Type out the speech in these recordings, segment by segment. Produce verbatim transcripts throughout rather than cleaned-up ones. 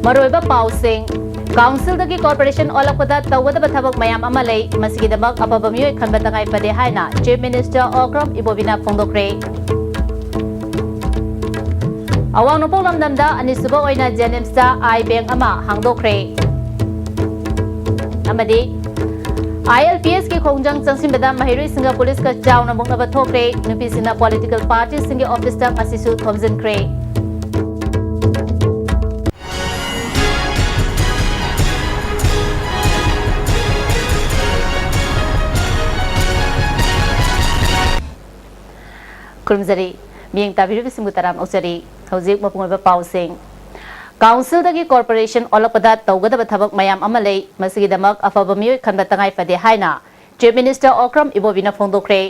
ꯃꯔꯨꯑꯣꯏꯕ ꯄꯥꯎꯁꯤꯡ꯫ ꯀꯥꯎꯟꯁꯤꯜꯗꯒꯤ ꯀꯣꯔꯄꯣꯔꯦꯁꯟ ꯑꯣꯜꯂꯛꯄꯗ ꯇꯧꯒꯗꯕ ꯊꯕꯛ ꯃꯌꯥꯝ ꯑꯃ ꯂꯩ, ꯃꯁꯤꯒꯤꯗꯃꯛ ꯑꯐꯕ ꯃꯤꯑꯣꯏ ꯈꯟꯕ ꯇꯉꯥꯏ ꯐꯗꯦ ꯍꯥꯏꯅ ꯆꯤꯐ ꯃꯤꯅꯤꯁꯇꯔ ꯑꯣꯀ꯭ꯔꯝ ꯏꯕꯣꯕꯤꯅ ꯐꯣꯡꯗꯣꯛꯈ꯭ꯔꯦ꯫ ꯑꯋꯥꯡ ꯅꯣꯡꯄꯣꯛ ꯂꯝꯗꯝꯗ ꯑꯅꯤꯁꯨꯕ ꯑꯣꯏꯅ ꯖꯦꯅꯤꯝꯁꯇ ꯑꯥꯏ ꯕꯦꯡ ꯑꯃ ꯍꯥꯡꯗꯣꯛꯈ꯭ꯔꯦ꯫ ꯑꯃꯗꯤ ꯑꯥꯏ ꯑꯦꯜ ꯄꯤ ꯑꯦꯁꯀꯤ ꯈꯣꯡꯖꯪ ꯆꯪꯁꯤꯟꯕꯗ ꯃꯍꯩꯔꯣꯏꯁꯤꯡꯒ ꯄꯨꯂꯤꯁꯀ ꯆꯥꯎꯅ ꯃꯨꯛꯅꯕ ꯊꯣꯛꯈ꯭ꯔꯦ꯫ ꯅꯨꯄꯤꯁꯤꯡꯅ ꯄꯣꯂꯤꯇꯤꯀꯦꯜ ꯄꯥꯔꯇꯤꯁꯤꯡꯒꯤ ꯑꯣꯐꯤꯁꯇ ꯉꯁꯤꯁꯨ ꯊꯣꯝꯖꯤꯟꯈ꯭ꯔꯦ꯫ ꯈꯨꯔꯨꯝꯖꯔꯤ꯫ ꯃꯤꯠꯌꯦꯡ ꯇꯥꯕꯤꯔꯤꯕꯁꯤꯡꯕꯨ ꯇꯔꯥꯝꯅ ꯑꯣꯛꯆꯔꯤ꯫ ꯍꯧꯖꯤꯛ ꯃꯄꯨꯡ ꯑꯣꯏꯕ ꯄꯥꯎꯁꯤꯡ꯫ ꯀꯥꯎꯟꯁꯤꯜꯗꯒꯤ ꯀꯣꯔꯄꯣꯔꯦꯁꯟ ꯑꯣꯜꯂꯛꯄꯗ ꯇꯧꯒꯗꯕ ꯊꯕꯛ ꯃꯌꯥꯝ ꯑꯃ ꯂꯩ, ꯃꯁꯤꯒꯤꯗꯃꯛ ꯑꯐꯕ ꯃꯤꯑꯣꯏ ꯈꯟꯕ ꯇꯉꯥꯏ ꯐꯗꯦ ꯍꯥꯏꯅ ꯆꯤꯐ ꯃꯤꯅꯤꯁꯇꯔ ꯑꯣꯀ꯭ꯔꯝ ꯏꯕꯣꯕꯤꯅ ꯐꯣꯡꯗꯣꯛꯈ꯭ꯔꯦ꯫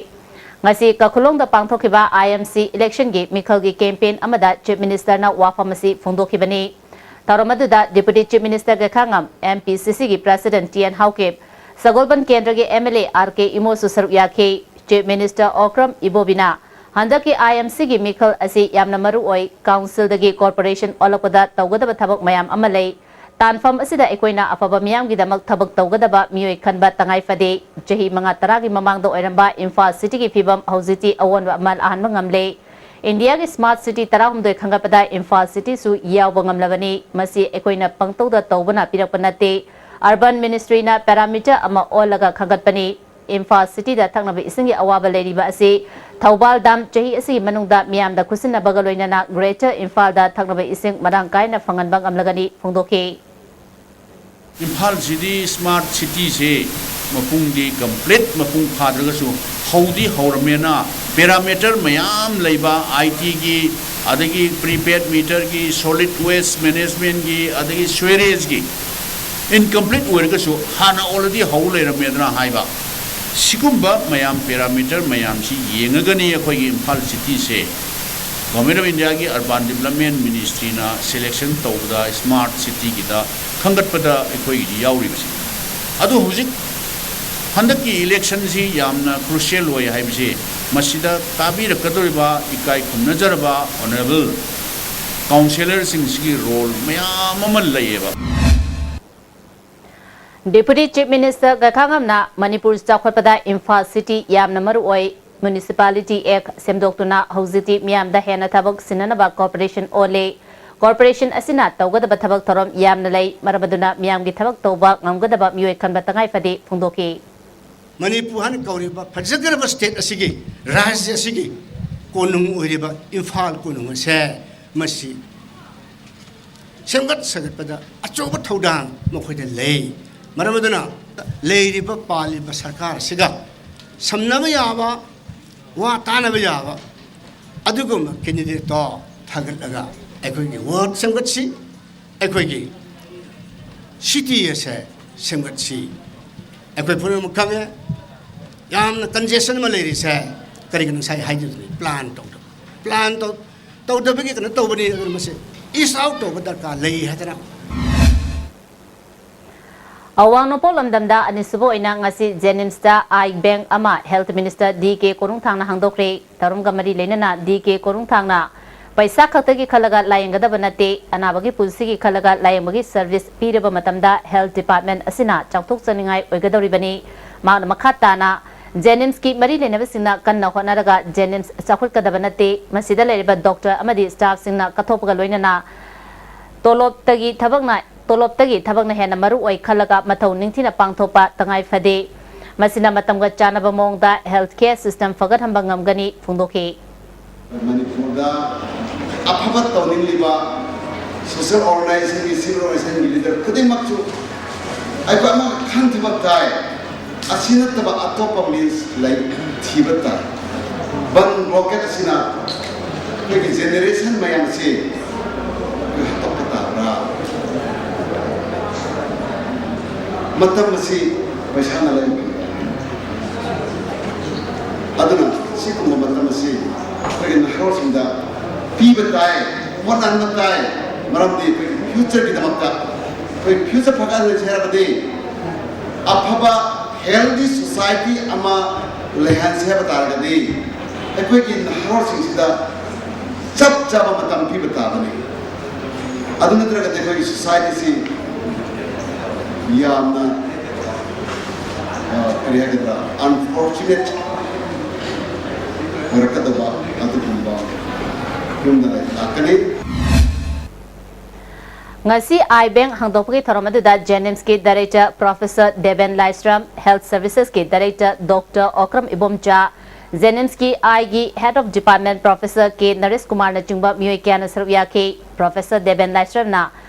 ꯉꯁꯤ ꯀꯈꯨꯂꯣꯡꯗ ꯄꯥꯡꯊꯣꯛꯈꯤꯕ ꯑꯥꯏ ꯑꯦꯝ ꯁꯤ ꯏꯂꯦꯛꯁꯟꯒꯤ ꯃꯤꯈꯜꯒꯤ ꯀꯦꯝꯄꯦꯟ ꯑꯃꯗ ꯆꯤꯐ ꯃꯤꯅꯤꯁꯇꯔꯅ ꯋꯥꯐꯝ ꯑꯁꯤ ꯐꯣꯡꯗꯣꯛꯈꯤꯕꯅꯤ꯫ ꯊꯧꯔꯝ ꯑꯗꯨꯗ deputy chief minister Gaikhangam, M P C ꯁꯤꯒꯤ president T N Haokip, Sagolband ꯀꯦꯟꯗ꯭ꯔꯒꯤ M L A R K ꯏꯃꯣꯁꯨ ꯁꯔꯨꯛ ꯌꯥꯈꯤ꯫ ꯆꯤꯐ ꯃꯤꯅꯤꯁꯇꯔ ꯑꯣꯀ꯭ꯔꯝ ꯏꯕꯣꯕꯤꯅ ꯍꯟꯗꯛꯀꯤ ꯑꯥꯏ ꯑꯦꯝ ꯁꯤꯒꯤ ꯃꯤꯈꯜ ꯑꯁꯤ ꯌꯥꯝꯅ ꯃꯔꯨ ꯑꯣꯏ꯫ ꯀꯥꯎꯟꯁꯤꯜꯗꯒꯤ ꯀꯣꯔꯄꯣꯔꯦꯁꯟ ꯑꯣꯜꯂꯛꯄꯗ ꯇꯧꯒꯗꯕ ꯊꯕꯛ ꯃꯌꯥꯝ ꯑꯃ ꯂꯩ꯫ ꯇꯥꯟꯐꯝ ꯑꯁꯤꯗ ꯑꯩꯈꯣꯏꯅ ꯑꯐꯕ ꯃꯤꯌꯥꯝꯒꯤꯗꯃꯛ ꯊꯕꯛ ꯇꯧꯒꯗꯕ ꯃꯤꯑꯣꯏ ꯈꯟꯕ ꯇꯉꯥꯏ ꯐꯗꯦ꯫ ꯆꯍꯤ ꯃꯉꯥ ꯇꯔꯥꯒꯤ ꯃꯃꯥꯡꯗ ꯑꯣꯏꯔꯝꯕ ꯏꯝꯐꯥꯜ ꯁꯤꯇꯤꯒꯤ ꯐꯤꯕꯝ ꯍꯧꯖꯤꯛꯇꯤ ꯑꯑꯣꯟꯕ ꯑꯃ ꯂꯥꯛꯍꯟꯕ ꯉꯝꯂꯦ꯫ ꯏꯟꯗꯤꯌꯥꯒꯤ ꯁ꯭ꯃꯥꯔꯠ ꯁꯤꯇꯤ ꯇꯔꯥꯍꯨꯝꯗꯣꯏ ꯈꯟꯒꯠꯄꯗ ꯏꯝꯐꯥꯜ ꯁꯤꯇꯤꯁꯨ ꯌꯥꯎꯕ ꯉꯝꯂꯕꯅꯤ꯫ ꯃꯁꯤ ꯑꯩꯈꯣꯏꯅ ꯄꯪꯇꯧꯗ ꯇꯧꯕꯅ ꯄꯤꯔꯛꯄ ꯅꯠꯇꯦ꯫ ꯑꯔꯕꯥꯟ ꯃꯤꯅꯤꯁꯇ꯭ꯔꯤꯅ ꯄꯦꯔꯥꯃꯤꯇꯔ ꯑꯃ ꯑꯣꯜꯂꯒ ꯈꯟꯒꯠꯄꯅꯤ꯫ ꯏꯝꯐꯥꯜ ꯁꯤꯇꯤꯗ ꯊꯛꯅꯕ ꯏꯁꯤꯡꯒꯤ ꯑꯋꯥꯕ ꯂꯩꯔꯤꯕ ꯑꯁꯤ ꯊꯧꯕꯥꯜ ꯗꯥꯝ ꯆꯍꯤ ꯑꯁꯤꯒꯤ ꯃꯅꯨꯡꯗ ꯃꯤꯌꯥꯝꯗ ꯈꯨꯠꯁꯤꯟꯅꯕꯒ ꯂꯣꯏꯅꯅ ꯒ꯭ꯔꯦꯇꯔ ꯏꯝꯐꯥꯜꯗ ꯊꯛꯅꯕ ꯏꯁꯤꯡ ꯃꯔꯥꯡ ꯀꯥꯏꯅ ꯐꯪꯍꯟꯕ ꯉꯝꯂꯒꯅꯤ ꯐꯣꯡꯗꯣꯛꯈꯤ꯫ ꯏꯝꯐꯥꯜ ꯁꯤꯇꯤ ꯁ꯭ꯃꯥꯔꯠ ꯁꯤꯇꯤꯁꯦ ꯃꯄꯨꯡꯗꯤ ꯀꯝꯄ꯭ꯂꯤꯠ ꯃꯄꯨꯡ ꯐꯥꯗ꯭ꯔꯒꯁꯨ ꯍꯧꯗꯤ ꯍꯧꯔꯝꯃꯦꯅ ꯄꯦꯔꯥꯃꯤꯇꯔ ꯃꯌꯥꯝ ꯂꯩꯕ ꯑꯥꯏ ꯇꯤꯒꯤ, ꯑꯗꯒꯤ ꯄ꯭ꯔꯤꯄꯦꯗ ꯃꯤꯇꯔꯒꯤ, ꯁꯣꯂꯤꯗ ꯋꯦꯁ ꯃꯦꯅꯦꯖꯃꯦꯟꯒꯤ, ꯑꯗꯒꯤ ꯁ꯭ꯋꯦꯔꯦꯖꯀꯤ ꯏꯟꯀꯝꯄ꯭ꯂꯤꯠ ꯑꯣꯏꯔꯒꯁꯨ ꯍꯥꯟꯅ already ꯍꯧ ꯂꯩꯔꯝꯃꯦꯗꯅ ꯍꯥꯏꯕ꯫ ꯁꯤꯒꯨꯝꯕ ꯃꯌꯥꯝ ꯄꯦꯔꯥꯃꯤꯇꯔ ꯃꯌꯥꯝꯁꯤ ꯌꯦꯡꯉꯒꯅꯤ ꯑꯩꯈꯣꯏꯒꯤ ꯏꯝꯐꯥꯜ ꯁꯤꯇꯤꯁꯦ ꯒꯣꯔꯃꯦꯟ ꯑꯣꯐ ꯏꯟꯗꯤꯌꯥꯒꯤ ꯑꯔꯕꯥꯟ ꯗꯤꯕꯂꯞꯃꯦꯟ ꯃꯤꯅꯤꯁꯇ꯭ꯔꯤꯅ ꯁꯦꯂꯦꯛꯁꯟ ꯇꯧꯕꯗ ꯁ꯭ꯃꯥꯔꯠ ꯁꯤꯇꯤꯒꯤꯗ ꯈꯟꯒꯠꯄꯗ ꯑꯩꯈꯣꯏꯒꯤꯗꯤ ꯌꯥꯎꯔꯤꯕꯁꯤ꯫ ꯑꯗꯨ ꯍꯧꯖꯤꯛ ꯍꯟꯗꯛꯀꯤ ꯏꯂꯦꯛꯁꯟꯁꯤ ꯌꯥꯝꯅ ꯀ꯭ꯔꯨꯁꯤꯌꯦꯜ ꯑꯣꯏ ꯍꯥꯏꯕꯁꯤ ꯃꯁꯤꯗ ꯇꯥꯕꯤꯔꯛꯀꯗꯧꯔꯤꯕ ꯏꯀꯥꯏ ꯈꯨꯝꯅꯖꯔꯕ ꯑꯣꯅꯔꯦꯕꯜ ꯀꯥꯎꯟꯁꯦꯂꯔꯁꯤꯡꯁꯤꯒꯤ ꯔꯣꯜ ꯃꯌꯥꯝ ꯑꯃ ꯂꯩꯌꯦꯕ꯫ Deputy Chief Minister ꯒꯥꯏꯈꯥꯉꯝꯅ ꯃꯅꯤꯄꯨꯔ ꯆꯥꯎꯈꯠꯄꯗ ꯏꯝꯐꯥꯜ ꯁꯤꯇꯤ ꯌꯥꯝꯅ ꯃꯔꯨꯑꯣꯏ, Municipality Act ꯁꯦꯝꯗꯣꯛꯇꯨꯅ ꯍꯧꯖꯤꯛꯇꯤ ꯃꯤꯌꯥꯝꯗ ꯍꯦꯟꯅ ꯊꯕꯛ ꯁꯤꯟꯅꯅꯕ ꯀꯣꯔꯄꯣꯔꯦꯁꯟ ꯑꯣꯜꯂꯦ꯫ ꯀꯣꯔꯄꯣꯔꯦꯁꯟ ꯑꯁꯤꯅ ꯇꯧꯒꯗꯕ ꯊꯕꯛ ꯊꯧꯔꯝ ꯌꯥꯝꯅ ꯂꯩ, ꯃꯔꯝ ꯑꯗꯨꯅ ꯃꯤꯌꯥꯝꯒꯤ ꯊꯕꯛ ꯇꯧꯕ ꯉꯝꯒꯗꯕ ꯃꯤꯑꯣꯏ ꯈꯟꯕ ꯇꯉꯥꯏ ꯐꯗꯦ ꯐꯣꯡꯗꯣꯛꯈꯤ꯫ ꯃꯅꯤꯄꯨꯔ ꯍꯥꯏꯅ ꯀꯧꯔꯤꯕ ꯐꯖꯈ꯭ꯔꯕ ꯁ꯭ꯇꯦꯠ ꯑꯁꯤꯒꯤ, ꯔꯥꯖ꯭ꯌ ꯑꯁꯤꯒꯤ ꯀꯣꯅꯨꯡ ꯑꯣꯏꯔꯤꯕ ꯏꯝꯐꯥꯜ ꯀꯣꯅꯨꯡ ꯑꯁꯦ ꯃꯁꯤ ꯁꯦꯝꯒꯠ ꯁꯥꯒꯠꯄꯗ ꯑꯆꯧꯕ ꯊꯧꯗꯥꯡ ꯃꯈꯣꯏꯗ ꯂꯩ꯫ ꯃꯔꯝ ꯑꯗꯨꯅ ꯂꯩꯔꯤꯕ ꯄꯥꯜꯂꯤꯕ ꯁꯔꯀꯥꯔ ꯑꯁꯤꯒ ꯁꯝꯅꯕ ꯌꯥꯕ, ꯋꯥ ꯇꯥꯅꯕ ꯌꯥꯕ ꯑꯗꯨꯒꯨꯝꯕ ꯀꯦꯟꯗꯤꯗꯦꯠꯇꯣ ꯊꯥꯒꯠꯂꯒ ꯑꯩꯈꯣꯏꯒꯤ ꯋꯥꯔꯗ ꯁꯦꯝꯒꯠꯁꯤ, ꯑꯩꯈꯣꯏꯒꯤ ꯁꯤꯇꯤ ꯑꯁꯦ ꯁꯦꯝꯒꯠꯁꯤ꯫ ꯑꯩꯈꯣꯏ ꯄꯨꯝꯅꯃꯛ ꯈꯪꯉꯦ, ꯌꯥꯝꯅ ꯀꯟꯖꯦꯁꯟ ꯑꯃ ꯂꯩꯔꯤꯁꯦ ꯀꯔꯤꯒꯤꯅꯣ? ꯉꯁꯥꯏ ꯍꯥꯏꯖꯕꯅꯤ, ꯄ꯭ꯂꯥꯟ ꯇꯧꯗꯕ, ꯄ꯭ꯂꯥꯟ ꯇꯧ ꯇꯧꯗꯕꯒꯤ ꯀꯩꯅꯣ ꯇꯧꯕꯅꯤ꯫ ꯑꯗꯨꯅ ꯃꯁꯤ ꯏꯁ ꯑꯥꯎꯠ ꯇꯧꯕ ꯗꯔꯀꯥꯔ ꯂꯩ ꯍꯥꯏꯗꯅ꯫ ꯑꯋꯥꯡ ꯅꯣꯡꯄꯣꯛ ꯂꯝꯗꯝꯗ ꯑꯅꯤꯁꯨꯕ ꯑꯣꯏꯅ ꯉꯁꯤ ꯖꯦꯅꯤꯝꯁꯇ ꯑꯥꯏ ꯕꯦꯡ ꯑꯃ ꯍꯦꯜꯊ ꯃꯤꯅꯤꯁꯇꯔ ꯗꯤ ꯀꯦ ꯀꯣꯔꯨꯡꯊꯥꯡꯅ ꯍꯥꯡꯗꯣꯛꯈ꯭ꯔꯦ꯫ ꯊꯧꯔꯝꯒ ꯃꯔꯤ ꯂꯩꯅꯅ ꯗꯤ ꯀꯦ ꯀꯣꯔꯨꯡꯊꯥꯡꯅ ꯄꯩꯁꯥ ꯈꯛꯇꯒꯤ ꯈꯜꯂꯒ ꯂꯥꯌꯦꯡꯒꯗꯕ ꯅꯠꯇꯦ, ꯑꯅꯥꯕꯒꯤ ꯄꯨꯟꯁꯤꯒꯤ ꯈꯜꯂꯒ ꯂꯥꯌꯦꯡꯕꯒꯤ ꯁꯔꯚꯤꯁ ꯄꯤꯔꯕ ꯃꯇꯝꯗ ꯍꯦꯜꯊ ꯗꯤꯄꯥꯔꯠꯃꯦꯟ ꯑꯁꯤꯅ ꯆꯥꯎꯊꯣꯛꯆꯅꯤꯡꯉꯥꯏ ꯑꯣꯏꯒꯗꯧꯔꯤꯕꯅꯤ꯫ ꯃꯍꯥꯛꯅ ꯃꯈꯥ ꯇꯥꯅ ꯖꯦꯅꯤꯝꯁꯀꯤ ꯃꯔꯤ ꯂꯩꯅꯕꯁꯤꯡꯅ ꯀꯟꯅ ꯍꯣꯠꯅꯔꯒ ꯖꯦꯅꯤꯝꯁ ꯆꯥꯎꯈꯠꯀꯗꯕ ꯅꯠꯇꯦ, ꯃꯁꯤꯗ ꯂꯩꯔꯤꯕ ꯗꯣꯛꯇꯔ ꯑꯃꯗꯤ ꯁ꯭ꯇꯥꯐꯁꯤꯡꯅ ꯀꯠꯊꯣꯛꯄꯒ ꯂꯣꯏꯅꯅ ꯇꯣꯂꯣꯞꯇꯒꯤ ꯊꯕꯛꯅ ꯇꯣꯂꯣꯞꯇꯒꯤ ꯊꯕꯛꯅ ꯍꯦꯟꯅ ꯃꯔꯨ ꯑꯣꯏ ꯈꯜꯂꯒ ꯃꯊꯧ ꯅꯤꯡꯊꯤꯅ ꯄꯥꯡꯊꯣꯛꯄ ꯇꯉꯥꯏ ꯐꯗꯦ꯫ ꯃꯁꯤꯅ ꯃꯇꯝꯒ ꯆꯥꯟꯅꯕ ꯃꯑꯣꯡꯗ ꯍꯦꯜꯊ ꯀꯦꯌꯔ ꯁꯤꯁꯇꯦꯝ ꯐꯒꯠꯍꯟꯕ ꯉꯝꯒꯅꯤ ꯐꯣꯡꯗꯣꯛꯈꯤ꯫ ꯃꯅꯤꯄꯨꯔꯗ ꯑꯐꯕ ꯇꯧꯅꯤꯡꯂꯤꯕ ꯁꯣꯁꯤꯌꯦꯜ ꯑꯣꯔꯒꯅꯥꯏꯖꯦꯁꯟꯒꯤ, ꯁꯤꯚꯤꯜ ꯑꯣꯔꯒꯅꯥꯏꯖꯦꯁꯟꯒꯤ ꯂꯤꯗꯔ ꯈꯨꯗꯤꯡꯃꯛꯁꯨ ꯑꯩꯈꯣꯏ ꯑꯃꯈꯛ ꯈꯟꯊꯕ ꯇꯥꯏ꯫ ꯑꯁꯤ ꯅꯠꯇꯕ ꯑꯇꯣꯞꯄ ꯃꯤꯟꯁ ꯂꯩ, ꯊꯤꯕ ꯇꯥꯏ꯫ ꯕꯟ ꯕ꯭ꯂꯣꯀꯦꯠ ꯑꯁꯤꯅ ꯑꯩꯈꯣꯏꯒꯤ ꯖꯦꯅꯦꯔꯦꯁꯟ ꯃꯌꯥꯝꯁꯤ ꯑꯩꯈꯣꯏ ꯍꯥꯠꯇꯣꯛꯄ ꯇꯥꯕ꯭ꯔꯥ? ꯃꯇꯝ ꯑꯁꯤ ꯄꯩꯁꯥꯅ ꯂꯩꯕ, ꯑꯗꯨꯅ ꯁꯤꯒꯨꯝꯕ ꯃꯇꯝ ꯑꯁꯤ ꯑꯩꯈꯣꯏꯒꯤ ꯅꯍꯥꯔꯣꯜꯁꯤꯡꯗ ꯄꯤꯕ ꯇꯥꯏ, ꯍꯣꯠꯅꯍꯟꯕ ꯇꯥꯏ꯫ ꯃꯔꯝꯗꯤ ꯑꯩꯈꯣꯏꯒꯤ ꯐ꯭ꯌꯨꯆꯔꯒꯤꯗꯃꯛꯇ, ꯑꯩꯈꯣꯏ ꯐ꯭ꯌꯨꯆꯔ ꯐꯒꯠꯍꯟꯁꯦ ꯍꯥꯏꯔꯕꯗꯤ, ꯑꯐꯕ ꯍꯦꯜꯗꯤ ꯁꯣꯁꯥꯏꯇꯤ ꯑꯃ ꯂꯩꯍꯟꯁꯦ ꯍꯥꯏꯕ ꯇꯥꯔꯒꯗꯤ, ꯑꯩꯈꯣꯏꯒꯤ ꯅꯍꯥꯔꯣꯜꯁꯤꯡꯁꯤꯗ ꯆꯞ ꯆꯥꯕ ꯃꯇꯝ ꯄꯤꯕ ꯇꯥꯕꯅꯤ꯫ ꯑꯗꯨ ꯅꯠꯇ꯭ꯔꯒꯗꯤ ꯑꯩꯈꯣꯏꯒꯤ ꯁꯣꯁꯥꯏꯇꯤꯁꯤ ꯌꯥꯝꯅ, ꯑ, ꯀꯔꯤ ꯍꯥꯏꯒꯗ꯭ꯔꯥ, ꯑꯟꯐꯣꯔꯆꯨꯅꯦꯠ ꯑꯣꯏꯔꯛꯀꯗꯕ ꯑꯗꯨꯒꯨꯝꯕ ꯐꯤꯕꯝꯗ ꯂꯥꯛꯀꯅꯤ꯫ ꯉꯁꯤ ꯑꯥꯏ ꯕꯦꯡ ꯍꯥꯡꯗꯣꯛꯄꯒꯤ ꯊꯧꯔꯝ ꯑꯗꯨꯗ ꯖꯦꯅꯤꯝꯁꯀꯤ ꯗꯥꯏꯔꯦꯛꯇꯔ ꯄ꯭ꯔꯣꯐꯦꯁꯔ ꯗꯦꯕꯦꯟ ꯂꯥꯏꯁ꯭ꯔꯝ, health ꯁꯔꯚꯤꯁꯦꯁꯀꯤ director doctor Okram Ibomcha, ꯖꯦꯅꯤꯝꯁꯀꯤ ꯑꯥꯏꯒꯤ ꯍꯦꯗ ꯑꯣꯐ ꯗꯤꯄꯥꯔꯠꯃꯦꯟ ꯄ꯭ꯔꯣꯐꯦꯁꯔ ꯀꯦ ꯅꯔꯦꯁ ꯀꯨꯃꯥꯔꯅꯆꯤꯡꯕ ꯃꯤꯑꯣꯏ ꯀꯌꯥꯅ ꯁꯔꯨꯛ ꯌꯥꯈꯤ꯫ ꯄ꯭ꯔꯣꯐꯦꯁꯔ ꯗꯦꯕꯦꯟ ꯂꯥꯏꯁ꯭ꯔꯝꯅ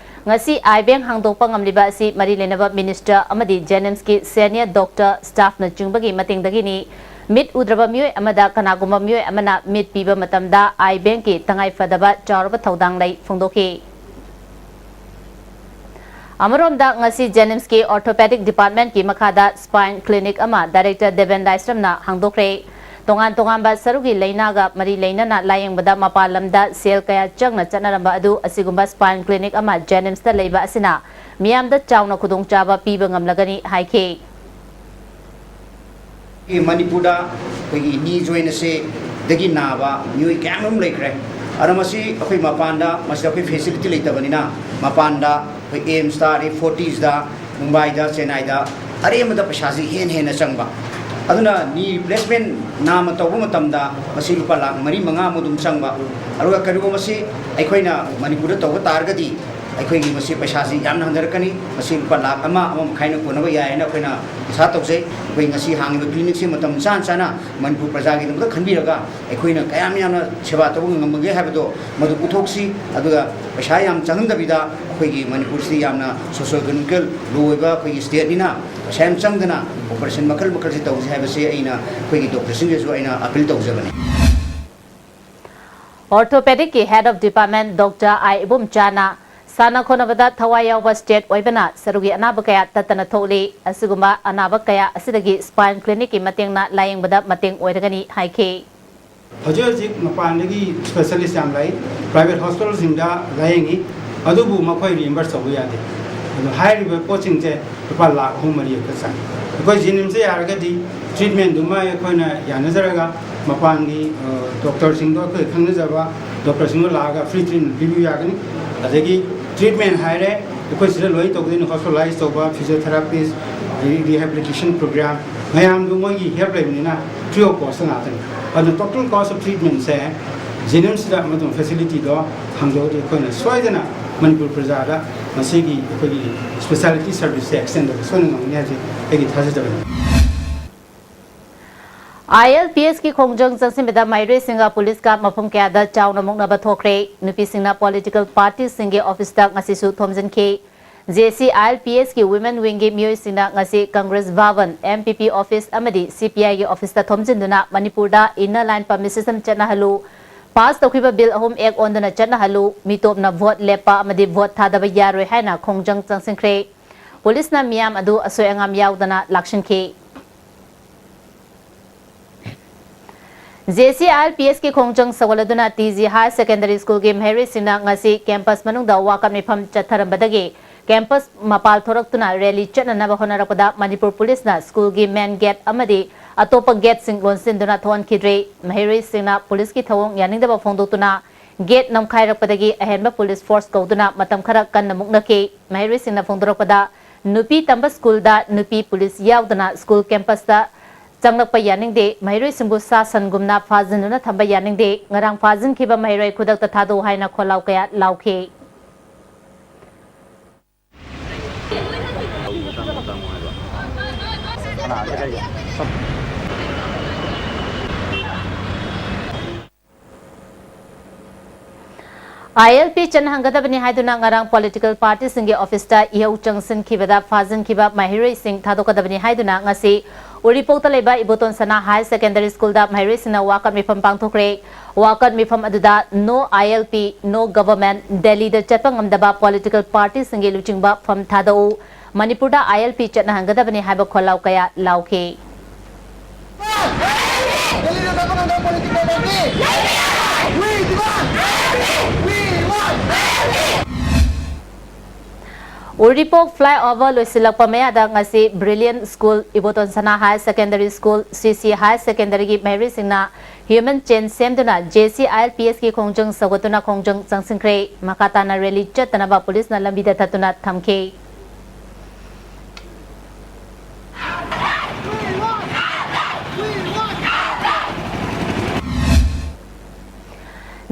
ꯉꯁꯤ ꯑꯥꯏ ꯕꯦꯡ ꯍꯥꯡꯗꯣꯛꯄ ꯉꯝꯂꯤꯕ ꯑꯁꯤ ꯃꯔꯤ ꯂꯩꯅꯕ ꯃꯤꯅꯤꯁꯇꯔ ꯑꯃꯗꯤ ꯖꯦꯅꯤꯝꯁꯀꯤ ꯁꯦꯅꯤꯌꯔ ꯗꯣꯛꯇꯔ ꯁ꯭ꯇꯥꯐꯅꯆꯤꯡꯕꯒꯤ ꯃꯇꯦꯡꯗꯒꯤꯅꯤ꯫ ꯃꯤꯠ ꯎꯗ꯭ꯔꯕ ꯃꯤꯑꯣꯏ ꯑꯃꯗ ꯀꯅꯥꯒꯨꯝꯕ ꯃꯤꯑꯣꯏ ꯑꯃꯅ ꯃꯤꯠ ꯄꯤꯕ ꯃꯇꯝꯗ ꯑꯥꯏ ꯕꯦꯡꯀꯤ ꯇꯉꯥꯏ ꯐꯗꯕ ꯆꯥꯎꯔꯕ ꯊꯧꯗꯥꯡ ꯂꯩ ꯐꯣꯡꯗꯣꯛꯈꯤ꯫ ꯑꯃꯔꯣꯝꯗ ꯉꯁꯤ ꯖꯦꯅꯤꯝꯁꯀꯤ ꯑꯣꯔꯊꯣꯄꯦꯗꯤꯛ ꯗꯤꯄꯥꯔꯠꯃꯦꯟꯀꯤ ꯃꯈꯥꯗ ꯁ꯭ꯄꯥꯏꯟ ꯀ꯭ꯂꯤꯅꯤꯛ ꯑꯃ ꯗꯥꯏꯔꯦꯛꯇꯔ ꯗꯦꯕꯦꯟ ꯂꯥꯏꯁ꯭ꯔꯝꯅ ꯍꯥꯡꯗꯣꯛꯈ꯭ꯔꯦ꯫ ꯇꯣꯉꯥꯟ ꯇꯣꯉꯥꯟꯕ ꯁꯔꯨꯒꯤ ꯂꯥꯏꯅꯥꯒ ꯃꯔꯤ ꯂꯩꯅꯅ ꯂꯥꯌꯦꯡꯕꯗ ꯃꯄꯥꯟ ꯂꯝꯗ ꯁꯦꯜ ꯀꯌꯥ ꯆꯪꯅ ꯆꯠꯅꯔꯝꯕ ꯑꯗꯨ ꯑꯁꯤꯒꯨꯝꯕ ꯁ꯭ꯄꯥꯏꯟ ꯀ꯭ꯂꯤꯅꯤꯛ ꯑꯃ ꯖꯦꯅꯤꯝꯁꯇ ꯂꯩꯕ ꯑꯁꯤꯅ ꯃꯤꯌꯥꯝꯗ ꯆꯥꯎꯅ ꯈꯨꯗꯣꯡꯆꯥꯕ ꯄꯤꯕ ꯉꯝꯂꯒꯅꯤ ꯍꯥꯏꯈꯤ꯫ ꯃꯅꯤꯄꯨꯔꯗ ꯑꯩꯈꯣꯏꯒꯤ ꯅꯤ ꯖꯣꯏꯟ ꯑꯁꯤꯗꯒꯤ ꯅꯥꯕ ꯃꯤꯑꯣꯏ ꯀꯌꯥ ꯑꯃꯔꯣꯝ ꯂꯩꯈ꯭ꯔꯦ꯫ ꯑꯗꯨꯅ ꯃꯁꯤ ꯑꯩꯈꯣꯏ ꯃꯄꯥꯟꯗ, ꯃꯁꯤꯗ ꯑꯩꯈꯣꯏ ꯐꯦꯁꯤꯂꯤꯇꯤ ꯂꯩꯇꯕꯅꯤꯅ ꯃꯄꯥꯟꯗ ꯑꯩꯈꯣꯏ ꯑꯦꯝꯁꯇ, ꯑꯗꯩ ꯐꯣꯔꯇꯤꯁꯇ, ꯃꯨꯝꯕꯥꯏꯗ, ꯆꯦꯟꯅꯥꯏꯗ ꯑꯔꯦꯝꯕꯗ ꯄꯩꯁꯥꯁꯤ ꯍꯦꯟꯅ ꯍꯦꯟꯅ ꯆꯪꯕ꯫ ꯑꯗꯨꯅ ꯅꯤ ꯔꯤꯄ꯭ꯂꯦꯁꯃꯦꯟ ꯅꯥꯝꯃ ꯇꯧꯕ ꯃꯇꯝꯗ ꯃꯁꯤ ꯂꯨꯄꯥ ꯂꯥꯈ ꯃꯔꯤ ꯃꯉꯥꯃꯨꯛ ꯑꯗꯨꯝ ꯆꯪꯕ꯫ ꯑꯗꯨꯒ ꯀꯔꯤꯒꯨꯝꯕ ꯃꯁꯤ ꯑꯩꯈꯣꯏꯅ ꯃꯅꯤꯄꯨꯔꯗ ꯇꯧꯕ ꯇꯥꯔꯒꯗꯤ ꯑꯩꯈꯣꯏꯒꯤ ꯃꯁꯤ ꯄꯩꯁꯥꯁꯤ ꯌꯥꯝꯅ ꯍꯟꯊꯔꯛꯀꯅꯤ꯫ ꯃꯁꯤ ꯂꯨꯄꯥ ꯂꯥꯈ ꯑꯃ, ꯑꯃ ꯃꯈꯥꯏꯅ ꯀꯣꯟꯅꯕ ꯌꯥꯏ ꯍꯥꯏꯅ ꯑꯩꯈꯣꯏꯅ ꯑꯁꯥ ꯇꯧꯖꯩ꯫ ꯑꯩꯈꯣꯏ ꯉꯁꯤ ꯍꯥꯡꯉꯤꯕ ꯀ꯭ꯂꯤꯅꯤꯛꯁꯤ ꯃꯇꯝ ꯆꯥꯅ ꯆꯥꯅ ꯃꯅꯤꯄꯨꯔ ꯄ꯭ꯔꯖꯥꯒꯤꯗꯃꯛꯇ ꯈꯟꯕꯤꯔꯒ ꯑꯩꯈꯣꯏꯅ ꯀꯌꯥꯝ ꯌꯥꯝꯅ ꯁꯦꯕꯥ ꯇꯧꯕ ꯉꯝꯃꯒꯦ ꯍꯥꯏꯕꯗꯣ ꯃꯗꯨ ꯎꯠꯊꯣꯛꯁꯤ꯫ ꯑꯗꯨꯒ ꯄꯩꯁꯥ ꯌꯥꯝ ꯆꯪꯍꯟꯗꯕꯤꯗ ꯑꯩꯈꯣꯏꯒꯤ ꯃꯅꯤꯄꯨꯔꯁꯤꯗꯤ ꯌꯥꯝꯅ ꯁꯣꯁꯤꯑꯣ ꯏꯀꯣꯅꯣꯃꯤꯀꯦꯜ ꯂꯣ ꯑꯣꯏꯕ ꯑꯩꯈꯣꯏꯒꯤ ꯁ꯭ꯇꯦꯠꯅꯤꯅ ꯄꯩꯁꯥ ꯌꯥꯝ ꯆꯪꯗꯅ ꯑꯣꯄꯔꯦꯁꯟ ꯃꯈꯜ ꯃꯈꯜꯁꯤ ꯇꯧꯁꯤ ꯍꯥꯏꯕꯁꯤ ꯑꯩꯅ ꯑꯩꯈꯣꯏꯒꯤ ꯗꯣꯛꯇꯔꯁꯤꯡꯗꯁꯨ ꯑꯩꯅ ꯑꯄꯤꯜ ꯇꯧꯖꯕꯅꯤ꯫ ꯑꯣꯔꯊꯣꯄꯦꯗꯤꯛꯀꯤ ꯍꯦꯗ ꯑꯣꯐ ꯗꯤꯄꯥꯔꯠꯃꯦꯟ ꯗꯣꯛꯇꯔ ꯑꯥꯏ ꯏꯕꯣꯝꯆꯥꯅ ꯁꯥꯟꯅ ꯈꯣꯠꯅꯕꯗ ꯊꯋꯥꯏ ꯌꯥꯎꯕ ꯁ꯭ꯇꯦꯠ ꯑꯣꯏꯕꯅ ꯁꯔꯨꯒꯤ ꯑꯅꯥꯕ ꯀꯌꯥ ꯇꯠꯇꯅ ꯊꯣꯛꯂꯤ꯫ ꯑꯁꯤꯒꯨꯝꯕ ꯑꯅꯥꯕ ꯀꯌꯥ ꯑꯁꯤꯗꯒꯤ ꯁ꯭ꯄꯥꯏꯟ ꯀ꯭ꯂꯤꯅꯤꯛꯀꯤ ꯃꯇꯦꯡꯅ ꯂꯥꯌꯦꯡꯕꯗ ꯃꯇꯦꯡ ꯑꯣꯏꯔꯒꯅꯤ ꯍꯥꯏꯈꯤ꯫ ꯍꯧꯖꯤꯛ ꯍꯧꯖꯤꯛ ꯃꯄꯥꯟꯗꯒꯤ ꯁ꯭ꯄꯦꯁꯤꯌꯦꯂꯤꯁ ꯌꯥꯝ ꯂꯥꯛꯏ, ꯄ꯭ꯔꯥꯏꯚꯦꯠ ꯍꯣꯁꯄꯤꯇꯥꯜꯁꯤꯡꯗ ꯂꯥꯌꯦꯡꯉꯤ, ꯑꯗꯨꯕꯨ ꯃꯈꯣꯏ ꯔꯤꯏꯝꯕꯔꯁ ꯇꯧꯕ ꯌꯥꯗꯦ꯫ ꯑꯗꯣ ꯍꯥꯏꯔꯤꯕ ꯄꯣꯠꯁꯤꯡꯁꯦ ꯂꯨꯄꯥ ꯂꯥꯈ ꯑꯍꯨꯝ ꯃꯔꯤ ꯍꯦꯛꯇ ꯆꯪꯉꯤ꯫ ꯑꯩꯈꯣꯏ ꯖꯦꯅꯤꯝꯁꯇ ꯌꯥꯔꯒꯗꯤ ꯇ꯭ꯔꯤꯠꯃꯦꯟꯗꯨꯃ ꯑꯩꯈꯣꯏꯅ ꯌꯥꯅꯖꯔꯒ ꯃꯄꯥꯟꯒꯤ ꯗꯣꯛꯇꯔꯁꯤꯡꯗꯣ ꯑꯩꯈꯣꯏ ꯈꯪꯅꯖꯕ ꯗꯣꯛꯇꯔꯁꯤꯡꯗꯣ ꯂꯥꯛꯑꯒ ꯐ꯭ꯔꯤ ꯇ꯭ꯔꯤꯠꯃꯦꯟ ꯄꯤꯕꯤꯌꯨ ꯌꯥꯒꯅꯤ꯫ ꯑꯗꯒꯤ ꯇ꯭ꯔꯤꯠꯃꯦꯟ ꯍꯥꯏꯔꯦ, ꯑꯩꯈꯣꯏ ꯁꯤꯗ ꯂꯣꯏ ꯇꯧꯗꯣꯏꯅꯤ, ꯍꯣꯁꯄꯤꯇꯥꯂꯥꯏꯁ ꯇꯧꯕ, ꯐꯤꯖꯤꯑꯣꯊꯦꯔꯥꯄꯤꯁ, ꯑꯗꯒꯤ ꯔꯤꯍꯦꯕꯤꯂꯤꯇꯦꯁꯟ ꯄ꯭ꯔꯣꯒ꯭ꯔꯥꯝ ꯃꯌꯥꯝꯗꯨ ꯃꯣꯏꯒꯤ ꯍꯦꯜꯞ ꯂꯩꯕꯅꯤꯅ ꯐ꯭ꯔꯤ ꯑꯣꯐ ꯀꯣꯁꯇ ꯉꯥꯛꯇꯅꯤ꯫ ꯑꯗꯨꯅ ꯇꯣꯇꯦꯜ ꯀꯣꯁ ꯑꯣꯐ ꯇ꯭ꯔꯤꯠꯃꯦꯟꯁꯦ ꯖꯦꯅꯤꯝꯁꯇ ꯃꯗꯨ ꯐꯦꯁꯤꯂꯤꯇꯤꯗꯣ ꯍꯥꯡꯗꯣꯛꯑꯗꯤ ꯑꯩꯈꯣꯏꯅ ꯁꯣꯏꯗꯅ ꯃꯅꯤꯄꯨꯔ ꯄ꯭ꯔꯖꯥꯗ ꯃꯁꯤꯒꯤ ꯑꯩꯈꯣꯏꯒꯤ ꯁ꯭ꯄꯦꯁꯥꯂꯤꯇꯤ ꯁꯔꯚꯤꯁꯁꯦ ꯑꯦꯛꯁꯇꯦꯟ ꯇꯧꯕ ꯁꯣꯏꯗꯅ ꯉꯝꯒꯅꯤ ꯍꯥꯏꯕꯁꯤ ꯑꯩꯒꯤ ꯊꯥꯖꯖꯕꯅꯤ꯫ ꯑꯥꯏ ꯑꯦꯜ ꯄꯤ ꯑꯦꯁꯀꯤ ꯈꯣꯡꯖꯪ ꯆꯪꯁꯤꯟꯕꯗ ꯃꯍꯩꯔꯣꯏꯁꯤꯡꯒ ꯄꯨꯂꯤꯁꯀ ꯃꯐꯝ ꯀꯌꯥꯗ ꯆꯥꯎꯅ ꯃꯨꯛꯅꯕ ꯊꯣꯛꯈ꯭ꯔꯦ꯫ ꯅꯨꯄꯤꯁꯤꯡꯅ ꯄꯣꯂꯤꯇꯤꯀꯦꯜ ꯄꯥꯔꯇꯤꯁꯤꯡꯒꯤ ꯑꯣꯐꯤꯁꯇ ꯉꯁꯤꯁꯨ ꯊꯣꯝꯖꯤꯟꯈꯤ꯫ J C I L P ꯑꯦꯁꯀꯤ women ꯋꯤꯡꯒꯤ ꯃꯤꯑꯣꯏꯁꯤꯡꯅ ꯉꯁꯤ Congress Bhavan, M P P office ꯑꯃꯗꯤ ꯁꯤ ꯄꯤ ꯑꯥꯏꯒꯤ ꯑꯣꯐꯤꯁꯇ ꯊꯣꯝꯖꯤꯟꯗꯨꯅ ꯃꯅꯤꯄꯨꯔꯗ ꯏꯟꯅꯔ ꯂꯥꯏꯟ ꯄꯔꯃꯤꯠ ꯁꯤꯁꯇꯦꯝ ꯆꯠꯅꯍꯜꯂꯨ, ꯄꯥꯁ ꯇꯧꯈꯤꯕ ꯕꯤꯜ ꯑꯍꯨꯝ ꯑꯦꯛ ꯑꯣꯟꯗꯨꯅ ꯆꯠꯅꯍꯜꯂꯨ, ꯃꯤꯇꯣꯞꯅ ꯚꯣꯠ ꯂꯦꯞꯄ ꯑꯃꯗꯤ ꯚꯣꯠ ꯊꯥꯗꯕ ꯌꯥꯔꯣꯏ ꯍꯥꯏꯅ ꯈꯣꯡꯖꯪ ꯆꯪꯁꯤꯟꯈ꯭ꯔꯦ꯫ ꯄꯨꯂꯤꯁꯅ ꯃꯤꯌꯥꯝ ꯑꯗꯨ ꯑꯁꯣꯏ ꯑꯉꯥꯝ ꯌꯥꯎꯗꯅ ꯂꯥꯛꯁꯤꯟꯈꯤ꯫ J C I L P ꯑꯦꯁꯀꯤ ꯈꯣꯡꯖꯪ ꯁꯧꯒꯠꯂꯗꯨꯅ ꯇꯤ ꯖꯤ ꯍꯥꯌꯔ ꯁꯦꯀꯦꯟꯗꯔꯤ ꯁ꯭ꯀꯨꯜꯒꯤ ꯃꯍꯩꯔꯣꯏꯁꯤꯡꯅ ꯉꯁꯤ ꯀꯦꯝꯄꯁ ꯃꯅꯨꯡꯗ ꯋꯥꯀꯠ ꯃꯤꯐꯝ ꯆꯠꯊꯔꯝꯕꯗꯒꯤ ꯀꯦꯝꯄꯁ ꯃꯄꯥꯜ ꯊꯣꯔꯛꯇꯨꯅ ꯔꯦꯂꯤ ꯆꯠꯅꯅꯕ ꯍꯣꯠꯅꯔꯛꯄꯗ ꯃꯅꯤꯄꯨꯔ ꯄꯨꯂꯤꯁꯅ ꯁ꯭ꯀꯨꯜꯒꯤ ꯃꯦꯟ ꯒꯦꯠ ꯑꯃꯗꯤ ꯑꯇꯣꯞꯄ ꯒꯦꯠꯁꯤꯡ ꯂꯣꯟꯁꯤꯟꯗꯨꯅ ꯊꯣꯛꯍꯟꯈꯤꯗ꯭ꯔꯦ꯫ ꯃꯍꯩꯔꯣꯏꯁꯤꯡꯅ ꯄꯨꯂꯤꯁꯀꯤ ꯊꯧꯑꯣꯡ ꯌꯥꯅꯤꯡꯗꯕ ꯐꯣꯡꯗꯣꯛꯇꯨꯅ ꯒꯦꯠ ꯅꯝꯈꯥꯏꯔꯛꯄꯗꯒꯤ ꯑꯍꯦꯟꯕ ꯄꯨꯂꯤꯁ ꯐꯣꯔꯁ ꯀꯧꯗꯨꯅ ꯃꯇꯝ ꯈꯔ ꯀꯟꯅ ꯃꯨꯛꯅꯈꯤ꯫ ꯃꯍꯩꯔꯣꯏꯁꯤꯡꯅ ꯐꯣꯡꯗꯣꯔꯛꯄꯗ, ꯅꯨꯄꯤ ꯇꯝꯕ ꯁ꯭ꯀꯨꯜꯗ ꯅꯨꯄꯤ ꯄꯨꯂꯤꯁ ꯌꯥꯎꯗꯅ ꯁ꯭ꯀꯨꯜ ꯀꯦꯝꯄꯁꯇ ꯆꯪꯂꯛꯄ ꯌꯥꯅꯤꯡꯗꯦ, ꯃꯍꯩꯔꯣꯏꯁꯤꯡꯕꯨ ꯁꯥ ꯁꯟꯒꯨꯝꯅ ꯐꯥꯖꯤꯟꯗꯨꯅ ꯊꯝꯕ ꯌꯥꯅꯤꯡꯗꯦ, ꯉꯔꯥꯡ ꯐꯥꯖꯤꯟꯈꯤꯕ ꯃꯍꯩꯔꯣꯏ ꯈꯨꯗꯛꯇ ꯊꯥꯗꯣꯛꯎ ꯍꯥꯏꯅ ꯈꯣꯜꯂꯥꯎ ꯀꯌꯥ ꯂꯥꯎꯈꯤ꯫ ꯑꯥꯏ ꯑꯦꯜ ꯄꯤ ꯆꯠꯅꯍꯟꯒꯗꯕꯅꯤ ꯍꯥꯏꯗꯨꯅ ꯉꯔꯥꯡ ꯄꯣꯂꯤꯇꯤꯀꯦꯜ ꯄꯥꯔꯇꯤꯁꯤꯡꯒꯤ ꯑꯣꯐꯤꯁꯇ ꯏꯍꯧ ꯆꯪꯁꯤꯟꯈꯤꯕꯗ ꯐꯥꯖꯤꯟꯈꯤꯕ ꯃꯍꯩꯔꯣꯏꯁꯤꯡ ꯊꯥꯗꯣꯛꯀꯗꯕꯅꯤ ꯍꯥꯏꯗꯨꯅ ꯉꯁꯤ ꯎꯔꯤꯄꯣꯛꯇ ꯂꯩꯕ ꯏꯕꯣꯇꯣꯟ ꯁꯅꯥ ꯍꯥꯌꯔ ꯁꯦꯀꯦꯟꯗꯔꯤ ꯁ꯭ꯀꯨꯜꯗ ꯃꯍꯩꯔꯣꯏꯁꯤꯡꯅ ꯋꯥꯀꯠ ꯃꯤꯐꯝ ꯄꯥꯡꯊꯣꯛꯈ꯭ꯔꯦ꯫ ꯋꯥꯀꯠ ꯃꯤꯐꯝ ꯑꯗꯨꯗ "No I L P, no government, ꯗꯦꯜꯂꯤꯗ ꯆꯠꯄ ꯉꯝꯗꯕ ꯄꯣꯂꯤꯇꯤꯀꯦꯜ ꯄꯥꯔꯇꯤꯁꯤꯡꯒꯤ ꯂꯨꯆꯤꯡꯕ ꯐꯝ ꯊꯥꯗꯣꯛꯎ, ꯃꯅꯤꯄꯨꯔꯗ ꯑꯥꯏ ꯑꯦꯜ ꯄꯤ ꯆꯠꯅꯍꯟꯒꯗꯕꯅꯤ" ꯍꯥꯏꯕ ꯈꯣꯜꯂꯥꯎ ꯀꯌꯥ ꯂꯥꯎꯈꯤ꯫ ꯗꯦꯜꯂꯤꯗ ꯆꯠꯄ ꯉꯝꯗꯕ political party. We demand! We want! Uripok flyover ꯂꯣꯏꯁꯤꯜꯂꯛꯄ ꯃꯌꯥꯗ ꯉꯁꯤ Brilliant School, ꯏꯕꯣꯇꯣꯟ ꯁꯅꯥ Higher Secondary School, ꯁꯤ ꯁꯤ Higher Secondaryꯒꯤ ꯃꯍꯩꯔꯣꯏꯁꯤꯡꯅ human chain ꯁꯦꯝꯗꯨꯅ J C I L P Sꯀꯤ ꯈꯣꯡꯖꯪ ꯁꯧꯒꯠꯇꯨꯅ ꯈꯣꯡꯖꯪ ꯆꯪꯁꯤꯟꯈ꯭ꯔꯦ꯫ ꯃꯈꯥ ꯇꯥꯅ rally ꯆꯠꯇꯅꯕ ꯄꯨꯂꯤꯁꯅ ꯂꯝꯕꯤꯗ ꯊꯠꯇꯨꯅ ꯊꯝꯈꯤ꯫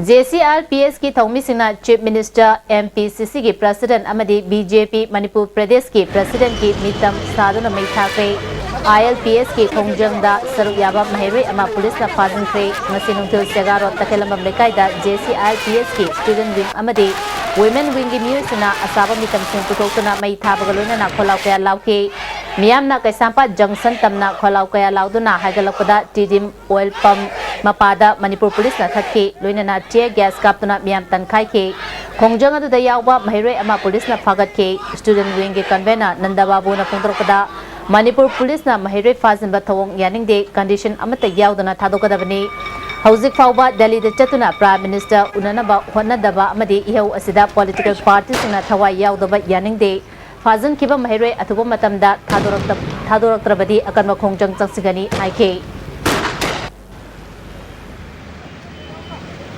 J C I L P Sꯀꯤ ꯊꯧꯃꯤꯁꯤꯡꯅ Chief Minister, M P C Cꯒꯤ President ꯑꯃꯗꯤ B J P ꯃꯅꯤꯄꯨꯔ ꯄ꯭ꯔꯗꯦꯁꯀꯤ Presidentꯀꯤ ꯃꯤꯇꯝ ꯁꯥꯗꯨꯅ ꯃꯩ ꯊꯥꯈ꯭ꯔꯦ꯫ I L P Sꯀꯤ ꯈꯣꯡꯖꯪꯗ ꯁꯔꯨꯛ ꯌꯥꯕ ꯃꯍꯩꯔꯣꯏ ꯑꯃ ꯄꯨꯂꯤꯁꯅ ꯐꯥꯖꯤꯟꯈ꯭ꯔꯦ꯫ ꯉꯁꯤ ꯅꯨꯡꯊꯤꯜ ꯁꯦꯒꯥ ꯔꯣꯗ ꯇꯈꯦꯂꯝꯕꯝ ꯂꯩꯀꯥꯏꯗ J C I L P Sꯀꯤ Student Wing ꯑꯃꯗꯤ Women Wingꯒꯤ ꯃꯤꯑꯣꯏꯁꯤꯡꯅ ꯑꯁꯥꯕ ꯃꯤꯇꯝꯁꯤꯡ ꯄꯨꯊꯣꯛꯇꯨꯅ ꯃꯩ ꯊꯥꯕꯒ ꯂꯣꯏꯅꯅ ꯈꯣꯜꯂꯥꯎ ꯀꯌꯥ ꯂꯥꯎꯈꯤ꯫ ꯃꯤꯌꯥꯝꯅ ꯀꯩꯁꯥꯝꯄꯥꯠ ꯖꯪꯁꯟ ꯇꯝꯅ ꯈꯣꯜꯂꯥꯎ ꯀꯌꯥ ꯂꯥꯎꯗꯨꯅ ꯍꯥꯏꯒꯠꯂꯛꯄꯗ ꯇꯤꯗꯤꯝ ꯑꯣꯏꯜ ꯄꯝ ꯃꯄꯥꯗ ꯃꯅꯤꯄꯨꯔ ꯄꯨꯂꯤꯁꯅ ꯊꯠꯈꯤ, ꯂꯣꯏꯅꯅ tear gas ꯀꯥꯞꯇꯨꯅ ꯃꯤꯌꯥꯝ ꯇꯟꯈꯥꯏꯈꯤ꯫ ꯈꯣꯡꯖꯪ ꯑꯗꯨꯗ ꯌꯥꯎꯕ ꯃꯍꯩꯔꯣꯏ ꯑꯃ ꯄꯨꯂꯤꯁꯅ ꯐꯥꯒꯠꯈꯤ꯫ Student Wingꯒꯤ convener ꯅꯟꯗꯕꯥꯕꯨꯅ ꯐꯣꯡꯗꯣꯔꯛꯄꯗ, ꯃꯅꯤꯄꯨꯔ ꯄꯨꯂꯤꯁꯅ ꯃꯍꯩꯔꯣꯏ ꯐꯥꯖꯤꯟꯕ ꯊꯧꯑꯣꯡ ꯌꯥꯅꯤꯡꯗꯦ, condition ꯑꯃꯠꯇ ꯌꯥꯎꯗꯅ ꯊꯥꯗꯣꯛꯀꯗꯕꯅꯤ꯫ ꯍꯧꯖꯤꯛ ꯐꯥꯎꯕ ꯗꯦꯜꯂꯤꯗ ꯆꯠꯇꯨꯅ Prime Minister ꯎꯅꯅꯕ ꯍꯣꯠꯅꯗꯕ ꯑꯃꯗꯤ ꯏꯍꯧ ꯑꯁꯤꯗ political partyꯁꯤꯡꯅ ꯊꯋꯥꯏ ꯌꯥꯎꯗꯕ ꯌꯥꯅꯤꯡꯗꯦ꯫ ꯐꯥꯖꯤꯟꯈꯤꯕ ꯃꯍꯩꯔꯣꯏ ꯑꯊꯨꯕ ꯃꯇꯝꯗ ꯊꯥꯗꯣꯔꯛꯇ-, ꯊꯥꯗꯣꯔꯛꯇ꯭ꯔꯕꯗꯤ ꯑꯀꯟꯕ ꯈꯣꯡꯖꯪ ꯆꯪꯁꯤꯟꯒꯅꯤ ꯍꯥꯏꯈꯤ꯫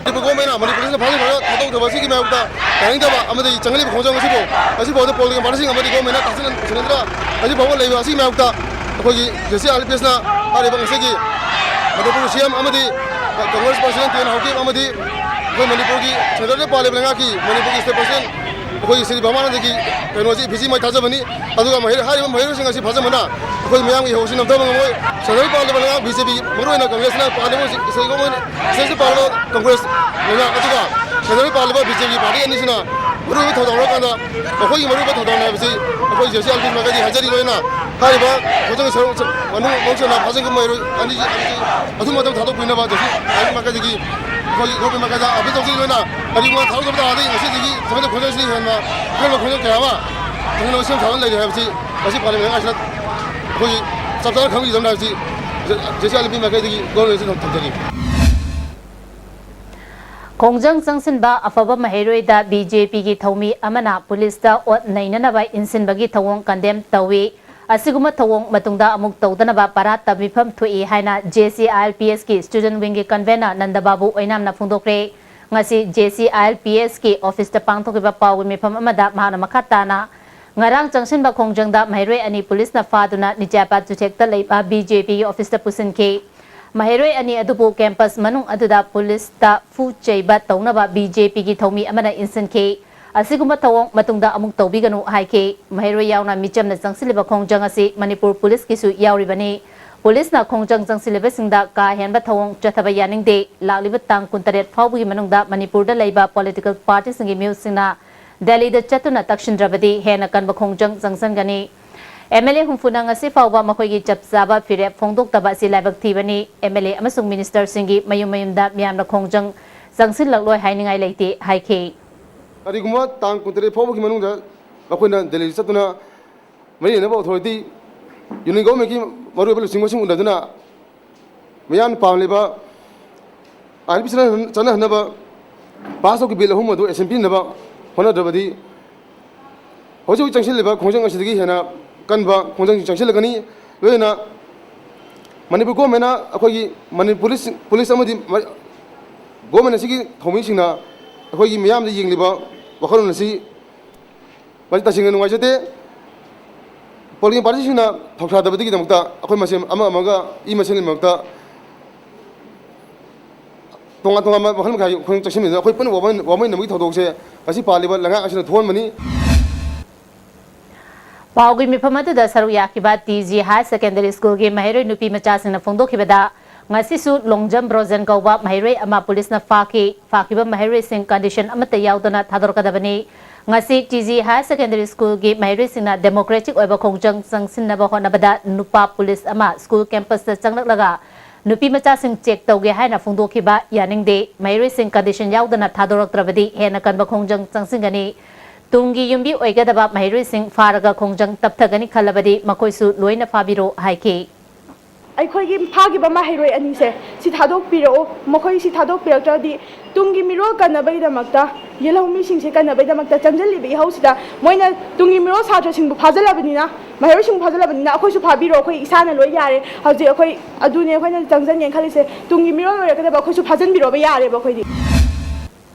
ꯃꯅꯤꯄꯨꯔ ꯒꯣꯚꯔꯟꯃꯦꯟꯠꯅ ꯃꯅꯤꯄꯨꯔꯁꯤꯅ ꯐꯥꯖꯤꯟꯈ꯭ꯔꯒ ꯊꯥꯗꯣꯛꯇꯕ ꯑꯁꯤꯒꯤ ꯃꯥꯌꯣꯛꯇ ꯌꯥꯅꯤꯡꯗꯕ ꯑꯃꯗꯤ ꯆꯪꯍꯜꯂꯤꯕ ꯈꯣꯡꯖꯪ ꯑꯁꯤꯕꯨ ꯉꯁꯤꯐꯥꯎꯗ ꯄꯣꯂꯤꯇꯤꯀꯦꯜ ꯄꯥꯔꯇꯤꯁꯤꯡ ꯑꯃꯗꯤ ꯒꯣꯚꯔꯟꯃꯦꯟꯠꯅ ꯇꯥꯁꯤꯟ-, ꯇꯥꯁꯤꯟꯅꯗꯨꯅ ꯍꯧꯖꯤꯛ ꯐꯥꯎꯕ ꯂꯩꯕ ꯑꯁꯤꯒꯤ ꯃꯥꯌꯣꯛꯇ ꯑꯩꯈꯣꯏꯒꯤ J C I L P Sꯅ ꯍꯥꯏꯔꯤꯕ ꯉꯁꯤꯒꯤ ꯃꯅꯤꯄꯨꯔ C M ꯑꯃꯗꯤ Congress President ꯇꯦꯟ ꯍꯥꯎꯀꯤꯞ ꯑꯃꯗꯤ ꯑꯩꯈꯣꯏ ꯃꯅꯤꯄꯨꯔꯒꯤ centreꯗ ꯄꯥꯜꯂꯤꯕ ꯂꯩꯉꯥꯛꯀꯤ ꯃꯅꯤꯄꯨꯔꯒꯤ State President ꯑꯩꯈꯣꯏ ꯁ꯭ꯔꯤ ꯕꯃꯥꯅꯟꯗꯒꯤ ꯀꯩꯅꯣꯁꯤ effigy ꯃꯩ ꯊꯥꯖꯕꯅꯤ꯫ ꯑꯗꯨꯒ ꯃꯍꯩ-, ꯍꯥꯏꯔꯤꯕ ꯃꯍꯩꯔꯣꯏꯁꯤꯡ ꯑꯁꯤ ꯐꯥꯖꯟꯕꯅ ꯑꯩꯈꯣꯏ ꯃꯤꯌꯥꯝꯒꯤ ꯏꯍꯧꯁꯤ ꯅꯝꯊꯕ ꯉꯝꯃꯣꯏ꯫ Centreꯗ ꯄꯥꯜꯂꯤꯕ ꯂꯩꯉꯥꯛ B J P, ꯃꯔꯨꯑꯣꯏꯅ Congressꯅ ꯄꯥꯜꯂꯤꯕ ꯍꯧꯖꯤꯛ state government, stateꯇ ꯄꯥꯜꯂꯤꯕ Congress ꯂꯩꯉꯥꯛ ꯑꯗꯨꯒ centreꯗ ꯄꯥꯜꯂꯤꯕ B J P party ꯑꯅꯤꯁꯤꯅ ꯃꯔꯨꯑꯣꯏꯕ ꯊꯧꯗꯥꯡ ꯂꯧꯔꯀꯥꯟꯗ ꯃꯈꯣꯏꯒꯤ ꯃꯔꯨꯑꯣꯏꯕ ꯊꯧꯗꯥꯡꯅꯤ ꯍꯥꯏꯕꯁꯤ ꯑꯩꯈꯣꯏ J C I L P ꯃꯥꯏꯀꯩꯗꯒꯤ ꯍꯥꯏꯖꯔꯤ꯫ ꯂꯣꯏꯅ ꯍꯥꯏꯔꯤꯕ ꯈꯣꯡꯖꯪꯒꯤ ꯁꯔꯨꯛ ꯃꯅꯨꯡ ꯃꯅꯨꯡ ꯆꯟꯅ ꯐꯥꯖꯤꯟꯈꯤꯕ ꯃꯍꯩꯔꯣꯏ ꯑꯅꯤꯁꯤ, ꯑꯅꯤꯁꯤ ꯑꯊꯨꯕ ꯃꯇꯝ ꯊꯥꯗꯣꯛꯄꯤꯅꯕ J C I L P ꯃꯥꯏꯀꯩꯗꯒꯤ ꯑꯩꯈꯣꯏꯒꯤ government ꯃꯥꯏꯀꯩꯗ appeal ꯇꯧꯖꯔꯤ꯫ ꯂꯣꯏꯅ ꯀꯔꯤꯒꯨꯝꯕ ꯊꯥꯗꯣꯛꯇꯕ ꯇꯥꯔꯗꯤ ꯉꯁꯤꯗꯒꯤ ꯁꯦꯝꯒꯠꯄ ꯈꯣꯡꯖꯪꯁꯤꯗꯒꯤ ꯍꯦꯟꯅ ꯑꯀꯟꯕ ꯈꯣꯡꯖꯪ ꯀꯌꯥ ꯑꯃ ꯊꯦꯡꯅꯕ ꯁꯦꯝ ꯁꯥꯗꯨꯅ ꯂꯩꯔꯤ ꯍꯥꯏꯕꯁꯤ ꯉꯁꯤ ꯄꯥꯔꯂꯤꯌꯥꯃꯦꯟꯠ ꯂꯩꯉꯥꯛꯁꯤꯅ ꯑꯩꯈꯣꯏꯒꯤ ꯆꯞ ꯆꯥꯅ ꯈꯪꯕꯤꯒꯗꯕꯅꯤ ꯍꯥꯏꯕꯁꯤ J C I L P ꯃꯥꯏꯀꯩꯗꯒꯤ governmentꯁꯤꯗ ꯊꯝꯖꯔꯤ꯫ ꯈꯣꯡꯖꯪ ꯆꯪꯁꯤꯟꯕ ꯑꯐꯕ ꯃꯍꯩꯔꯣꯏꯗ ꯕꯤ ꯖꯦ ꯄꯤꯒꯤ ꯊꯧꯃꯤ ꯑꯃꯅ ꯄꯨꯂꯤꯁꯇ ꯑꯣꯠ ꯅꯩꯅꯅꯕ ꯏꯟꯁꯤꯟꯕꯒꯤ ꯊꯧꯑꯣꯡ ꯀꯟꯗꯦꯝ ꯇꯧꯏ꯫ ꯑꯁꯤꯒꯨꯝꯕ ꯊꯧꯑꯣꯡ ꯃꯇꯨꯡꯗ ꯑꯃꯨꯛ ꯇꯧꯗꯅꯕ ꯄꯔꯥ ꯇꯝꯕꯤꯐꯝ ꯊꯣꯛꯏ ꯍꯥꯏꯅ J C I L P ꯑꯦꯁꯀꯤ ꯁ꯭ꯇꯨꯗꯦꯟꯠ ꯋꯤꯡꯒꯤ ꯀꯟꯚꯦꯅꯔ ꯅꯟꯗꯕꯥꯕꯨ ꯑꯣꯏꯅꯥꯝꯅ ꯐꯣꯡꯗꯣꯛꯈ꯭ꯔꯦ꯫ ꯉꯁꯤ J C I L P ꯑꯦꯁꯀꯤ ꯑꯣꯐꯤꯁꯇ ꯄꯥꯡꯊꯣꯛꯈꯤꯕ ꯄꯥꯎꯒꯤ ꯃꯤꯐꯝ ꯑꯃꯗ ꯃꯍꯥꯛꯅ ꯃꯈꯥ ꯇꯥꯅ, ꯉꯔꯥꯡ ꯆꯪꯁꯤꯟꯕ ꯈꯣꯡꯖꯪꯗ ꯃꯍꯩꯔꯣꯏ ꯑꯅꯤ ꯄꯨꯂꯤꯁꯅ ꯐꯥꯗꯨꯅ ꯅꯤꯆꯥꯄꯥꯠ ꯆꯨꯊꯦꯛꯇ ꯂꯩꯕ ꯕꯤ ꯖꯦ ꯄꯤꯒꯤ ꯑꯣꯐꯤꯁꯇ ꯄꯨꯁꯤꯟꯈꯤ꯫ ꯃꯍꯩꯔꯣꯏ ꯑꯅꯤ ꯑꯗꯨꯕꯨ ꯀꯦꯝꯄꯁ ꯃꯅꯨꯡ ꯑꯗꯨꯗ ꯄꯨꯂꯤꯁꯇ ꯐꯨ ꯆꯩꯕ ꯇꯧꯅꯕ ꯕꯤ ꯖꯦ ꯄꯤꯒꯤ ꯊꯧꯃꯤ ꯑꯃꯅ ꯏꯟꯁꯤꯟꯈꯤ꯫ ꯑꯁꯤꯒꯨꯝꯕ ꯊꯧꯑꯣꯡ ꯃꯇꯨꯡꯗ ꯑꯃꯨꯛ ꯇꯧꯕꯤꯒꯅꯨ ꯍꯥꯏꯈꯤ꯫ ꯃꯍꯩꯔꯣꯏ ꯌꯥꯎꯅ ꯃꯤꯆꯝꯅ ꯆꯪꯁꯤꯜꯂꯤꯕ ꯈꯣꯡꯖꯪ ꯑꯁꯤ ꯃꯅꯤꯄꯨꯔ ꯄꯨꯂꯤꯁꯀꯤꯁꯨ ꯌꯥꯎꯔꯤꯕꯅꯤ꯫ ꯄꯨꯂꯤꯁꯅ ꯈꯣꯡꯖꯪ ꯆꯪꯁꯤꯜꯂꯤꯕꯁꯤꯡꯗ ꯀꯥ ꯍꯦꯟꯕ ꯊꯧꯑꯣꯡ ꯆꯠꯊꯕ ꯌꯥꯅꯤꯡꯗꯦ꯫ ꯂꯥꯛꯂꯤꯕ ꯇꯥꯡ ꯀꯨꯟꯇꯔꯦꯠ ꯐꯥꯎꯕꯒꯤ ꯃꯅꯨꯡꯗ ꯃꯅꯤꯄꯨꯔꯗ ꯂꯩꯕ ꯄꯣꯂꯤꯇꯤꯀꯦꯜ ꯄꯥꯔꯇꯤꯁꯤꯡꯒꯤ ꯃꯤꯍꯨꯠꯁꯤꯡꯅ ꯗꯦꯜꯂꯤꯗ ꯆꯠꯇꯨꯅ ꯇꯛꯁꯤꯟꯗ꯭ꯔꯕꯗꯤ ꯍꯦꯟꯅ ꯀꯟꯕ ꯈꯣꯡꯖꯪ ꯆꯪꯁꯤꯟꯒꯅꯤ꯫ ꯑꯦꯝ ꯑꯦꯜ ꯑꯦ ꯍꯨꯝꯐꯨꯅ ꯉꯁꯤ ꯐꯥꯎꯕ ꯃꯈꯣꯏꯒꯤ ꯆꯞ ꯆꯥꯕ ꯐꯤꯔꯦꯞ ꯐꯣꯡꯗꯣꯛꯇꯕ ꯑꯁꯤ ꯂꯥꯏꯕꯛ ꯊꯤꯕꯅꯤ꯫ ꯑꯦꯝ ꯑꯦꯜ ꯑꯦ ꯑꯃꯁꯨꯡ ꯃꯤꯅꯤꯁꯇꯔꯁꯤꯡꯒꯤ ꯃꯌꯨꯝ ꯃꯌꯨꯝꯗ ꯃꯤꯌꯥꯝꯅ ꯈꯣꯡꯖꯪ ꯆꯪꯁꯤꯜꯂꯛꯂꯣꯏ ꯍꯥꯏꯅꯤꯡꯉꯥꯏ ꯂꯩꯇꯦ ꯍꯥꯏꯈꯤ꯫ ꯀꯔꯤꯒꯨꯝꯕ ꯇꯥꯡ ꯀꯨꯟꯇꯔꯦꯠ ꯐꯥꯎꯕꯒꯤ ꯃꯅꯨꯡꯗ ꯃꯈꯣꯏꯅ ꯗꯦꯜꯂꯤꯗ ꯆꯠꯇꯨꯅ ꯃꯔꯤ ꯂꯩꯅꯕ ꯑꯣꯊꯣꯔꯤꯇꯤ, ꯌꯨꯅꯤꯌꯟ ꯒꯣꯚꯔꯟꯃꯦꯟꯠꯀꯤ ꯃꯔꯨꯑꯣꯏꯕ ꯂꯨꯆꯤꯡꯕꯁꯤꯡ ꯎꯅꯗꯨꯅ ꯃꯤꯌꯥꯝꯅ ꯄꯥꯝꯂꯤꯕ ꯑꯥꯏ ꯑꯦꯜ ꯄꯤ ꯆꯠꯅꯍꯟꯅꯕ ꯄꯥꯁ ꯇꯧꯈꯤꯕ ꯕꯤꯜ ꯑꯍꯨꯝ ꯑꯗꯨ ꯑꯦꯁꯦꯝꯕ꯭ꯂꯤ ꯄꯤꯅꯕ ꯍꯣꯠꯅꯗ꯭ꯔꯕꯗꯤ ꯍꯧꯖꯤꯛ ꯍꯧꯖꯤꯛ ꯆꯪꯁꯤꯜꯂꯤꯕ ꯈꯣꯡꯖꯪ ꯑꯁꯤꯗꯒꯤ ꯍꯦꯟꯅ ꯀꯟꯕ ꯈꯣꯡꯖꯪꯁꯤꯡ ꯆꯪꯁꯤꯜꯂꯛꯀꯅꯤ꯫ ꯂꯣꯏꯅꯅ ꯃꯅꯤꯄꯨꯔ ꯒꯣꯚꯔꯟꯃꯦꯟꯠꯅ ꯑꯩꯈꯣꯏꯒꯤ ꯃꯅꯤꯄꯨꯔ ꯄꯨꯂꯤꯁ, ꯄꯨꯂꯤꯁ ꯑꯃꯗꯤ ꯃ-, ꯒꯣꯚꯔꯟꯃꯦꯟꯠ ꯑꯁꯤꯒꯤ ꯊꯧꯃꯤꯁꯤꯡꯅ ꯑꯩꯈꯣꯏꯒꯤ ꯃꯤꯌꯥꯝꯗ ꯌꯦꯡꯂꯤꯕ ꯋꯥꯈꯜꯂꯣꯟ ꯑꯁꯤ ꯃꯁꯤ ꯇꯁꯦꯡꯅ ꯅꯨꯡꯉꯥꯏꯖꯗꯦ꯫ ꯄꯣꯂꯤꯇꯤꯀꯦꯜ ꯄꯥꯔꯇꯤꯁꯤꯡꯅ ꯊꯧꯁꯥꯗꯕꯗꯒꯤꯗꯃꯛꯇ ꯑꯩꯈꯣꯏ ꯃꯁꯦꯟ ꯑꯃ ꯑꯃꯒ ꯏ ꯃꯁꯦꯟꯒꯤ ꯃꯔꯛꯇ ꯇꯣꯉꯥꯟ ꯇꯣꯉꯥꯟꯕ ꯋꯥꯈꯜ ꯃꯈꯥꯒꯤ ꯈꯣꯡꯖꯪ ꯆꯪꯁꯤꯟꯕꯁꯤꯅ ꯑꯩꯈꯣꯏ ꯄꯨꯟꯅ ꯋꯥꯃꯟ-, ꯋꯥꯃꯤꯟꯅꯕꯒꯤ ꯊꯧꯗꯣꯛꯁꯦ ꯉꯁꯤ ꯄꯥꯜꯂꯤꯕ ꯂꯩꯉꯥꯛ ꯑꯁꯤꯅ ꯊꯣꯛꯍꯟꯕꯅꯤ꯫ ꯄꯥꯎꯒꯤ ꯃꯤꯐꯝ ꯑꯗꯨꯗ ꯁꯔꯨꯛ ꯌꯥꯈꯤꯕ ꯇꯤ ꯖꯤ ꯍꯥꯌꯔ ꯁꯦꯀꯦꯟꯗꯔꯤ ꯁ꯭ꯀꯨꯜꯒꯤ ꯃꯍꯩꯔꯣꯏ ꯅꯨꯄꯤ ꯃꯆꯥꯁꯤꯡꯅ ꯐꯣꯡꯗꯣꯛꯈꯤꯕꯗ, ꯉꯁꯤꯁꯨ ꯂꯣꯡꯖꯝ ꯕ꯭ꯔꯣꯖꯦꯟ ꯀꯧꯕ ꯃꯍꯩꯔꯣꯏ ꯑꯃ ꯄꯨꯂꯤꯁꯅ ꯐꯥꯈꯤ꯫ ꯐꯥꯈꯤꯕ ꯃꯍꯩꯔꯣꯏꯁꯤꯡ ꯀꯟꯗꯤꯁꯟ ꯑꯃꯠꯇ ꯌꯥꯎꯗꯅ ꯊꯥꯗꯣꯔꯛꯀꯗꯕꯅꯤ꯫ ꯉꯁꯤ ꯇꯤ ꯖꯤ ꯍꯥꯌꯔ ꯁꯦꯀꯦꯟꯗꯔꯤ ꯁ꯭ꯀꯨꯜꯒꯤ ꯃꯍꯩꯔꯣꯏꯁꯤꯡꯅ ꯗꯦꯃꯣꯀ꯭ꯔꯦꯇꯤꯛ ꯑꯣꯏꯕ ꯈꯣꯡꯖꯪ ꯆꯪꯁꯤꯟꯅꯕ ꯍꯣꯠꯅꯕꯗ ꯅꯨꯄꯥ ꯄꯨꯂꯤꯁ ꯑꯃ ꯁ꯭ꯀꯨꯜ ꯀꯦꯝꯄꯁꯇ ꯆꯪꯂꯛꯂꯒ ꯅꯨꯄꯤ ꯃꯆꯥꯁꯤꯡ ꯆꯦꯛ ꯇꯧꯒꯦ ꯍꯥꯏꯅ ꯐꯣꯡꯗꯣꯛꯈꯤꯕ ꯌꯥꯅꯤꯡꯗꯦ꯫ ꯃꯍꯩꯔꯣꯏꯁꯤꯡ ꯀꯟꯗꯤꯁꯟ ꯌꯥꯎꯗꯅ ꯊꯥꯗꯣꯔꯛꯇ꯭ꯔꯕꯗꯤ ꯍꯦꯟꯅ ꯀꯟꯕ ꯈꯣꯡꯖꯪ ꯆꯪꯁꯤꯟꯒꯅꯤ꯫ ꯇꯨꯡꯒꯤ ꯌꯨꯝꯕꯤ ꯑꯣꯏꯒꯗꯕ ꯃꯍꯩꯔꯣꯏꯁꯤꯡ ꯐꯥꯔꯒ ꯈꯣꯡꯖꯪ ꯇꯞꯊꯒꯅꯤ ꯈꯜꯂꯕꯗꯤ ꯃꯈꯣꯏꯁꯨ ꯂꯣꯏꯅ ꯐꯥꯕꯤꯔꯣ ꯍꯥꯏꯈꯤ꯫ ꯑꯩꯈꯣꯏꯒꯤ ꯐꯥꯈꯤꯕ ꯃꯍꯩꯔꯣꯏ ꯑꯅꯤꯁꯦ ꯁꯤ ꯊꯥꯗꯣꯛꯄꯤꯔꯛꯑꯣ꯫ ꯃꯈꯣꯏ ꯁꯤ ꯊꯥꯗꯣꯛꯄꯤꯔꯛꯇ꯭ꯔꯗꯤ ꯇꯨꯡꯒꯤ ꯃꯤꯔꯣꯜ ꯀꯟꯅꯕꯒꯤꯗꯃꯛꯇ, ꯌꯦꯜꯍꯧꯃꯤꯁꯤꯡꯁꯦ ꯀꯟꯅꯕꯒꯤꯗꯃꯛꯇ ꯆꯪꯁꯤꯜꯂꯤꯕ ꯏꯍꯧꯁꯤꯗ ꯃꯣꯏꯅ ꯇꯨꯡꯒꯤ ꯃꯤꯔꯣꯜ ꯁꯥꯇ꯭ꯔꯁꯤꯡꯕꯨ ꯐꯥꯖꯤꯜꯂꯕꯅꯤꯅ, ꯃꯍꯩꯔꯣꯏꯁꯤꯡꯕꯨ ꯐꯥꯖꯤꯜꯂꯕꯅꯤꯅ ꯑꯩꯈꯣꯏꯁꯨ ꯐꯥꯕꯤꯔꯣ, ꯑꯩꯈꯣꯏ ꯏꯁꯥꯅ ꯂꯣꯏ ꯌꯥꯔꯦ꯫ ꯍꯧꯖꯤꯛ ꯑꯩꯈꯣꯏ ꯑꯗꯨꯅꯦ ꯑꯩꯈꯣꯏꯅ ꯆꯪꯁꯤꯟꯒꯦꯅ ꯈꯜꯂꯤꯁꯦ, ꯇꯨꯡꯒꯤ ꯃꯤꯔꯣꯜ ꯑꯣꯏꯔꯛꯀꯗꯕ ꯑꯩꯈꯣꯏꯁꯨ ꯐꯥꯖꯤꯟꯕꯤꯔꯣꯕ ꯌꯥꯔꯦꯕ ꯑꯩꯈꯣꯏꯗꯤ꯫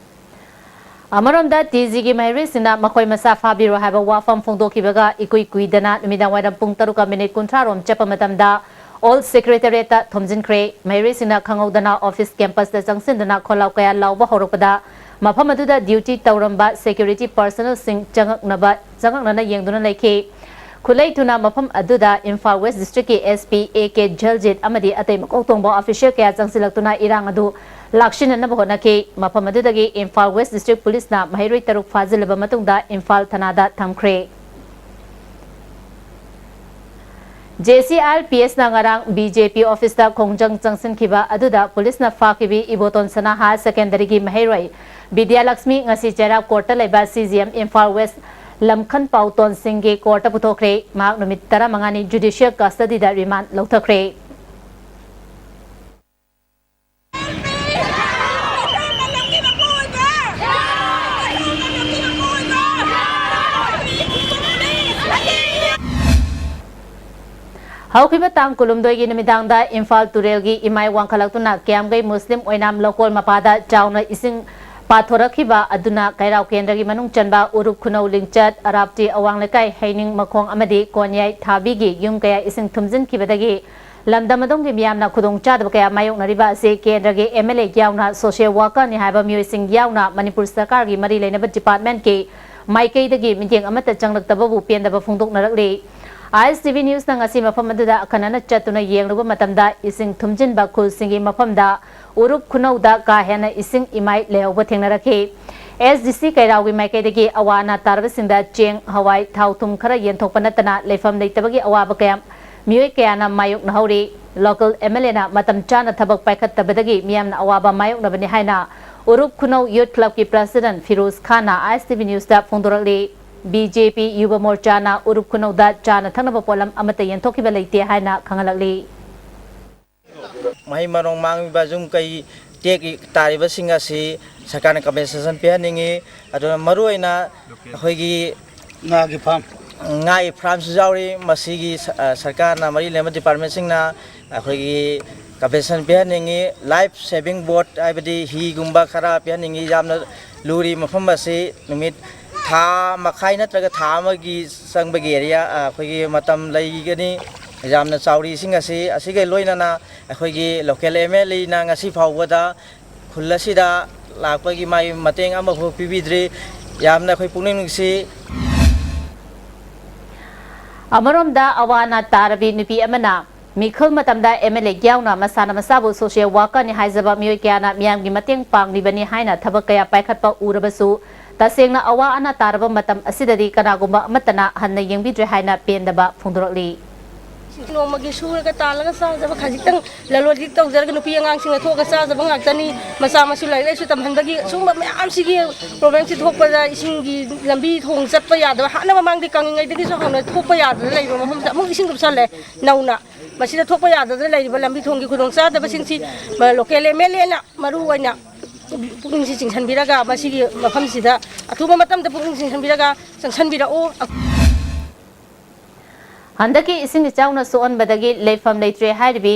ꯑꯃꯔꯣꯝꯗ, ꯇꯤ ꯖꯤꯒꯤ ꯃꯍꯩꯔꯣꯏꯁꯤꯡꯅ ꯃꯈꯣꯏ ꯃꯁꯥ ꯐꯥꯕꯤꯔꯣ ꯍꯥꯏꯕ ꯋꯥꯐꯝ ꯐꯣꯡꯗꯣꯛꯈꯤꯕꯒ ꯏꯀꯨꯏ ꯀꯨꯏꯗꯅ ꯅꯨꯃꯤꯗꯥꯡ ꯋꯥꯏꯔꯝ ꯄꯨꯡ ꯇꯔꯨꯛꯀ ꯃꯤꯅꯤꯠ ꯀꯨꯟꯊ꯭ꯔꯥ ꯔꯣꯝ ꯆꯠꯄ ꯃꯇꯝꯗ, ꯑꯣꯜ ꯁꯦꯀ꯭ꯔꯦꯇꯔꯤꯌꯦꯠꯇ ꯊꯣꯝꯖꯤꯟꯈ꯭ꯔꯦ꯫ ꯃꯍꯩꯔꯣꯏꯁꯤꯡꯅ ꯈꯪꯍꯧꯗꯅ ꯑꯣꯐꯤꯁ ꯀꯦꯝꯄꯁꯇ ꯆꯪꯁꯤꯟꯗꯨꯅ ꯈꯣꯜꯂꯥꯎ ꯀꯌꯥ ꯂꯥꯎꯕ ꯍꯧꯔꯛꯄꯗ, ꯃꯐꯝ ꯑꯗꯨꯗ ꯗ꯭ꯌꯨꯇꯤ ꯇꯧꯔꯝꯕ ꯁꯦꯀ꯭ꯌꯨꯔꯤꯇꯤ ꯄꯔꯁꯅꯦꯜꯁꯤꯡ ꯆꯪꯉꯛꯅꯕ, ꯆꯪꯉꯛꯅꯅ ꯌꯦꯡꯗꯨꯅ ꯂꯩꯈꯤ꯫ ꯈꯨꯠꯂꯩ ꯊꯨꯅ ꯃꯐꯝ ꯑꯗꯨꯗ ꯏꯝꯐꯥꯜ ꯋꯦꯁ ꯗꯤꯁꯇ꯭ꯔꯤꯛꯀꯤ ꯑꯦꯁ ꯄꯤ ꯑꯦ ꯀꯦ ꯖꯜꯖꯤꯠ ꯑꯃꯗꯤ ꯑꯇꯩ ꯃꯀꯣꯛ ꯊꯣꯡꯕ ꯑꯣꯐꯤꯁꯤꯌꯦꯜ ꯀꯌꯥ ꯆꯪꯁꯤꯜꯂꯛꯇꯨꯅ ꯏꯔꯥꯡ ꯑꯗꯨ ꯂꯥꯛꯁꯤꯟꯅꯅꯕ ꯍꯣꯠꯅꯈꯤ꯫ ꯃꯐꯝ ꯑꯗꯨꯗꯒꯤ ꯏꯝꯐꯥꯜ ꯋꯦꯁ ꯗꯤꯁꯇ꯭ꯔꯤꯛ ꯄꯨꯂꯤꯁꯅ ꯃꯍꯩꯔꯣꯏ ꯇꯔꯨꯛ ꯐꯥꯖꯤꯜꯂꯕ ꯃꯇꯨꯡꯗ ꯏꯝꯐꯥꯜ ꯊꯅꯥꯗ ꯊꯝꯈ꯭ꯔꯦ꯫ ꯖꯦ ꯁꯤ ꯑꯥꯏ ꯑꯦꯜ ꯄꯤ ꯑꯦꯁꯅ ꯉꯔꯥꯡ ꯕꯤ ꯖꯦ ꯄꯤ ꯑꯣꯐꯤꯁꯇ ꯈꯣꯡꯖꯪ ꯆꯪꯁꯤꯟꯈꯤꯕ ꯑꯗꯨꯗ ꯄꯨꯂꯤꯁꯅ ꯐꯥꯈꯤꯕꯤ ꯏꯕꯣꯇꯣꯟ ꯁꯅꯥ ꯍꯥꯌꯔ ꯁꯦꯀꯦꯟꯗꯔꯤꯒꯤ ꯃꯍꯩꯔꯣꯏ ꯕꯤꯗ꯭ꯌꯥꯂꯛꯁꯃꯤ ꯉꯁꯤ ꯆꯩꯔꯥꯛ ꯀꯣꯔꯠꯇ ꯂꯩꯕ C J M Imphal west ꯂꯝꯈꯟ ꯄꯥꯎꯇꯣꯟ ꯁꯤꯡꯒꯤ ꯀꯣꯔꯠꯇ ꯄꯨꯊꯣꯛꯈ꯭ꯔꯦ꯫ ꯃꯍꯥꯛ ꯅꯨꯃꯤꯠ ꯇꯔꯥꯃꯉꯥꯅꯤ ꯖꯨꯗꯤꯁꯤꯌꯦꯜ ꯀꯁꯇꯗꯤꯗ ꯔꯤꯃꯥꯟꯗ ꯂꯧꯊꯈ꯭ꯔꯦ꯫ ꯍꯧꯈꯤꯕ ꯇꯥꯡ ꯀꯨꯟꯍꯨꯝꯗꯣꯏꯒꯤ ꯅꯨꯃꯤꯗꯥꯡꯗ ꯏꯝꯐꯥꯜ ꯇꯨꯔꯦꯜꯒꯤ ꯏꯃꯥꯏ ꯋꯥꯡꯈꯠꯂꯛꯇꯨꯅ ꯀꯤꯌꯥꯝꯒꯩ ꯃꯨꯁꯂꯤꯝ ꯑꯣꯏꯅꯥꯝ ꯂꯧꯀꯣꯜ ꯃꯄꯥꯗ ꯆꯥꯎꯅ ꯏꯁꯤꯡ ꯄꯥꯊꯣꯔꯛꯈꯤꯕ ꯑꯗꯨꯅ ꯀꯩꯔꯥꯎ ꯀꯦꯟꯗ꯭ꯔꯒꯤ ꯃꯅꯨꯡ ꯆꯟꯕ ꯎꯔꯨꯞ ꯈꯨꯅꯧ ꯂꯤꯡꯆꯠ, ꯑꯔꯥꯞꯇꯤ ꯑꯋꯥꯡ ꯂꯩꯀꯥꯏ, ꯍꯩꯅꯤꯡ ꯃꯈꯣꯡ ꯑꯃꯗꯤ ꯀꯣꯟꯌꯥꯏ ꯊꯥꯕꯤꯒꯤ ꯌꯨꯝ ꯀꯌꯥ ꯏꯁꯤꯡ ꯊꯨꯝꯖꯤꯟꯈꯤꯕꯗꯒꯤ ꯂꯝꯗꯝ ꯑꯗꯣꯝꯒꯤ ꯃꯤꯌꯥꯝꯅ ꯈꯨꯗꯣꯡꯆꯥꯗꯕ ꯀꯌꯥ ꯃꯥꯌꯣꯛꯅꯔꯤꯕ ꯑꯁꯤ ꯀꯦꯟꯗ꯭ꯔꯒꯤ ꯑꯦꯝ ꯑꯦꯜ ꯑꯦ ꯌꯥꯎꯅ ꯁꯣꯁꯤꯌꯦꯜ ꯋꯥꯔꯀꯔꯅꯤ ꯍꯥꯏꯕ ꯃꯤꯑꯣꯏꯁꯤꯡ ꯌꯥꯎꯅ ꯃꯅꯤꯄꯨꯔ ꯁꯔꯀꯥꯔꯒꯤ ꯃꯔꯤ ꯂꯩꯅꯕ ꯗꯤꯄꯥꯔꯠꯃꯦꯟꯠꯀꯤ ꯃꯥꯏꯀꯩꯗꯒꯤ ꯃꯤꯠꯌꯦꯡ ꯑꯃꯠꯇ ꯆꯪꯂꯛꯇꯕꯕꯨ ꯄꯦꯟꯗꯕ ꯐꯣꯡꯗꯣꯛꯅꯔꯛꯂꯤ꯫ ꯑꯥꯏ ꯑꯦꯁ ꯇꯤ ꯚꯤ ꯅ꯭ꯌꯨꯁꯅ ꯉꯁꯤ ꯃꯐꯝ ꯑꯗꯨꯗ ꯑꯈꯟꯅꯅ ꯆꯠꯇꯨꯅ ꯌꯦꯡꯂꯨꯕ ꯃꯇꯝꯗ ꯏꯁꯤꯡ ꯊꯨꯝꯖꯤꯟꯕ ꯈꯨꯜꯁꯤꯡꯒꯤ ꯃꯐꯝꯗ ꯎꯔꯨꯞ ꯈꯨꯅꯧꯗ ꯀꯥ ꯍꯦꯟꯅ ꯏꯁꯤꯡ ꯏꯃꯥꯏ ꯂꯩꯍꯧꯕ ꯊꯦꯡꯅꯔꯛꯈꯤ꯫ ꯑꯦꯁ ꯗꯤ ꯁꯤ ꯀꯩꯔꯥꯎꯒꯤ ꯃꯥꯏꯀꯩꯗꯒꯤ ꯑꯋꯥ ꯑꯅꯥ ꯇꯥꯔꯕꯁꯤꯡꯗ ꯆꯦꯡ, ꯍꯋꯥꯏ, ꯊꯥꯎ ꯊꯨꯝ ꯈꯔ ꯌꯦꯟꯊꯣꯛꯄ ꯅꯠꯇꯅ ꯂꯩꯐꯝ ꯂꯩꯇꯕꯒꯤ ꯑꯋꯥꯕ ꯀꯌꯥ ꯃꯤꯑꯣꯏ ꯀꯌꯥꯅ ꯃꯥꯌꯣꯛꯅꯍꯧꯔꯤ꯫ ꯂꯣꯀꯦꯜ ꯑꯦꯝ ꯑꯦꯜ ꯑꯦꯅ ꯃꯇꯝ ꯆꯥꯅ ꯊꯕꯛ ꯄꯥꯏꯈꯠꯇꯕꯗꯒꯤ ꯃꯤꯌꯥꯝꯅ ꯑꯋꯥꯕ ꯃꯥꯌꯣꯛꯅꯕꯅꯤ ꯍꯥꯏꯅ ꯎꯔꯨꯞ ꯈꯨꯅꯧ ꯌꯨꯠ ꯀ꯭ꯂꯕꯀꯤ ꯄ꯭ꯔꯁꯤꯗꯦꯟꯠ ꯐꯤꯔꯣꯖ ꯈꯥꯟꯅ ꯑꯥꯏ ꯑꯦꯁ T V ꯅ꯭ꯌꯨꯁꯇ ꯐꯣꯡꯗꯣꯔꯛꯂꯤ꯫ B J P ꯌꯨꯕ ꯃꯣꯔꯆꯥꯅ ꯎꯔꯨꯞ ꯈꯨꯅꯧꯗ ꯆꯥꯅ ꯊꯛꯅꯕ ꯄꯣꯠꯂꯝ ꯑꯃꯠꯇ ꯌꯦꯟꯊꯣꯛꯈꯤꯕ ꯂꯩꯇꯦ ꯍꯥꯏꯅ ꯈꯪꯍꯜꯂꯛꯂꯤ꯫ ꯃꯍꯩ ꯃꯔꯣꯡ ꯃꯥꯡꯂꯤꯕ, ꯌꯨꯝ ꯀꯩ ꯇꯦꯛ ꯇꯥꯔꯤꯕꯁꯤꯡ ꯑꯁꯤ ꯁꯔꯀꯥꯔꯅ ꯀꯝꯄꯦꯟꯁꯦꯁꯟ ꯄꯤꯍꯟꯅꯤꯡꯏ꯫ ꯑꯗꯨꯅ ꯃꯔꯨꯑꯣꯏꯅ ꯑꯩꯈꯣꯏꯒꯤ ꯉꯥꯒꯤ ꯐꯥꯝ꯫ ꯉꯥꯒꯤ ꯐꯥꯔꯝꯁꯨ ꯌꯥꯎꯔꯤ꯫ ꯃꯁꯤꯒꯤ ꯁ-, ꯑ, ꯁꯔꯀꯥꯔꯅ ꯃꯔꯤ ꯂꯩꯅꯕ ꯗꯤꯄꯥꯔꯠꯃꯦꯟꯁꯤꯡꯅ ꯑꯩꯈꯣꯏꯒꯤ ꯀꯝꯄꯦꯟꯁꯦꯁꯟ ꯄꯤꯍꯟꯅꯤꯡꯏ꯫ ꯂꯥꯏꯐ ꯁꯦꯚꯤꯡ ꯕꯣꯠ ꯍꯥꯏꯕꯗꯤ ꯍꯤꯒꯨꯝꯕ ꯈꯔ ꯄꯤꯍꯟꯅꯤꯡꯏ꯫ ꯌꯥꯝꯅ ꯂꯨꯔꯤ ꯃꯐꯝ ꯑꯁꯤ꯫ ꯅꯨꯃꯤꯠ ꯊꯥ ꯃꯈꯥꯏ ꯅꯠꯇ꯭ꯔꯒ ꯊꯥ ꯑꯃꯒꯤ ꯆꯪꯕꯒꯤ ꯑꯦꯔꯤꯌꯥ, ꯑ, ꯑꯩꯈꯣꯏꯒꯤ ꯃꯇꯝ ꯂꯩꯒꯅꯤ꯫ ꯌꯥꯝꯅ ꯆꯥꯎꯔꯤ ꯏꯁꯤꯡ ꯑꯁꯤ꯫ ꯑꯁꯤꯒ ꯂꯣꯏꯅꯅ ꯑꯩꯈꯣꯏꯒꯤ ꯂꯣꯀꯦꯜ ꯑꯦꯝ ꯑꯦꯜ ꯑꯦꯅ ꯉꯁꯤ ꯐꯥꯎꯕꯗ ꯈꯨꯜ ꯑꯁꯤꯗ ꯂꯥꯛꯄꯒꯤ ꯃꯥꯒꯤ ꯃꯇꯦꯡ ꯑꯃꯐꯥꯎ ꯄꯤꯕꯤꯗ꯭ꯔꯤ꯫ ꯌꯥꯝꯅ ꯑꯩꯈꯣꯏ ꯄꯨꯛꯅꯤꯡ ꯅꯨꯡꯁꯤ꯫ ꯑꯃꯔꯣꯝꯗ ꯑꯋꯥ ꯑꯅꯥ ꯇꯥꯔꯕꯤ ꯅꯨꯄꯤ ꯑꯃꯅ ꯃꯤꯈꯜ ꯃꯇꯝꯗ ꯑꯦꯝ ꯑꯦꯜ ꯑꯦ ꯌꯥꯎꯅ ꯃꯁꯥꯅ ꯃꯁꯥꯕꯨ ꯁꯣꯁꯤꯌꯦꯜ ꯋꯥꯔꯀꯔꯅꯤ ꯍꯥꯏꯖꯕ ꯃꯤꯑꯣꯏ ꯀꯌꯥꯅ ꯃꯤꯌꯥꯝꯒꯤ ꯃꯇꯦꯡ ꯄꯥꯡꯂꯤꯕꯅꯤ ꯍꯥꯏꯅ ꯊꯕꯛ ꯀꯌꯥ ꯄꯥꯏꯈꯠꯄ ꯎꯔꯕꯁꯨ, ꯇꯁꯦꯡꯅ ꯑꯋꯥ ꯑꯅꯥ ꯇꯥꯔꯕ ꯃꯇꯝ ꯑꯁꯤꯗꯗꯤ ꯀꯅꯥꯒꯨꯝꯕ ꯑꯃꯠꯇꯅ ꯍꯟꯅ ꯌꯦꯡꯕꯤꯗ꯭ꯔꯦ ꯍꯥꯏꯅ ꯄꯦꯟꯗꯕ ꯐꯣꯡꯗꯣꯔꯛꯂꯤ꯫ ꯅꯣꯡꯃꯒꯤ ꯁꯨꯔꯒ ꯇꯥꯜꯂꯒ ꯆꯥꯖꯕ ꯈꯖꯤꯛꯇꯪ ꯂꯂꯣꯟ ꯏꯇꯤꯛ ꯇꯧꯖꯔꯒ ꯅꯨꯄꯤ ꯑꯉꯥꯡꯁꯤꯡꯅ ꯊꯣꯛꯑꯒ ꯆꯥꯖꯕ ꯉꯥꯛꯇꯅꯤ꯫ ꯃꯆꯥ ꯃꯁꯨ ꯂꯥꯏꯔꯤꯛ ꯂꯥꯏꯁꯨ ꯇꯝꯍꯟꯕꯒꯤ ꯁꯨꯝꯕ ꯃꯌꯥꯝꯁꯤꯒꯤ ꯄ꯭ꯔꯣꯕ꯭ꯂꯦꯝꯁꯤ ꯊꯣꯛꯄꯗ ꯏꯁꯤꯡꯒꯤ ꯂꯝꯕꯤ ꯊꯣꯡ ꯆꯠꯄ ꯌꯥꯗꯕ, ꯍꯥꯟꯅ ꯃꯃꯥꯡꯗꯤ ꯀꯪꯉꯤꯉꯩꯗꯒꯤꯁꯨ ꯍꯧꯅ ꯊꯣꯛꯄ ꯌꯥꯗꯅ ꯂꯩꯕ ꯃꯐꯝꯁꯤꯗ ꯑꯃꯨꯛ ꯏꯁꯤꯡ ꯂꯨꯞꯁꯜꯂꯦ ꯅꯧꯅ꯫ ꯃꯁꯤꯗ ꯊꯣꯛꯄ ꯌꯥꯗꯗꯅ ꯂꯩꯔꯤꯕ ꯂꯝꯕꯤ ꯊꯣꯡꯒꯤ ꯈꯨꯗꯣꯡꯆꯥꯗꯕꯁꯤꯡꯁꯤ ꯂꯣꯀꯦꯜ ꯑꯦꯝ ꯑꯦꯜ ꯑꯦꯅ ꯃꯔꯨ ꯑꯣꯏꯅ ꯄꯨꯛꯅꯤꯡꯁꯤ ꯆꯤꯡꯁꯤꯟꯕꯤꯔꯒ ꯃꯁꯤꯒꯤ ꯃꯐꯝꯁꯤꯗ ꯑꯊꯨꯕ ꯃꯇꯝꯗ ꯄꯨꯛꯅꯤꯡ ꯆꯤꯡꯁꯤꯟꯕꯤꯔꯒ ꯆꯪꯁꯤꯟꯕꯤꯔꯛꯎ꯫ ꯍꯟꯗꯛꯀꯤ ꯏꯁꯤꯡ ꯏꯆꯥꯎꯅ ꯁꯣꯛꯍꯟꯕꯗꯒꯤ ꯂꯩꯐꯝ ꯂꯩꯇ꯭ꯔꯦ ꯍꯥꯏꯔꯤꯕꯤ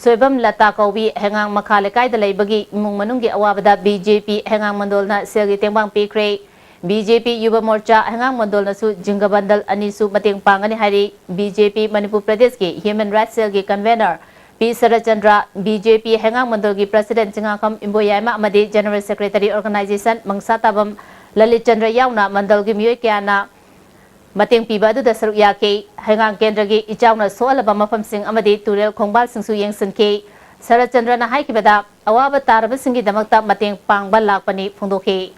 ꯁꯣꯏꯕꯝ ꯂꯇꯥ ꯀꯧꯕꯤ ꯍꯩꯉꯥꯡ ꯃꯈꯥ ꯂꯩꯀꯥꯏꯗ ꯂꯩꯕꯒꯤ ꯏꯃꯨꯡ ꯃꯅꯨꯡꯒꯤ ꯑꯋꯥꯕꯗ ꯕꯤ ꯖꯦ ꯄꯤ ꯍꯩꯉꯥꯡ ꯃꯟꯗꯣꯜꯅ ꯁꯦꯜꯒꯤ ꯇꯦꯡꯕꯥꯡ ꯄꯤꯈ꯭ꯔꯦ꯫ B J P Yuva Morcha ꯍꯩꯉꯥꯡ ꯃꯟꯗꯣꯜꯅꯁꯨ ꯖꯤꯡꯒ ꯕꯟꯗꯜ ꯑꯅꯤꯁꯨ ꯃꯇꯦꯡ ꯄꯥꯡꯒꯅꯤ ꯍꯥꯏꯔꯤ꯫ ꯕꯤ ꯖꯦ ꯄꯤ ꯃꯅꯤꯄꯨꯔ ꯄ꯭ꯔꯗꯦꯁꯀꯤ ꯍ꯭ꯌꯨꯃꯦꯟ ꯔꯥꯏꯠꯁ ꯁꯦꯜꯒꯤ convener P Saratchandra, B J P ꯍꯩꯉꯥꯡ ꯃꯟꯗꯣꯜꯒꯤ ꯄ꯭ꯔꯁꯤꯗꯦꯟꯠ ꯆꯤꯡꯉꯥꯈꯝ ꯏꯕꯣꯌꯥꯏꯃ ꯑꯃꯗꯤ general secretary organisation Mangsatabam Lalit Chandra ꯌꯥꯎꯅ ꯃꯟꯗꯜꯒꯤ ꯃꯤꯑꯣꯏ ꯀꯌꯥꯅ ꯃꯇꯦꯡ ꯄꯤꯕ ꯑꯗꯨꯗ ꯁꯔꯨꯛ ꯌꯥꯈꯤ꯫ ꯍꯩꯉꯥꯡ ꯀꯦꯟꯗ꯭ꯔꯒꯤ ꯏꯆꯥꯎꯅ ꯁꯣꯛꯍꯜꯂꯕ ꯃꯐꯝꯁꯤꯡ ꯑꯃꯗꯤ ꯇꯨꯔꯦꯜ ꯈꯣꯡꯕꯥꯜꯁꯤꯡꯁꯨ ꯌꯦꯡꯁꯤꯟꯈꯤ꯫ ꯁꯔꯠꯆꯟꯗ꯭ꯔꯅ ꯍꯥꯏꯈꯤꯕꯗ, ꯑꯋꯥꯕ ꯇꯥꯔꯕꯁꯤꯡꯒꯤꯗꯃꯛꯇ ꯃꯇꯦꯡ ꯄꯥꯡꯕ ꯂꯥꯛꯄꯅꯤ ꯐꯣꯡꯗꯣꯛꯈꯤ꯫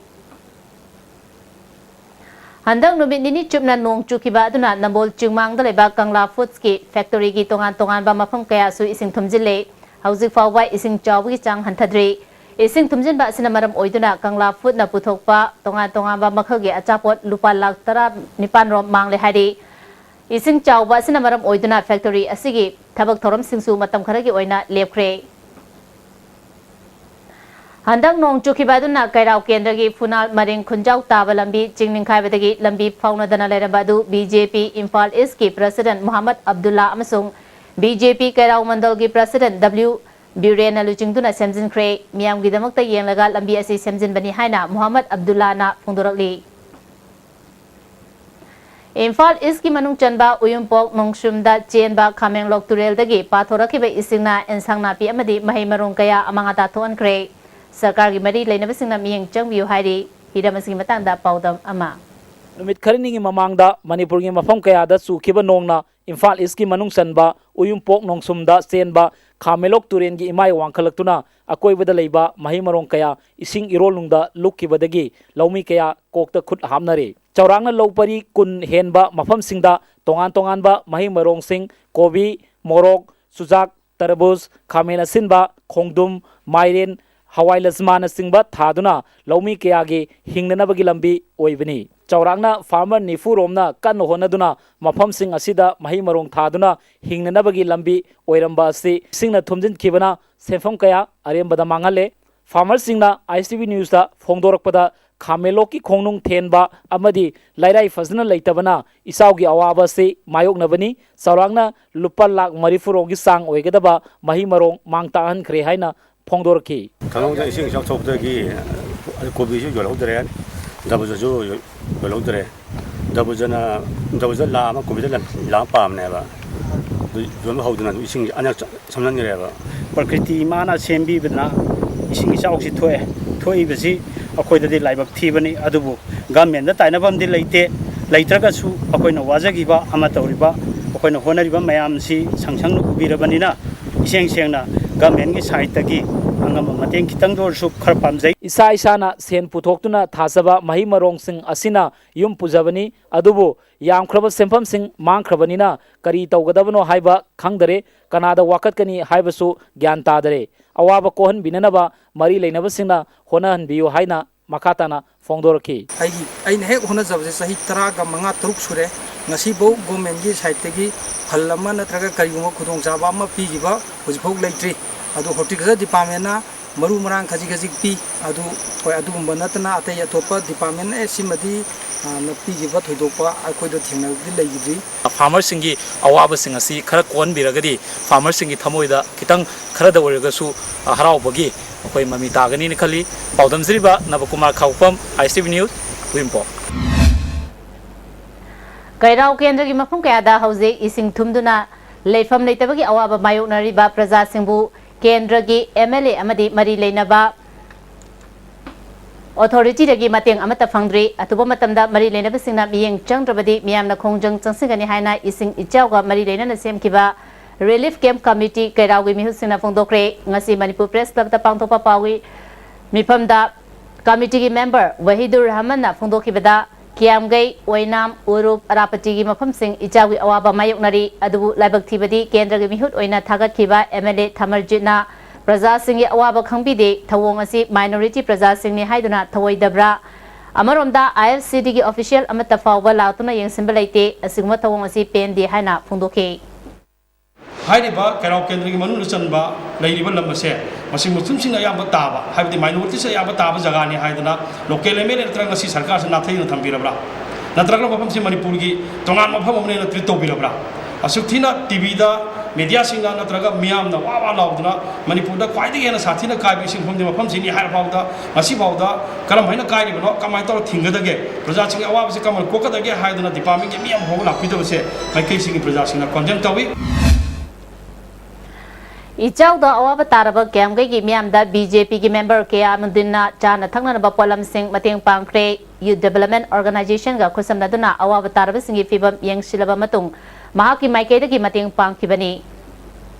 ꯍꯟꯗꯛ ꯅꯨꯃꯤꯠ ꯅꯤꯅꯤ ꯆꯨꯞꯅ ꯅꯣꯡ ꯆꯨꯈꯤꯕ ꯑꯗꯨꯅ ꯅꯝꯕꯣꯜ ꯆꯤꯡꯃꯥꯡꯗ ꯂꯩꯕ ꯀꯪꯂꯥ ꯐꯨꯗꯁꯀꯤ ꯐꯦꯛꯇꯣꯔꯤꯒꯤ ꯇꯣꯉꯥꯟ ꯇꯣꯉꯥꯟꯕ ꯃꯐꯝ ꯀꯌꯥꯁꯨ ꯏꯁꯤꯡ ꯊꯨꯝꯖꯤꯜꯂꯦ꯫ ꯍꯧꯖꯤꯛ ꯐꯥꯎꯕ ꯏꯁꯤꯡ ꯆꯥꯎꯕꯒꯤ ꯆꯥꯡ ꯍꯟꯊꯗ꯭ꯔꯤ꯫ ꯏꯁꯤꯡ ꯊꯨꯝꯖꯤꯟꯕ ꯑꯁꯤꯅ ꯃꯔꯝ ꯑꯣꯏꯗꯨꯅ ꯀꯪꯂꯥ ꯐꯨꯗꯅ ꯄꯨꯊꯣꯛꯄ ꯇꯣꯉꯥꯟ ꯇꯣꯉꯥꯟꯕ ꯃꯈꯜꯒꯤ ꯑꯆꯥꯄꯣꯠ ꯂꯨꯄꯥ ꯂꯥꯈ ꯇꯔꯥ ꯅꯤꯄꯥꯟ ꯔꯣꯝ ꯃꯥꯡꯂꯦ ꯍꯥꯏꯔꯤ꯫ ꯏꯁꯤꯡ ꯆꯥꯎꯕ ꯑꯁꯤꯅ ꯃꯔꯝ ꯑꯣꯏꯗꯨꯅ ꯐꯦꯛꯇꯣꯔꯤ ꯑꯁꯤꯒꯤ ꯊꯕꯛ ꯊꯧꯔꯝꯁꯤꯡꯁꯨ ꯃꯇꯝ ꯈꯔꯒꯤ ꯑꯣꯏꯅ ꯂꯦꯞꯈ꯭ꯔꯦ꯫ ꯍꯟꯗꯛ ꯅꯣꯡ ꯆꯨꯈꯤꯕ ꯑꯗꯨꯅ ꯀꯩꯔꯥꯎ ꯀꯦꯟꯗ꯭ꯔꯒꯤ ꯐꯨꯅꯥꯜ ꯃꯔꯤꯡ ꯈꯨꯟꯖꯥꯎ ꯇꯥꯕ ꯂꯝꯕꯤ ꯆꯤꯡ ꯅꯤꯡꯈꯥꯏꯕꯗꯒꯤ ꯂꯝꯕꯤ ꯐꯥꯎꯅꯗꯅ ꯂꯩꯔꯝꯕ ꯑꯗꯨ ꯕꯤ ꯖꯦ ꯄꯤ ꯏꯝꯐꯥꯜ ꯏꯁꯀꯤ ꯄ꯭ꯔꯁꯤꯗꯦꯟ ꯃꯨꯍꯝꯃꯗ ꯑꯕꯗꯨꯜꯂꯥ ꯑꯃꯁꯨꯡ ꯕꯤ ꯖꯦ ꯄꯤ ꯀꯩꯔꯥꯎ ꯃꯟꯗꯜꯒꯤ ꯄ꯭ꯔꯁꯤꯗꯦꯟ ꯗꯕ꯭ꯂꯤꯎ ꯕꯤꯔꯦꯟꯅ ꯂꯨꯆꯤꯡꯗꯨꯅ ꯁꯦꯝꯖꯤꯟꯈ꯭ꯔꯦ꯫ ꯃꯤꯌꯥꯝꯒꯤꯗꯃꯛꯇ ꯌꯦꯡꯂꯒ ꯂꯝꯕꯤ ꯑꯁꯤ ꯁꯦꯝꯖꯤꯟꯕꯅꯤ ꯍꯥꯏꯅ ꯃꯨꯍꯝꯃꯗ ꯑꯕꯗꯨꯜꯂꯥꯅ ꯐꯣꯡꯗꯣꯔꯛꯂꯤ꯫ ꯏꯝꯐꯥꯜ ꯏꯁꯀꯤ ꯃꯅꯨꯡ ꯆꯟꯕ ꯎꯌꯨꯝꯄꯣꯛ ꯅꯣꯡꯁꯨꯝꯗ ꯆꯦꯟꯕ ꯈꯥꯃꯦꯟꯂꯣꯛ ꯇꯨꯔꯦꯜꯗꯒꯤ ꯄꯥꯊꯣꯔꯛꯈꯤꯕ ꯏꯁꯤꯡꯅ ꯑꯦꯟꯁꯥꯡ ꯅꯥꯄꯤ ꯑꯃꯗꯤ ꯃꯍꯩ ꯃꯔꯣꯡ ꯀꯌꯥ ꯑꯃꯥꯡ ꯑꯇꯥ ꯊꯣꯛꯍꯟꯈ꯭ꯔꯦ꯫ ꯁꯔꯀꯥꯔꯒꯤ ꯃꯔꯤ ꯂꯩꯅꯕꯁꯤꯡꯅ ꯃꯤꯠꯌꯦꯡ ꯆꯪꯕꯤꯌꯨ ꯍꯥꯏꯔꯤ꯫ ꯍꯤꯔꯝ ꯑꯁꯤꯒꯤ ꯃꯇꯥꯡꯗ ꯄꯥꯎꯗꯝ ꯑꯃ꯫ ꯅꯨꯃꯤꯠ ꯈꯔꯅꯤꯒꯤ ꯃꯃꯥꯡꯗ ꯃꯅꯤꯄꯨꯔꯒꯤ ꯃꯐꯝ ꯀꯌꯥꯗ ꯆꯨꯈꯤꯕ ꯅꯣꯡꯅ ꯏꯝꯐꯥꯜ ꯏꯁꯀꯤ ꯃꯅꯨꯡ ꯆꯟꯕ ꯎꯌꯨꯝꯄꯣꯛ ꯅꯣꯡꯁꯨꯝꯗ ꯆꯦꯟꯕ ꯈꯥꯃꯦꯟꯂꯣꯛ ꯇꯨꯔꯦꯜꯒꯤ ꯏꯃꯥꯏ ꯋꯥꯡꯈꯠꯂꯛꯇꯨꯅ ꯑꯀꯣꯏꯕꯗ ꯂꯩꯕ ꯃꯍꯩ ꯃꯔꯣꯡ ꯀꯌꯥ ꯏꯁꯤꯡ ꯏꯔꯣꯜꯅꯨꯡꯗ ꯂꯨꯞꯈꯤꯕꯗꯒꯤ ꯂꯧꯃꯤ ꯀꯌꯥ ꯀꯣꯛꯇ ꯈꯨꯠ ꯍꯥꯞꯅꯔꯦ꯫ ꯆꯥꯎꯔꯥꯛꯅ ꯂꯧ ꯄꯔꯤ ꯀꯨꯟ ꯍꯦꯟꯕ ꯃꯐꯝꯁꯤꯡꯗ ꯇꯣꯉꯥꯟ ꯇꯣꯉꯥꯟꯕ ꯃꯍꯩ ꯃꯔꯣꯡꯁꯤꯡ, ꯀꯣꯕꯤ, ꯃꯣꯔꯣꯛ, ꯆꯨꯖꯥꯛ, ꯇꯔꯕꯨꯖ, ꯈꯥꯃꯦꯟ ꯑꯁꯤꯟꯕ, ꯈꯣꯡꯗ꯭ꯔꯨꯝ, ꯃꯥꯏꯔꯦꯟ, ꯍꯋꯥꯏ ꯂꯖꯃꯥꯅꯆꯤꯡꯕ ꯊꯥꯗꯨꯅ ꯂꯧꯃꯤ ꯀꯌꯥꯒꯤ ꯍꯤꯡꯅꯅꯕꯒꯤ ꯂꯝꯕꯤ ꯑꯣꯏꯕꯅꯤ꯫ ꯆꯥꯎꯔꯥꯛꯅ ꯐꯥꯔꯃꯔ ꯅꯤꯐꯨ ꯔꯣꯝꯅ ꯀꯟꯅ ꯍꯣꯠꯅꯗꯨꯅ ꯃꯐꯝꯁꯤꯡ ꯑꯁꯤꯗ ꯃꯍꯩ ꯃꯔꯣꯡ ꯊꯥꯗꯨꯅ ꯍꯤꯡꯅꯅꯕꯒꯤ ꯂꯝꯕꯤ ꯑꯣꯏꯔꯝꯕ ꯑꯁꯤ ꯏꯁꯤꯡꯅ ꯊꯨꯝꯖꯤꯟꯈꯤꯕꯅ ꯁꯦꯟꯐꯝ ꯀꯌꯥ ꯑꯔꯦꯝꯕꯗ ꯃꯥꯡꯍꯜꯂꯦ꯫ ꯐꯥꯔꯃꯔꯁꯤꯡꯅ ꯑꯥꯏ ꯁꯤ ꯕꯤ ꯅ꯭ꯌꯨꯁꯇ ꯐꯣꯡꯗꯣꯔꯛꯄꯗ ꯈꯥꯃꯦꯟꯂꯣꯛꯀꯤ ꯈꯣꯡꯅꯨꯡ ꯊꯦꯟꯕ ꯑꯃꯗꯤ ꯂꯩꯔꯥꯏ ꯐꯖꯅ ꯂꯩꯇꯕꯅ ꯏꯆꯥꯎꯒꯤ ꯑꯋꯥꯕ ꯑꯁꯤ ꯃꯥꯌꯣꯛꯅꯕꯅꯤ꯫ ꯆꯥꯎꯔꯥꯛꯅ ꯂꯨꯄꯥ ꯂꯥꯈ ꯃꯔꯤꯐꯨ ꯔꯣꯝꯒꯤ ꯆꯥꯡ ꯑꯣꯏꯒꯗꯕ ꯃꯍꯩ ꯃꯔꯣꯡ ꯃꯥꯡ ꯇꯥꯛꯍꯟꯈ꯭ꯔꯦ ꯍꯥꯏꯅ ꯐꯣꯡꯗꯣꯔꯛꯈꯤ꯫ ꯈꯪꯍꯧꯗꯅ ꯏꯁꯤꯡ ꯏꯆꯥꯎ ꯊꯣꯛꯄꯗꯒꯤ ꯀꯣꯕꯤꯁꯨ ꯌꯣꯜꯍꯧꯗ꯭ꯔꯦ, ꯗꯕꯨꯖꯁꯨ ꯌꯣꯜꯍꯧꯗ꯭ꯔꯦ꯫ ꯗꯕꯨꯖꯅ, ꯗꯕꯨꯖ ꯂꯥꯈ ꯑꯃ, ꯀꯣꯕꯤꯗ ꯂꯥꯈ ꯑꯃ ꯄꯥꯝꯕꯅꯦꯕ꯫ ꯑꯗꯨ ꯌꯣꯟꯕ ꯍꯧꯗꯅ ꯑꯗꯨꯝ ꯏꯁꯤꯡ ꯑꯅꯤꯔꯛ ꯆ-, ꯁꯝꯅꯟꯈ꯭ꯔꯦꯕ꯫ ꯄ꯭ꯔꯀ꯭ꯔꯤꯇꯤ ꯏꯃꯥꯅ ꯁꯦꯝꯕꯤꯕꯅ ꯏꯁꯤꯡ ꯏꯆꯥꯎꯁꯤ ꯊꯣꯛꯑꯦ꯫ ꯊꯣꯛꯏꯕꯁꯤ ꯑꯩꯈꯣꯏꯗꯗꯤ ꯂꯥꯏꯕꯛ ꯊꯤꯕꯅꯤ꯫ ꯑꯗꯨꯕꯨ ꯒꯃꯦꯟꯗ ꯇꯥꯏꯅꯐꯝꯗꯤ ꯂꯩꯇꯦ꯫ ꯂꯩꯇ꯭ꯔꯒꯁꯨ ꯑꯩꯈꯣꯏꯅ ꯋꯥꯖꯈꯤꯕ ꯑꯃ ꯇꯧꯔꯤꯕ, ꯑꯩꯈꯣꯏꯅ ꯍꯣꯠꯅꯔꯤꯕ ꯃꯌꯥꯝꯁꯤ ꯁꯪꯁꯪꯅ ꯎꯕꯤꯔꯕꯅꯤꯅ, ꯏꯁꯦꯡ ꯁꯦꯡꯅ ꯒꯃꯦꯟꯒꯤ ꯁꯥꯏꯠꯇꯒꯤ ꯑꯉꯝꯕ ꯃꯇꯦꯡ ꯈꯤꯇꯪꯗ ꯑꯣꯏꯔꯁꯨ ꯈꯔ ꯄꯥꯝꯖꯩ꯫ ꯏꯁꯥ ꯏꯁꯥꯅ ꯁꯦꯟ ꯄꯨꯊꯣꯛꯇꯨꯅ ꯊꯥꯖꯕ ꯃꯍꯩ ꯃꯔꯣꯡꯁꯤꯡ ꯑꯁꯤꯅ ꯌꯨꯝ ꯄꯨꯖꯕꯅꯤ, ꯑꯗꯨꯕꯨ ꯌꯥꯝꯈ꯭ꯔꯕ ꯁꯦꯟꯐꯝꯁꯤꯡ ꯃꯥꯡꯈ꯭ꯔꯕꯅꯤꯅ ꯀꯔꯤ ꯇꯧꯒꯗꯕꯅꯣ ꯍꯥꯏꯕ ꯈꯪꯗꯔꯦ, ꯀꯅꯥꯗ ꯋꯥꯀꯠꯀꯅꯤ ꯍꯥꯏꯕꯁꯨ ꯒ꯭ꯌꯥꯟ ꯇꯥꯗꯔꯦ꯫ ꯑꯋꯥꯕ ꯀꯣꯛꯍꯟꯕꯤꯅꯅꯕ ꯃꯔꯤ ꯂꯩꯅꯕꯁꯤꯡꯅ ꯍꯣꯠꯅꯍꯟꯕꯤꯌꯨ ꯍꯥꯏꯅ ꯃꯈꯥ ꯇꯥꯅ ꯐꯣꯡꯗꯣꯔꯛꯈꯤ꯫ ꯑꯩꯒꯤ ꯑꯩꯅ ꯍꯦꯛ ꯍꯣꯠꯅꯖꯕꯁꯦ ꯆꯍꯤ ꯇꯔꯥꯒ ꯃꯉꯥ ꯇꯔꯨꯛ ꯁꯨꯔꯦ꯫ ꯉꯁꯤꯐꯥꯎ ꯒꯣꯔꯃꯦꯟꯒꯤ ꯁꯥꯏꯠꯇꯒꯤ ꯐꯜ ꯑꯃ ꯅꯠꯇ꯭ꯔꯒ ꯀꯔꯤꯒꯨꯝꯕ ꯈꯨꯗꯣꯡꯆꯥꯕ ꯑꯃ ꯄꯤꯈꯤꯕ ꯍꯧꯖꯤꯛꯐꯥꯎ ꯂꯩꯇ꯭ꯔꯤ꯫ ꯑꯗꯨ ꯍꯣꯔꯇꯤꯀꯜꯆꯔ ꯗꯤꯄꯥꯔꯠꯃꯦꯟꯅ ꯃꯔꯨ ꯃꯔꯥꯡ ꯈꯖꯤꯛ ꯈꯖꯤꯛ ꯄꯤ꯫ ꯑꯗꯨ ꯍꯣꯏ, ꯑꯗꯨꯒꯨꯝꯕ ꯅꯠꯇꯅ ꯑꯇꯩ ꯑꯇꯣꯞꯄ ꯗꯤꯄꯥꯔꯠꯃꯦꯟ ꯑꯦ ꯁꯤꯃꯗꯤ ꯅ ꯄꯤꯈꯤꯕ ꯊꯣꯏꯗꯣꯛꯄ ꯑꯩꯈꯣꯏꯗ ꯊꯦꯡꯅꯕꯗꯤ ꯂꯩꯈꯤꯗ꯭ꯔꯤ꯫ ꯐꯥꯔꯃꯔꯁꯤꯡꯒꯤ ꯑꯋꯥꯕꯁꯤꯡ ꯑꯁꯤ ꯈꯔ ꯀꯣꯛꯍꯟꯕꯤꯔꯒꯗꯤ ꯐꯥꯔꯃꯔꯁꯤꯡꯒꯤ ꯊꯃꯣꯏꯗ ꯈꯤꯇꯪ ꯈꯔꯗ ꯑꯣꯏꯔꯒꯁꯨ ꯍꯔꯥꯎꯕꯒꯤ ꯑꯩꯈꯣꯏ ꯃꯃꯤ ꯇꯥꯒꯅꯤꯅ ꯈꯜꯂꯤ꯫ ꯄꯥꯎꯗꯝꯖꯔꯤꯕ ꯅꯕꯀꯨꯃꯥꯔ ꯈꯥꯎꯄꯝ, ꯑꯥꯏ ꯑꯦꯁ ꯇꯤ ꯚꯤ ꯅ꯭ꯌꯨꯁ, ꯎꯔꯤꯄꯣꯛ꯫ ꯀꯩꯔꯥꯎ ꯀꯦꯟꯗ꯭ꯔꯒꯤ ꯃꯐꯝ ꯀꯌꯥꯗ ꯍꯧꯖꯤꯛ ꯏꯁꯤꯡ ꯊꯨꯝꯗꯨꯅ ꯂꯩꯐꯝ ꯂꯩꯇꯕꯒꯤ ꯑꯋꯥꯕ ꯃꯥꯌꯣꯛꯅꯔꯤꯕ ꯄ꯭ꯔꯖꯥꯁꯤꯡꯕꯨ ꯀꯦꯟꯗ꯭ꯔꯒꯤ ꯑꯦꯝ ꯑꯦꯜ ꯑꯦ ꯑꯃꯗꯤ ꯃꯔꯤ ꯂꯩꯅꯕ ꯑꯣꯊꯣꯔꯤꯇꯤꯗꯒꯤ ꯃꯇꯦꯡ ꯑꯃꯠꯇ ꯐꯪꯗ꯭ꯔꯤ꯫ ꯑꯊꯨꯕ ꯃꯇꯝꯗ ꯃꯔꯤ ꯂꯩꯅꯕꯁꯤꯡꯅ ꯃꯤꯠꯌꯦꯡ ꯆꯪꯗ꯭ꯔꯕꯗꯤ ꯃꯤꯌꯥꯝꯅ ꯈꯣꯡꯖꯪ ꯆꯪꯁꯤꯟꯒꯅꯤ ꯍꯥꯏꯅ ꯏꯁꯤꯡ ꯏꯆꯥꯎꯒ ꯃꯔꯤ ꯂꯩꯅꯅ ꯁꯦꯝꯈꯤꯕ ꯔꯤꯂꯤꯐ ꯀꯦꯝꯞ ꯀꯃꯤꯇꯤ ꯀꯩꯔꯥꯎꯒꯤ ꯃꯤꯍꯨꯠꯁꯤꯡꯅ ꯐꯣꯡꯗꯣꯛꯈ꯭ꯔꯦ꯫ ꯉꯁꯤ ꯃꯅꯤꯄꯨꯔ ꯄ꯭ꯔꯦꯁ ꯀ꯭ꯂꯕꯇ ꯄꯥꯡꯊꯣꯛꯄ ꯄꯥꯎꯒꯤ ꯃꯤꯐꯝꯗ ꯀꯃꯤꯇꯤꯒꯤ ꯃꯦꯝꯕꯔ ꯋꯥꯍꯤꯗꯨꯔ ꯔꯍꯃꯟꯅ ꯐꯣꯡꯗꯣꯛꯈꯤꯕꯗ, ꯀꯤꯌꯥꯝꯒꯩ, ꯑꯣꯏꯅꯥꯝ, ꯎꯔꯨꯞ, ꯑꯔꯥꯄꯇꯤꯒꯤ ꯃꯐꯝꯁꯤꯡ ꯏꯆꯥꯎꯒꯤ ꯑꯋꯥꯕ ꯃꯥꯌꯣꯛꯅꯔꯤ꯫ ꯑꯗꯨꯕꯨ ꯂꯥꯏꯕꯛ ꯊꯤꯕꯗꯤ ꯀꯦꯟꯗ꯭ꯔꯒꯤ ꯃꯤꯍꯨꯠ ꯑꯣꯏꯅ ꯊꯥꯒꯠꯈꯤꯕ ꯑꯦꯝ ꯑꯦꯜ ꯑꯦ ꯊꯃꯔꯖꯤꯠꯅ ꯄ꯭ꯔꯖꯥꯁꯤꯡꯒꯤ ꯑꯋꯥꯕ ꯈꯪꯕꯤꯗꯦ, ꯊꯧꯑꯣꯡ ꯑꯁꯤ ꯃꯥꯏꯅꯣꯔꯤꯇꯤ ꯄ꯭ꯔꯖꯥꯁꯤꯡꯅꯤ ꯍꯥꯏꯗꯨꯅ ꯊꯧꯑꯣꯏꯗꯕ꯭ꯔꯥ? ꯑꯃꯔꯣꯝꯗ, ꯑꯥꯏ ꯑꯦꯐ ꯁꯤ ꯗꯤꯒꯤ ꯑꯣꯐꯤꯁꯤꯌꯦꯜ ꯑꯃꯠꯇ ꯐꯥꯎꯕ ꯂꯥꯛꯇꯨꯅ ꯌꯦꯡꯁꯤꯟꯕ ꯂꯩꯇꯦ꯫ ꯑꯁꯤꯒꯨꯝꯕ ꯊꯧꯑꯣꯡ ꯑꯁꯤ ꯄꯦꯟꯗꯦ ꯍꯥꯏꯅ ꯐꯣꯡꯗꯣꯛꯈꯤ꯫ ꯍꯥꯏꯔꯤꯕ ꯀꯩꯔꯥꯎ ꯀꯦꯟꯗ꯭ꯔꯒꯤ ꯃꯅꯨꯡꯗ ꯆꯟꯕ ꯂꯩꯔꯤꯕ ꯂꯝ ꯑꯁꯦ ꯃꯁꯤꯡ ꯃꯊꯨꯝꯁꯤꯡꯅ ꯑꯌꯥꯝꯕ ꯇꯥꯕ, ꯍꯥꯏꯕꯗꯤ ꯃꯥꯏꯅꯣꯔꯤꯇꯤꯁ ꯑꯌꯥꯝꯕ ꯇꯥꯕ ꯖꯒꯥꯅꯤ ꯍꯥꯏꯗꯅ ꯂꯣꯀꯦꯜ ꯑꯦꯝ ꯑꯦꯜ ꯑꯦ ꯅꯠꯇ꯭ꯔꯒ ꯉꯁꯤ ꯁꯔꯀꯥꯔꯁꯤ ꯅꯥꯊꯩꯗꯨꯅ ꯊꯝꯕꯤꯔꯕ꯭ꯔꯥ? ꯅꯠꯇ꯭ꯔꯒꯅ ꯃꯐꯝꯁꯤ ꯃꯅꯤꯄꯨꯔꯒꯤ ꯇꯣꯉꯥꯟꯕ ꯃꯐꯝ ꯑꯃꯅꯦꯅ ꯇ꯭ꯔꯤꯠ ꯇꯧꯕꯤꯔꯕ꯭ꯔꯥ? ꯑꯁꯨꯛ ꯊꯤꯅ ꯇꯤ ꯚꯤꯗ ꯃꯦꯗꯤꯌꯥꯁꯤꯡꯅ ꯅꯠꯇ꯭ꯔꯒ ꯃꯤꯌꯥꯝꯅ ꯋꯥ ꯋꯥ ꯂꯥꯎꯗꯨꯅ ꯃꯅꯤꯄꯨꯔꯗ ꯈ꯭ꯋꯥꯏꯗꯒꯤ ꯍꯦꯟꯅ ꯁꯥꯊꯤꯅ ꯀꯥꯏꯕ ꯏꯁꯤꯡ ꯃꯐꯝꯗꯤ ꯃꯐꯝꯁꯤꯅꯤ ꯍꯥꯏꯔ ꯐꯥꯎꯕꯗ ꯉꯁꯤ ꯐꯥꯎꯗ ꯀꯔꯝ ꯍꯥꯏꯅ ꯀꯥꯏꯔꯤꯕꯅꯣ, ꯀꯃꯥꯏꯅ ꯇꯧꯔ ꯊꯤꯡꯒꯗꯒꯦ, ꯄ꯭ꯔꯖꯥꯁꯤꯡꯒꯤ ꯑꯋꯥꯕꯁꯤ ꯀꯃꯥꯏꯅ ꯀꯣꯛꯀꯗꯒꯦ ꯍꯥꯏꯗꯅ ꯗꯤꯄꯥꯔꯠꯃꯦꯟꯒꯤ ꯃꯤ ꯑꯃ ꯐꯥꯎꯕ ꯂꯥꯛꯄꯤꯗꯕꯁꯦ ꯃꯥꯏꯀꯩꯁꯤꯡꯒꯤ ꯄ꯭ꯔꯖꯥꯁꯤꯡꯅ ꯀꯣꯟꯗꯦꯝ ꯇꯧꯏ꯫ ꯏꯆꯥꯎꯗ ꯑꯋꯥꯕ ꯇꯥꯔꯕ ꯀꯤꯌꯥꯝꯒꯩꯒꯤ ꯃꯤꯌꯥꯝꯗ ꯕꯤ ꯖꯦ ꯄꯤꯒꯤ ꯃꯦꯝꯕꯔ ꯀꯌꯥꯃꯨꯗꯤꯟꯅ ꯆꯥꯅ ꯊꯛꯅꯅꯕ ꯄꯣꯠꯂꯝꯁꯤꯡ ꯃꯇꯦꯡ ꯄꯥꯡꯈ꯭ꯔꯦ꯫ ꯌꯨꯠ ꯗꯦꯕꯂꯞꯃꯦꯟ ꯑꯣꯔꯒꯅꯥꯏꯖꯦꯁꯟꯒ ꯈꯨꯠꯁꯝꯅꯗꯨꯅ ꯑꯋꯥꯕ ꯇꯥꯔꯕꯁꯤꯡꯒꯤ ꯐꯤꯚꯝ ꯌꯦꯡꯁꯤꯜꯂꯕ ꯃꯇꯨꯡ ꯃꯍꯥꯛꯀꯤ ꯃꯥꯏꯀꯩꯗꯒꯤ ꯃꯇꯦꯡ ꯄꯥꯡꯈꯤꯕꯅꯤ꯫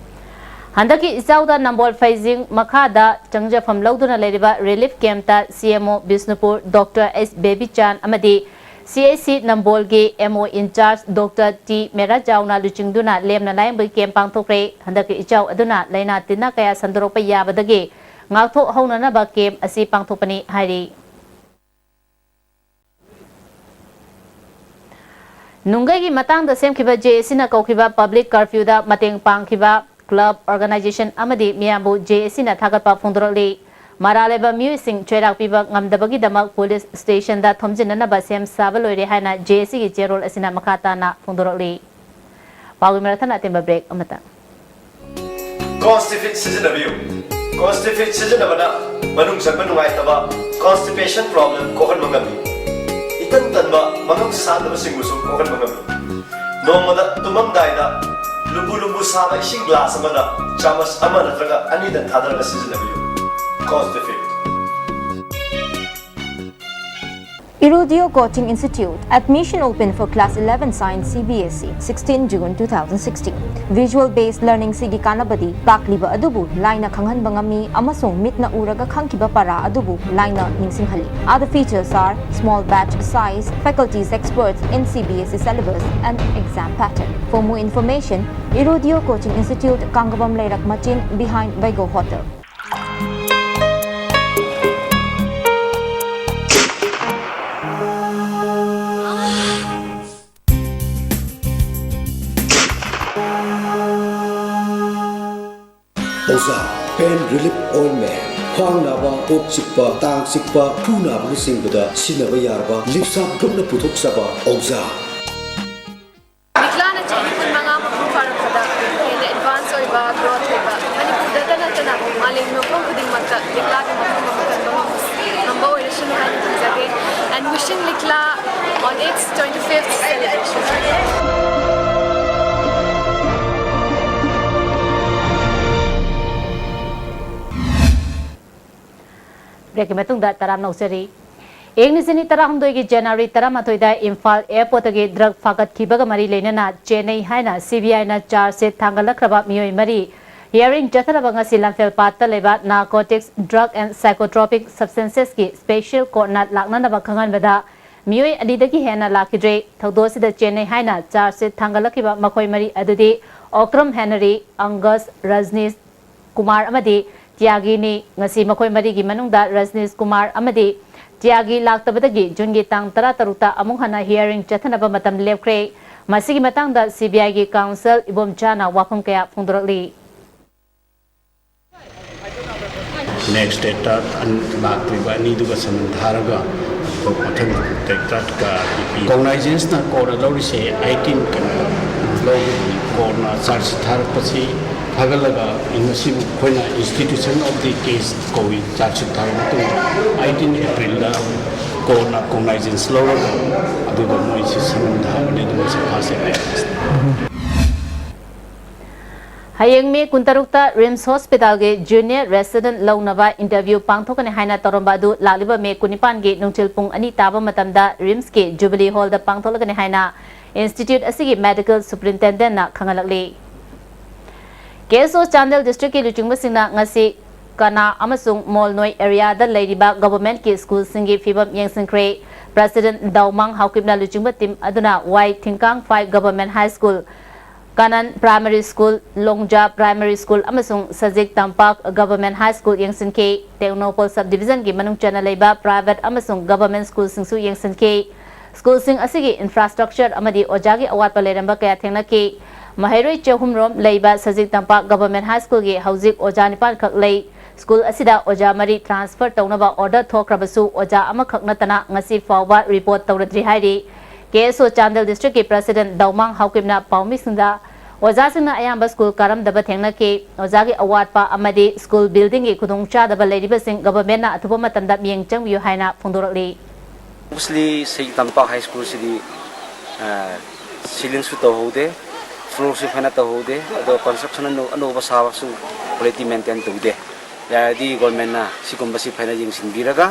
ꯍꯟꯗꯛꯀꯤ ꯏꯆꯥꯎꯗ ꯅꯝꯕꯣꯜ ꯐꯩꯖꯤꯡ ꯃꯈꯥꯗ ꯆꯪꯖꯐꯝ ꯂꯧꯗꯨꯅ ꯂꯩꯔꯤꯕ ꯔꯤꯂꯤꯐ ꯀꯦꯝꯞꯇ ꯁꯤ ꯑꯦꯝ ꯑꯣ ꯕꯤꯁꯅꯨꯄꯨꯔ ꯗꯣꯛꯇꯔ ꯑꯦꯁ ꯕꯦꯕꯤꯆꯥꯟ ꯑꯃꯗꯤ ꯁꯤ H C ꯅꯝꯕꯣꯜꯒꯤ M O in-charge doctor T ꯃꯦꯔꯥꯖꯥꯎꯅ ꯂꯨꯆꯤꯡꯗꯨꯅ ꯂꯦꯝꯅ ꯂꯥꯌꯦꯡꯕꯒꯤ ꯀꯦꯝꯞ ꯄꯥꯡꯊꯣꯛꯈ꯭ꯔꯦ꯫ ꯍꯟꯗꯛꯀꯤ ꯏꯆꯥꯎ ꯑꯗꯨꯅ ꯂꯥꯏꯅꯥ ꯇꯤꯟꯅꯥ ꯀꯌꯥ ꯁꯟꯗꯣꯔꯛꯄ ꯌꯥꯕꯗꯒꯤ ꯉꯥꯛꯊꯣꯛꯍꯧꯅꯅꯕ ꯀꯦꯝꯞ ꯑꯁꯤ ꯄꯥꯡꯊꯣꯛꯄꯅꯤ ꯍꯥꯏꯔꯤ꯫ ꯅꯨꯡꯒꯩꯒꯤ ꯃꯇꯥꯡꯗ ꯁꯦꯝꯈꯤꯕ ꯖꯦ ꯑꯦ ꯁꯤꯅ ꯀꯧꯈꯤꯕ ꯄꯕ꯭ꯂꯤꯛ ꯀꯔꯐ꯭ꯌꯨꯗ ꯃꯇꯦꯡ ꯄꯥꯡꯈꯤꯕ ꯀ꯭ꯂꯕ, ꯑꯣꯔꯒꯅꯥꯏꯖꯦꯁꯟ ꯑꯃꯗꯤ ꯃꯤꯌꯥꯝꯕꯨ ꯖꯦ ꯑꯦ ꯁꯤꯅ ꯊꯥꯒꯠꯄ ꯐꯣꯡꯗꯣꯔꯛꯂꯤ꯫ ꯃꯔꯥꯜ ꯂꯩꯕ ꯃꯤꯑꯣꯏꯁꯤꯡ ꯆꯩꯔꯥꯛ ꯄꯤꯕ ꯉꯝꯗꯕꯒꯤꯗꯃꯛ ꯄꯨꯂꯤꯁ ꯁ꯭ꯇꯦꯁꯟꯗ ꯊꯣꯝꯖꯤꯟꯅꯅꯕ ꯁꯦꯝ ꯁꯥꯕ ꯂꯣꯏꯔꯦ ꯍꯥꯏꯅ ꯖꯦ ꯑꯦ ꯁꯤꯒꯤ ꯆꯦꯔꯣꯜ ꯑꯁꯤꯅ ꯃꯈꯥ ꯇꯥꯅ ꯐꯣꯡꯗꯣꯔꯛꯂꯤ꯫ ꯄꯥꯎꯒꯤ ꯃꯔꯛ ꯊꯠꯅ ꯑꯇꯦꯟꯕ ꯕ꯭ꯔꯦꯛ ꯑꯃꯇꯪ꯫ ꯀꯣꯟꯁꯇꯤꯐꯤꯠ ꯁꯤꯖꯤꯟꯅꯕꯤꯌꯨ꯫ ꯀꯣꯟꯁꯇꯤꯐꯤꯠ ꯁꯤꯖꯤꯟꯅꯕꯅ ꯃꯅꯨꯡ ꯆꯪꯕ ꯅꯨꯡꯉꯥꯏꯇꯕ, ꯀꯣꯟꯁꯇꯤꯄꯦꯁꯟ ꯄ꯭ꯔꯣꯕ꯭ꯂꯦꯝ ꯀꯣꯛꯍꯟꯕ ꯉꯝꯃꯤ꯫ ꯏꯇꯟ ꯇꯟꯕ, ꯃꯉꯝ ꯁꯥꯟꯗꯕꯁꯤꯡꯕꯨꯁꯨ ꯀꯣꯛꯍꯟꯕ ꯉꯝꯃꯤ꯫ ꯅꯣꯡꯃꯗ ꯇꯨꯝꯃꯝꯗꯥꯏꯗ ꯂꯨꯝꯕꯨ ꯂꯨꯝꯕꯨ ꯁꯥꯕ ꯏꯁꯤꯡ ꯒ꯭ꯂꯥꯁ ꯑꯃꯗ ꯆꯥꯃꯁ ꯑꯃ ꯅꯠꯇ꯭ꯔꯒ ꯑꯅꯤꯗꯪ ꯊꯥꯗꯔꯒ ꯁꯤꯖꯤꯟꯅꯕꯤꯌꯨ꯫ ꯀꯣꯟꯁꯇꯤꯐꯤꯠ꯫ Irudio Coaching Institute, admission open for class eleven science C B S E, sixteen June two thousand sixteen. Visual based learning ꯁꯤꯒꯤ ꯀꯥꯟꯅꯕꯗꯤ ꯇꯥꯛꯂꯤꯕ ꯑꯗꯨꯕꯨ ꯂꯥꯏꯅ ꯈꯪꯍꯟꯕ ꯉꯝꯃꯤ ꯑꯃꯁꯨꯡ ꯃꯤꯠꯅ ꯎꯔꯒ ꯈꯪꯈꯤꯕ ꯄꯔꯥ ꯑꯗꯨꯕꯨ ꯂꯥꯏꯅ ꯅꯤꯡꯁꯤꯡꯍꯜꯂꯤ꯫ Other features are small batch size, faculties experts in C B S E syllabus and exam pattern. For more information, Irudio Coaching Institute, Kangabam Leirak Machin, behind Vaigo Hotel. ꯑꯣꯖꯥ, pain relief ointment, ꯈ꯭ꯋꯥꯡ ꯅꯥꯕ, ꯀꯣꯛ ꯆꯤꯛꯄ, ꯇꯥꯡ ꯆꯤꯛꯄ, ꯈꯨ ꯅꯥꯕꯅꯆꯤꯡꯕꯗ ꯁꯤꯖꯤꯟꯅꯕ ꯌꯥꯔꯕ ꯂꯤꯞꯁꯥ ꯒ꯭ꯔꯨꯞꯅ ꯄꯨꯊꯣꯛꯆꯕ ꯑꯣꯖꯥ꯫ ꯂꯤꯛꯂꯥꯅ ꯆꯍꯤ ꯀꯨꯟꯃꯉꯥ ꯃꯄꯨꯡ ꯐꯥꯔꯛꯄꯗ ꯍꯦꯟꯅ ꯑꯦꯗꯚꯥꯟꯁ ꯑꯣꯏꯕ, ꯒ꯭ꯔꯣꯊ ꯑꯣꯏꯕ, ꯃꯅꯤꯄꯨꯔꯗꯇ ꯅꯠꯇꯅ ꯃꯥꯂꯦꯝꯒꯤ ꯃꯐꯝ ꯈꯨꯗꯤꯡꯃꯛꯇ ꯂꯤꯛꯂꯥꯒꯤ ꯃꯐꯝ ꯑꯃ ꯀꯟꯕ ꯉꯝꯕ ꯑꯣꯏꯔꯁꯅꯨ ꯍꯥꯏꯅ ꯈꯟꯖꯒꯦ꯫ And wishing Likla on its twenty-fifth celebration. ꯕ꯭ꯔꯦꯛꯀꯤ ꯃꯇꯨꯡꯗ ꯇꯔꯥꯝꯅ ꯑꯣꯛꯆꯔꯤ꯫ ꯏꯪ ꯂꯤꯁꯤꯡ ꯑꯅꯤ ꯇꯔꯥꯍꯨꯝꯗꯣꯏꯒꯤ ꯖꯅꯋꯥꯔꯤ ꯇꯔꯥꯃꯥꯊꯣꯏꯗ ꯏꯝꯐꯥꯜ ꯑꯦꯌꯔꯄꯣꯔꯠꯇꯒꯤ ꯗ꯭ꯔꯒ ꯐꯥꯒꯠꯈꯤꯕꯒ ꯃꯔꯤ ꯂꯩꯅꯅ ꯆꯦꯟꯅꯩ ꯍꯥꯏꯅ ꯁꯤ ꯕꯤ ꯑꯥꯏꯅ ꯆꯥꯔꯖ ꯁꯤꯠ ꯊꯥꯡꯒꯠꯂꯛꯈ꯭ꯔꯕ ꯃꯤꯑꯣꯏ ꯃꯔꯤ ꯍꯤꯌꯥꯔꯤꯡ ꯆꯠꯊꯅꯕ ꯉꯁꯤ ꯂꯝꯐꯦꯜ ꯄꯥꯠꯇ ꯂꯩꯕ Narcotics, Drug and Psychotropic Substances ꯀꯤ ꯁ꯭ꯄꯦꯁꯤꯌꯦꯜ ꯀꯣꯔꯠꯅ ꯂꯥꯛꯅꯅꯕ ꯈꯪꯍꯟꯕꯗ ꯃꯤꯑꯣꯏ ꯑꯅꯤꯗꯒꯤ ꯍꯦꯟꯅ ꯂꯥꯛꯈꯤꯗ꯭ꯔꯦ꯫ ꯊꯧꯗꯣꯛ ꯑꯁꯤꯗ ꯆꯦꯟꯅꯩ ꯍꯥꯏꯅ ꯆꯥꯔꯖ ꯁꯤꯠ ꯊꯥꯡꯒꯠꯂꯛꯈꯤꯕ ꯃꯈꯣꯏ ꯃꯔꯤ ꯑꯗꯨꯗꯤ ꯑꯣꯀ꯭ꯔꯝ ꯍꯦꯅꯔꯤ, ꯑꯪꯒꯁ, ꯔꯖꯅꯤꯁ, ꯀꯨꯃꯥꯔ ꯑꯃꯗꯤ ꯇ꯭ꯌꯥꯒꯤꯅꯤ꯫ ꯉꯁꯤ ꯃꯈꯣꯏ ꯃꯔꯤꯒꯤ ꯃꯅꯨꯡꯗ ꯔꯖꯅꯤꯁ ꯀꯨꯃꯥꯔ ꯑꯃꯗꯤ ꯇꯤꯌꯥꯒꯤ ꯂꯥꯛꯇꯕꯗꯒꯤ ꯖꯨꯟꯒꯤ ꯇꯥꯡ ꯇꯔꯥꯇꯔꯨꯛꯇ ꯑꯃꯨꯛ ꯍꯟꯅ hearing ꯆꯠꯊꯅꯕ ꯃꯇꯝ ꯂꯦꯞꯈ꯭ꯔꯦ꯫ ꯃꯁꯤꯒꯤ ꯃꯇꯥꯡꯗ CBI ꯒꯤ counsel ꯏꯕꯣꯝꯆꯥꯅ ꯋꯥꯐꯝ ꯀꯌꯥ ꯐꯣꯡꯗꯣꯔꯛꯂꯤ꯫ Next date ꯇ ꯑꯟ-, ꯂꯥꯛꯇ꯭ꯔꯤꯕ ꯑꯅꯤꯗꯨꯒ ꯁꯃꯟ ꯊꯥꯔꯒ ꯑꯗꯨꯒ ꯃꯊꯪ date ꯇ ꯀ-, ꯀꯣꯒꯅꯥꯏꯖꯦꯟꯁꯅ ꯀꯣꯔꯠꯅ ꯂꯧꯔꯤꯁꯦ eighteen ꯀꯩꯅꯣ ꯂꯧꯕꯒꯤ ꯀꯣꯔꯠꯅ charge sheet ꯊꯥꯔꯛꯄꯁꯤ ꯊꯥꯒꯠꯂꯒ ꯃꯁꯤꯕꯨ ꯑꯩꯈꯣꯏꯅ institution of the case ꯀꯧꯏ꯫ Charge sheet ꯊꯥꯔꯕ ꯃꯇꯨꯡꯗ eighteen April ꯗ ꯀꯣꯔꯠꯅ ꯀꯣꯒꯅꯥꯏꯖꯦꯟꯁ ꯂꯧꯔꯒ ꯑꯗꯨꯒ ꯃꯣꯏꯁꯤ ꯁꯃꯟ ꯊꯥꯕꯅꯤ꯫ ꯑꯗꯨꯒ ꯃꯁꯤ first F I R ꯍꯌꯦꯡ ꯃꯦ ꯀꯨꯟꯇꯔꯨꯛꯇ ꯔꯤꯝꯁ ꯍꯣꯁꯄꯤꯇꯥꯜꯒꯤ ꯖꯨꯅꯤꯌꯔ ꯔꯦꯁꯤꯗꯦꯟꯠ ꯂꯧꯅꯕ ꯏꯟꯇꯔꯚ꯭ꯌꯨ ꯄꯥꯡꯊꯣꯛꯀꯅꯤ ꯍꯥꯏꯅ ꯇꯧꯔꯝꯕ ꯑꯗꯨ ꯂꯥꯛꯂꯤꯕ ꯃꯦ ꯀꯨꯟꯅꯤꯄꯥꯟꯒꯤ ꯅꯨꯡꯊꯤꯜ ꯄꯨꯡ ꯑꯅꯤ ꯇꯥꯕ ꯃꯇꯝꯗ ꯔꯤꯝꯁꯀꯤ ꯖꯨꯕꯤꯂꯤ ꯍꯣꯜꯗ ꯄꯥꯡꯊꯣꯛꯂꯒꯅꯤ ꯍꯥꯏꯅ ꯏꯟꯁꯇꯤꯇ꯭ꯌꯨꯠ ꯑꯁꯤꯒꯤ ꯃꯦꯗꯤꯀꯦꯜ ꯁꯨꯄꯔꯤꯟꯇꯦꯟꯗꯦꯟꯠꯅ ꯈꯪꯍꯜꯂꯛꯂꯤ꯫ ꯀꯦ ꯑꯦꯁ ꯑꯣ ꯆꯥꯟꯗꯦꯜ ꯗꯤꯁꯇ꯭ꯔꯤꯛꯀꯤ ꯂꯨꯆꯤꯡꯕꯁꯤꯡꯅ ꯉꯁꯤ ꯀꯅꯥ ꯑꯃꯁꯨꯡ ꯃꯣꯜꯅꯣꯏ ꯑꯦꯔꯤꯌꯥꯗ ꯂꯩꯔꯤꯕ ꯒꯚꯔꯟꯃꯦꯟꯠꯀꯤ ꯁ꯭ꯀꯨꯜꯁꯤꯡꯒꯤ ꯐꯤꯕꯝ ꯌꯦꯡꯁꯤꯟꯈ꯭ꯔꯦ꯫ ꯄ꯭ꯔꯁꯤꯗꯦꯟꯠ ꯗꯥꯎꯃꯥꯡ ꯍꯥꯎꯀꯤꯞꯅ ꯂꯨꯆꯤꯡꯕ ꯇꯤꯝ ꯑꯗꯨꯅ ꯋꯥꯏ ꯊꯤꯡꯀꯥꯡ ꯐꯥꯏꯚ ꯒꯚꯔꯟꯃꯦꯟꯠ ꯍꯥꯏ ꯁ꯭ꯀꯨꯜ, ꯀꯥꯅꯟ ꯄ꯭ꯔꯥꯏꯃꯥꯔꯤ ꯁ꯭ꯀꯨꯜ, ꯂꯣꯡꯖꯥ ꯄ꯭ꯔꯥꯏꯃꯥꯔꯤ ꯁ꯭ꯀꯨꯜ ꯑꯃꯁꯨꯡ ꯁꯖꯤꯛ ꯇꯝꯄꯥꯛ ꯒꯚꯔꯟꯃꯦꯟꯠ ꯍꯥꯏ ꯁ꯭ꯀꯨꯜ ꯌꯦꯡꯁꯤꯟꯈꯤ꯫ ꯇꯦꯡꯅꯧꯄꯜ ꯁꯕ ꯗꯤꯕꯤꯖꯟꯒꯤ ꯃꯅꯨꯡ ꯆꯟꯅ ꯂꯩꯕ ꯄ꯭ꯔꯥꯏꯚꯦꯠ ꯑꯃꯁꯨꯡ ꯒꯚꯔꯟꯃꯦꯟꯠ ꯁ꯭ꯀꯨꯜꯁꯤꯡꯁꯨ ꯌꯦꯡꯁꯤꯟꯈꯤ꯫ ꯁ꯭ꯀꯨꯜꯁꯤꯡ ꯑꯁꯤꯒꯤ ꯏꯟꯐ꯭ꯔꯥꯁ꯭ꯇ꯭ꯔꯛꯆꯔ ꯑꯃꯗꯤ ꯑꯣꯖꯥꯒꯤ ꯑꯋꯥꯠꯄ ꯂꯩꯔꯝꯕ ꯀꯌꯥ ꯊꯦꯡꯅꯈꯤ꯫ ꯃꯍꯩꯔꯣꯏ ꯆꯍꯨꯝ ꯔꯣꯝ ꯂꯩꯕ ꯁꯖꯤꯛ ꯇꯝꯄꯥꯛ ꯒꯚꯔꯟꯃꯦꯟꯠ ꯍꯥꯏ ꯁ꯭ꯀꯨꯜꯒꯤ ꯍꯧꯖꯤꯛ ꯑꯣꯖꯥ ꯅꯤꯄꯥꯟ ꯈꯛ ꯂꯩ꯫ ꯁ꯭ꯀꯨꯜ ꯑꯁꯤꯗ ꯑꯣꯖꯥ ꯃꯔꯤ ꯇ꯭ꯔꯥꯟꯁꯐꯔ ꯇꯧꯅꯕ ꯑꯣꯔꯗꯔ ꯊꯣꯛꯈ꯭ꯔꯕꯁꯨ ꯑꯣꯖꯥ ꯑꯃꯈꯛ ꯅꯠꯇꯅ ꯉꯁꯤ ꯐꯥꯎꯕ ꯔꯤꯄꯣꯔꯠ ꯇꯧꯔꯗ꯭ꯔꯤ ꯍꯥꯏꯔꯤ꯫ ꯀꯦ ꯑꯦꯁ ꯑꯣ ꯆꯥꯟꯗꯦꯜ ꯗꯤꯁꯇ꯭ꯔꯤꯛꯀꯤ ꯄ꯭ꯔꯁꯤꯗꯦꯟꯠ ꯗꯥꯎꯃꯥꯡ ꯍꯥꯎꯀꯤꯞꯅ ꯄꯥꯎꯃꯤꯁꯤꯡꯗ ꯑꯣꯖꯥꯁꯤꯡꯅ ꯑꯌꯥꯝꯕ ꯁ꯭ꯀꯨꯜ ꯀꯥꯔꯝꯗꯕ ꯊꯦꯡꯅꯈꯤ꯫ ꯑꯣꯖꯥꯒꯤ ꯑꯋꯥꯠꯄ ꯑꯃꯗꯤ ꯁ꯭ꯀꯨꯜ ꯕꯤꯜꯗꯤꯡꯒꯤ ꯈꯨꯗꯣꯡꯆꯥꯗꯕ ꯂꯩꯔꯤꯕꯁꯤꯡ ꯒꯚꯔꯟꯃꯦꯟꯠꯅ ꯑꯊꯨꯕ ꯃꯇꯝꯗ ꯃꯤꯠꯌꯦꯡ ꯆꯪꯕꯤꯌꯨ ꯍꯥꯏꯅ ꯐꯣꯡꯗꯣꯔꯛꯂꯤ꯫ Mostly ꯁꯖꯤꯛ ꯇꯝꯄꯥꯛ ꯍꯥꯏ ꯁ꯭ꯀꯨꯜꯁꯤꯗꯤ, ꯑ, ꯁꯤꯂꯤꯡꯁꯨ ꯇꯧꯍꯧꯗꯦ, ꯐ꯭ꯂꯣꯔꯁꯨ ꯐꯖꯅ ꯇꯧꯍꯧꯗꯦ, ꯑꯗꯣ ꯀꯟꯁꯇ꯭ꯔꯛꯁꯟ ꯑꯅꯧ-, ꯑꯅꯧꯕ ꯁꯥꯕꯁꯨ ꯀ꯭ꯋꯥꯂꯤꯇꯤ ꯃꯦꯟꯇꯦꯟ ꯇꯧꯗꯦ꯫ ꯌꯥꯔꯗꯤ ꯒꯣꯔꯃꯦꯟꯅ ꯁꯤꯒꯨꯝꯕꯁꯤ ꯐꯖꯅ ꯌꯦꯡꯁꯤꯟꯕꯤꯔꯒ,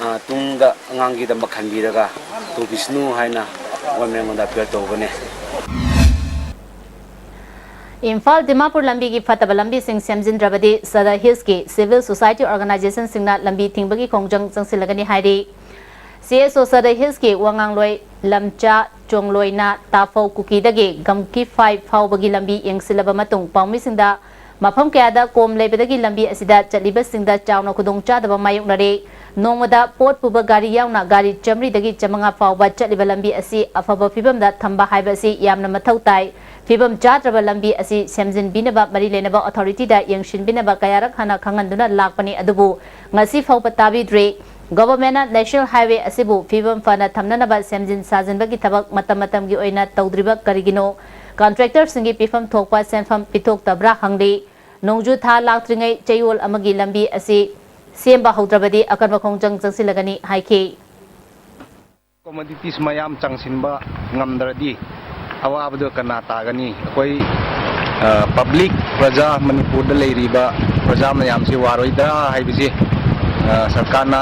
ꯑ, ꯇꯨꯡꯗ ꯑꯉꯥꯡꯒꯤꯗꯃꯛ ꯈꯟꯕꯤꯔꯒ ꯇꯧꯕꯤꯁꯅꯨ ꯍꯥꯏꯅ ꯒꯣꯔꯃꯦꯟꯉꯣꯟꯗ ꯑꯄꯤꯜ ꯇꯧꯕꯅꯦ꯫ ꯏꯝꯐꯥꯜ ꯗꯤꯃꯥꯄꯨꯔ ꯂꯝꯕꯤꯒꯤ ꯐꯠꯇꯕ ꯂꯝꯕꯤꯁꯤꯡ ꯁꯦꯝꯖꯤꯟꯗ꯭ꯔꯕꯗꯤ ꯁꯗꯔ ꯍꯤꯜꯁꯀꯤ ꯁꯤꯚꯤꯜ ꯁꯣꯁꯥꯏꯇꯤ ꯑꯣꯔꯒꯅꯥꯏꯖꯦꯁꯟꯁꯤꯡꯅ ꯂꯝꯕꯤ ꯊꯤꯡꯕꯒꯤ ꯈꯣꯡꯖꯪ ꯆꯪꯁꯤꯜꯂꯒꯅꯤ ꯍꯥꯏꯔꯤ꯫ ꯁꯤ ꯑꯦꯁ ꯑꯣ ꯁꯗꯔ ꯍꯤꯜꯁꯀꯤ ꯋꯥꯉꯥꯡꯂꯣꯏ ꯂꯝꯆꯥ ꯆꯣꯡꯂꯣꯏꯅ ꯇꯥꯐꯧ ꯀꯨꯀꯤꯗꯒꯤ ꯒꯝꯀꯤ ꯐꯥꯏꯚ ꯐꯥꯎꯕꯒꯤ ꯂꯝꯕꯤ ꯌꯦꯡꯁꯤꯜꯂꯕ ꯃꯇꯨꯡ ꯄꯥꯎꯃꯤꯁꯤꯡꯗ ꯃꯐꯝ ꯀꯌꯥꯗ ꯀꯣꯝ ꯂꯩꯕꯗꯒꯤ ꯂꯝꯕꯤ ꯑꯁꯤꯗ ꯆꯠꯂꯤꯕꯁꯤꯡꯗ ꯆꯥꯎꯅ ꯈꯨꯗꯣꯡꯆꯥꯗꯕ ꯃꯥꯌꯣꯛꯅꯔꯦ꯫ ꯅꯣꯡꯃꯗ ꯄꯣꯠ ꯄꯨꯕ ꯒꯥꯔꯤ ꯌꯥꯎꯅ ꯒꯥꯔꯤ ꯆꯥꯃꯔꯤꯗꯒꯤ ꯆꯥꯃꯉꯥ ꯐꯥꯎꯕ ꯆꯠꯂꯤꯕ ꯂꯝꯕꯤ ꯑꯁꯤ ꯑꯐꯕ ꯐꯤꯕꯝꯗ ꯊꯝꯕ ꯍꯥꯏꯕ ꯑꯁꯤ ꯌꯥꯝꯅ ꯃꯊꯧ ꯇꯥꯏ꯫ ꯐꯤꯕꯝ ꯆꯥꯗ꯭ꯔꯕ ꯂꯝꯕꯤ ꯑꯁꯤ ꯁꯦꯝꯖꯤꯟꯕꯤꯅꯕ ꯃꯔꯤ ꯂꯩꯅꯕ ꯑꯣꯊꯣꯔꯤꯇꯤꯗ ꯌꯦꯡꯁꯤꯟꯕꯤꯅꯕ ꯀꯌꯥꯔꯛ ꯍꯟꯅ ꯈꯪꯍꯟꯗꯨꯅ ꯂꯥꯛꯄꯅꯤ, ꯑꯗꯨꯕꯨ ꯉꯁꯤ ꯐꯥꯎꯕ ꯇꯥꯕꯤꯗ꯭ꯔꯦ꯫ ꯒꯣꯚꯔꯟꯃꯦꯟꯠꯅ ꯅꯦꯁꯅꯦꯜ ꯍꯥꯏꯋꯦ ꯑꯁꯤꯕꯨ ꯐꯤꯕꯝ ꯐꯅ ꯊꯝꯅꯅꯕ ꯁꯦꯝꯖꯤꯟ ꯁꯥꯖꯤꯟꯕꯒꯤ ꯊꯕꯛ ꯃꯇꯝ ꯃꯇꯝꯒꯤ ꯑꯣꯏꯅ ꯇꯧꯗ꯭ꯔꯤꯕ ꯀꯔꯤꯒꯤꯅꯣ? ꯀꯟꯇ꯭ꯔꯦꯛꯇꯔꯁꯤꯡꯒꯤ ꯄꯤꯐꯝ ꯊꯣꯛꯄ ꯁꯦꯟꯐꯝ ꯄꯤꯊꯣꯛꯇꯕ꯭ꯔꯥ ꯍꯪꯂꯤ꯫ ꯅꯣꯡꯖꯨ ꯊꯥ ꯂꯥꯛꯇ꯭ꯔꯤꯉꯩ ꯆꯌꯣꯜ ꯑꯃꯒꯤ ꯂꯝꯕꯤ ꯑꯁꯤ ꯁꯦꯝꯕ ꯍꯧꯗ꯭ꯔꯕꯗꯤ ꯑꯀꯟꯕ ꯈꯣꯡꯖꯪ ꯆꯪꯁꯤꯜꯂꯒꯅꯤ ꯍꯥꯏꯈꯤ꯫ ꯀꯣꯃꯣꯗꯤꯇꯤꯁ ꯃꯌꯥꯝ ꯆꯪꯁꯤꯟꯕ ꯉꯝꯗ꯭ꯔꯗꯤ ꯑꯋꯥꯕꯗꯨ ꯀꯅꯥ ꯇꯥꯒꯅꯤ? ꯑꯩꯈꯣꯏ, ꯑ, ꯄꯕ꯭ꯂꯤꯛ, ꯄ꯭ꯔꯖꯥ, ꯃꯅꯤꯄꯨꯔꯗ ꯂꯩꯔꯤꯕ ꯄ꯭ꯔꯖꯥ ꯃꯌꯥꯝꯁꯤ ꯋꯥꯔꯣꯏꯗ꯭ꯔꯥ ꯍꯥꯏꯕꯁꯤ, ꯑ, ꯁꯔꯀꯥꯔꯅ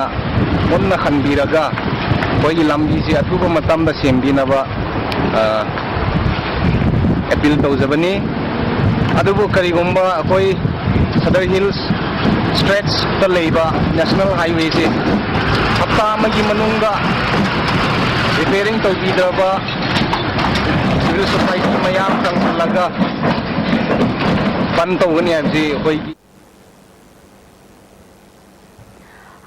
ꯃꯨꯟꯅ ꯈꯟꯕꯤꯔꯒ ꯑꯩꯈꯣꯏꯒꯤ ꯂꯝꯕꯤꯁꯤ ꯑꯊꯨꯕ ꯃꯇꯝꯗ ꯁꯦꯝꯕꯤꯅꯕ, ꯑ, ꯑꯦꯄꯤꯜ ꯇꯧꯖꯕꯅꯤ꯫ ꯑꯗꯨꯕꯨ ꯀꯔꯤꯒꯨꯝꯕ ꯑꯩꯈꯣꯏ ꯁꯗꯔ ꯍꯤꯜꯁ ꯁ꯭ꯇ꯭ꯔꯦꯠꯁꯇ ꯂꯩꯕ ꯅꯦꯁꯅꯦꯜ ꯍꯥꯏꯋꯦꯁꯦ ꯍꯞꯇꯥ ꯑꯃꯒꯤ ꯃꯅꯨꯡꯗ ꯔꯤꯄꯦꯌꯔꯤꯡ ꯇꯧꯕꯤꯗ꯭ꯔꯕ ꯁꯤꯚꯤꯜ ꯁꯣꯁꯥꯏꯇꯤ ꯃꯌꯥꯝ ꯆꯪꯁꯤꯜꯂꯒ ꯕꯟ ꯇꯧꯒꯅꯤ ꯍꯥꯏꯕꯁꯤ ꯑꯩꯈꯣꯏꯒꯤ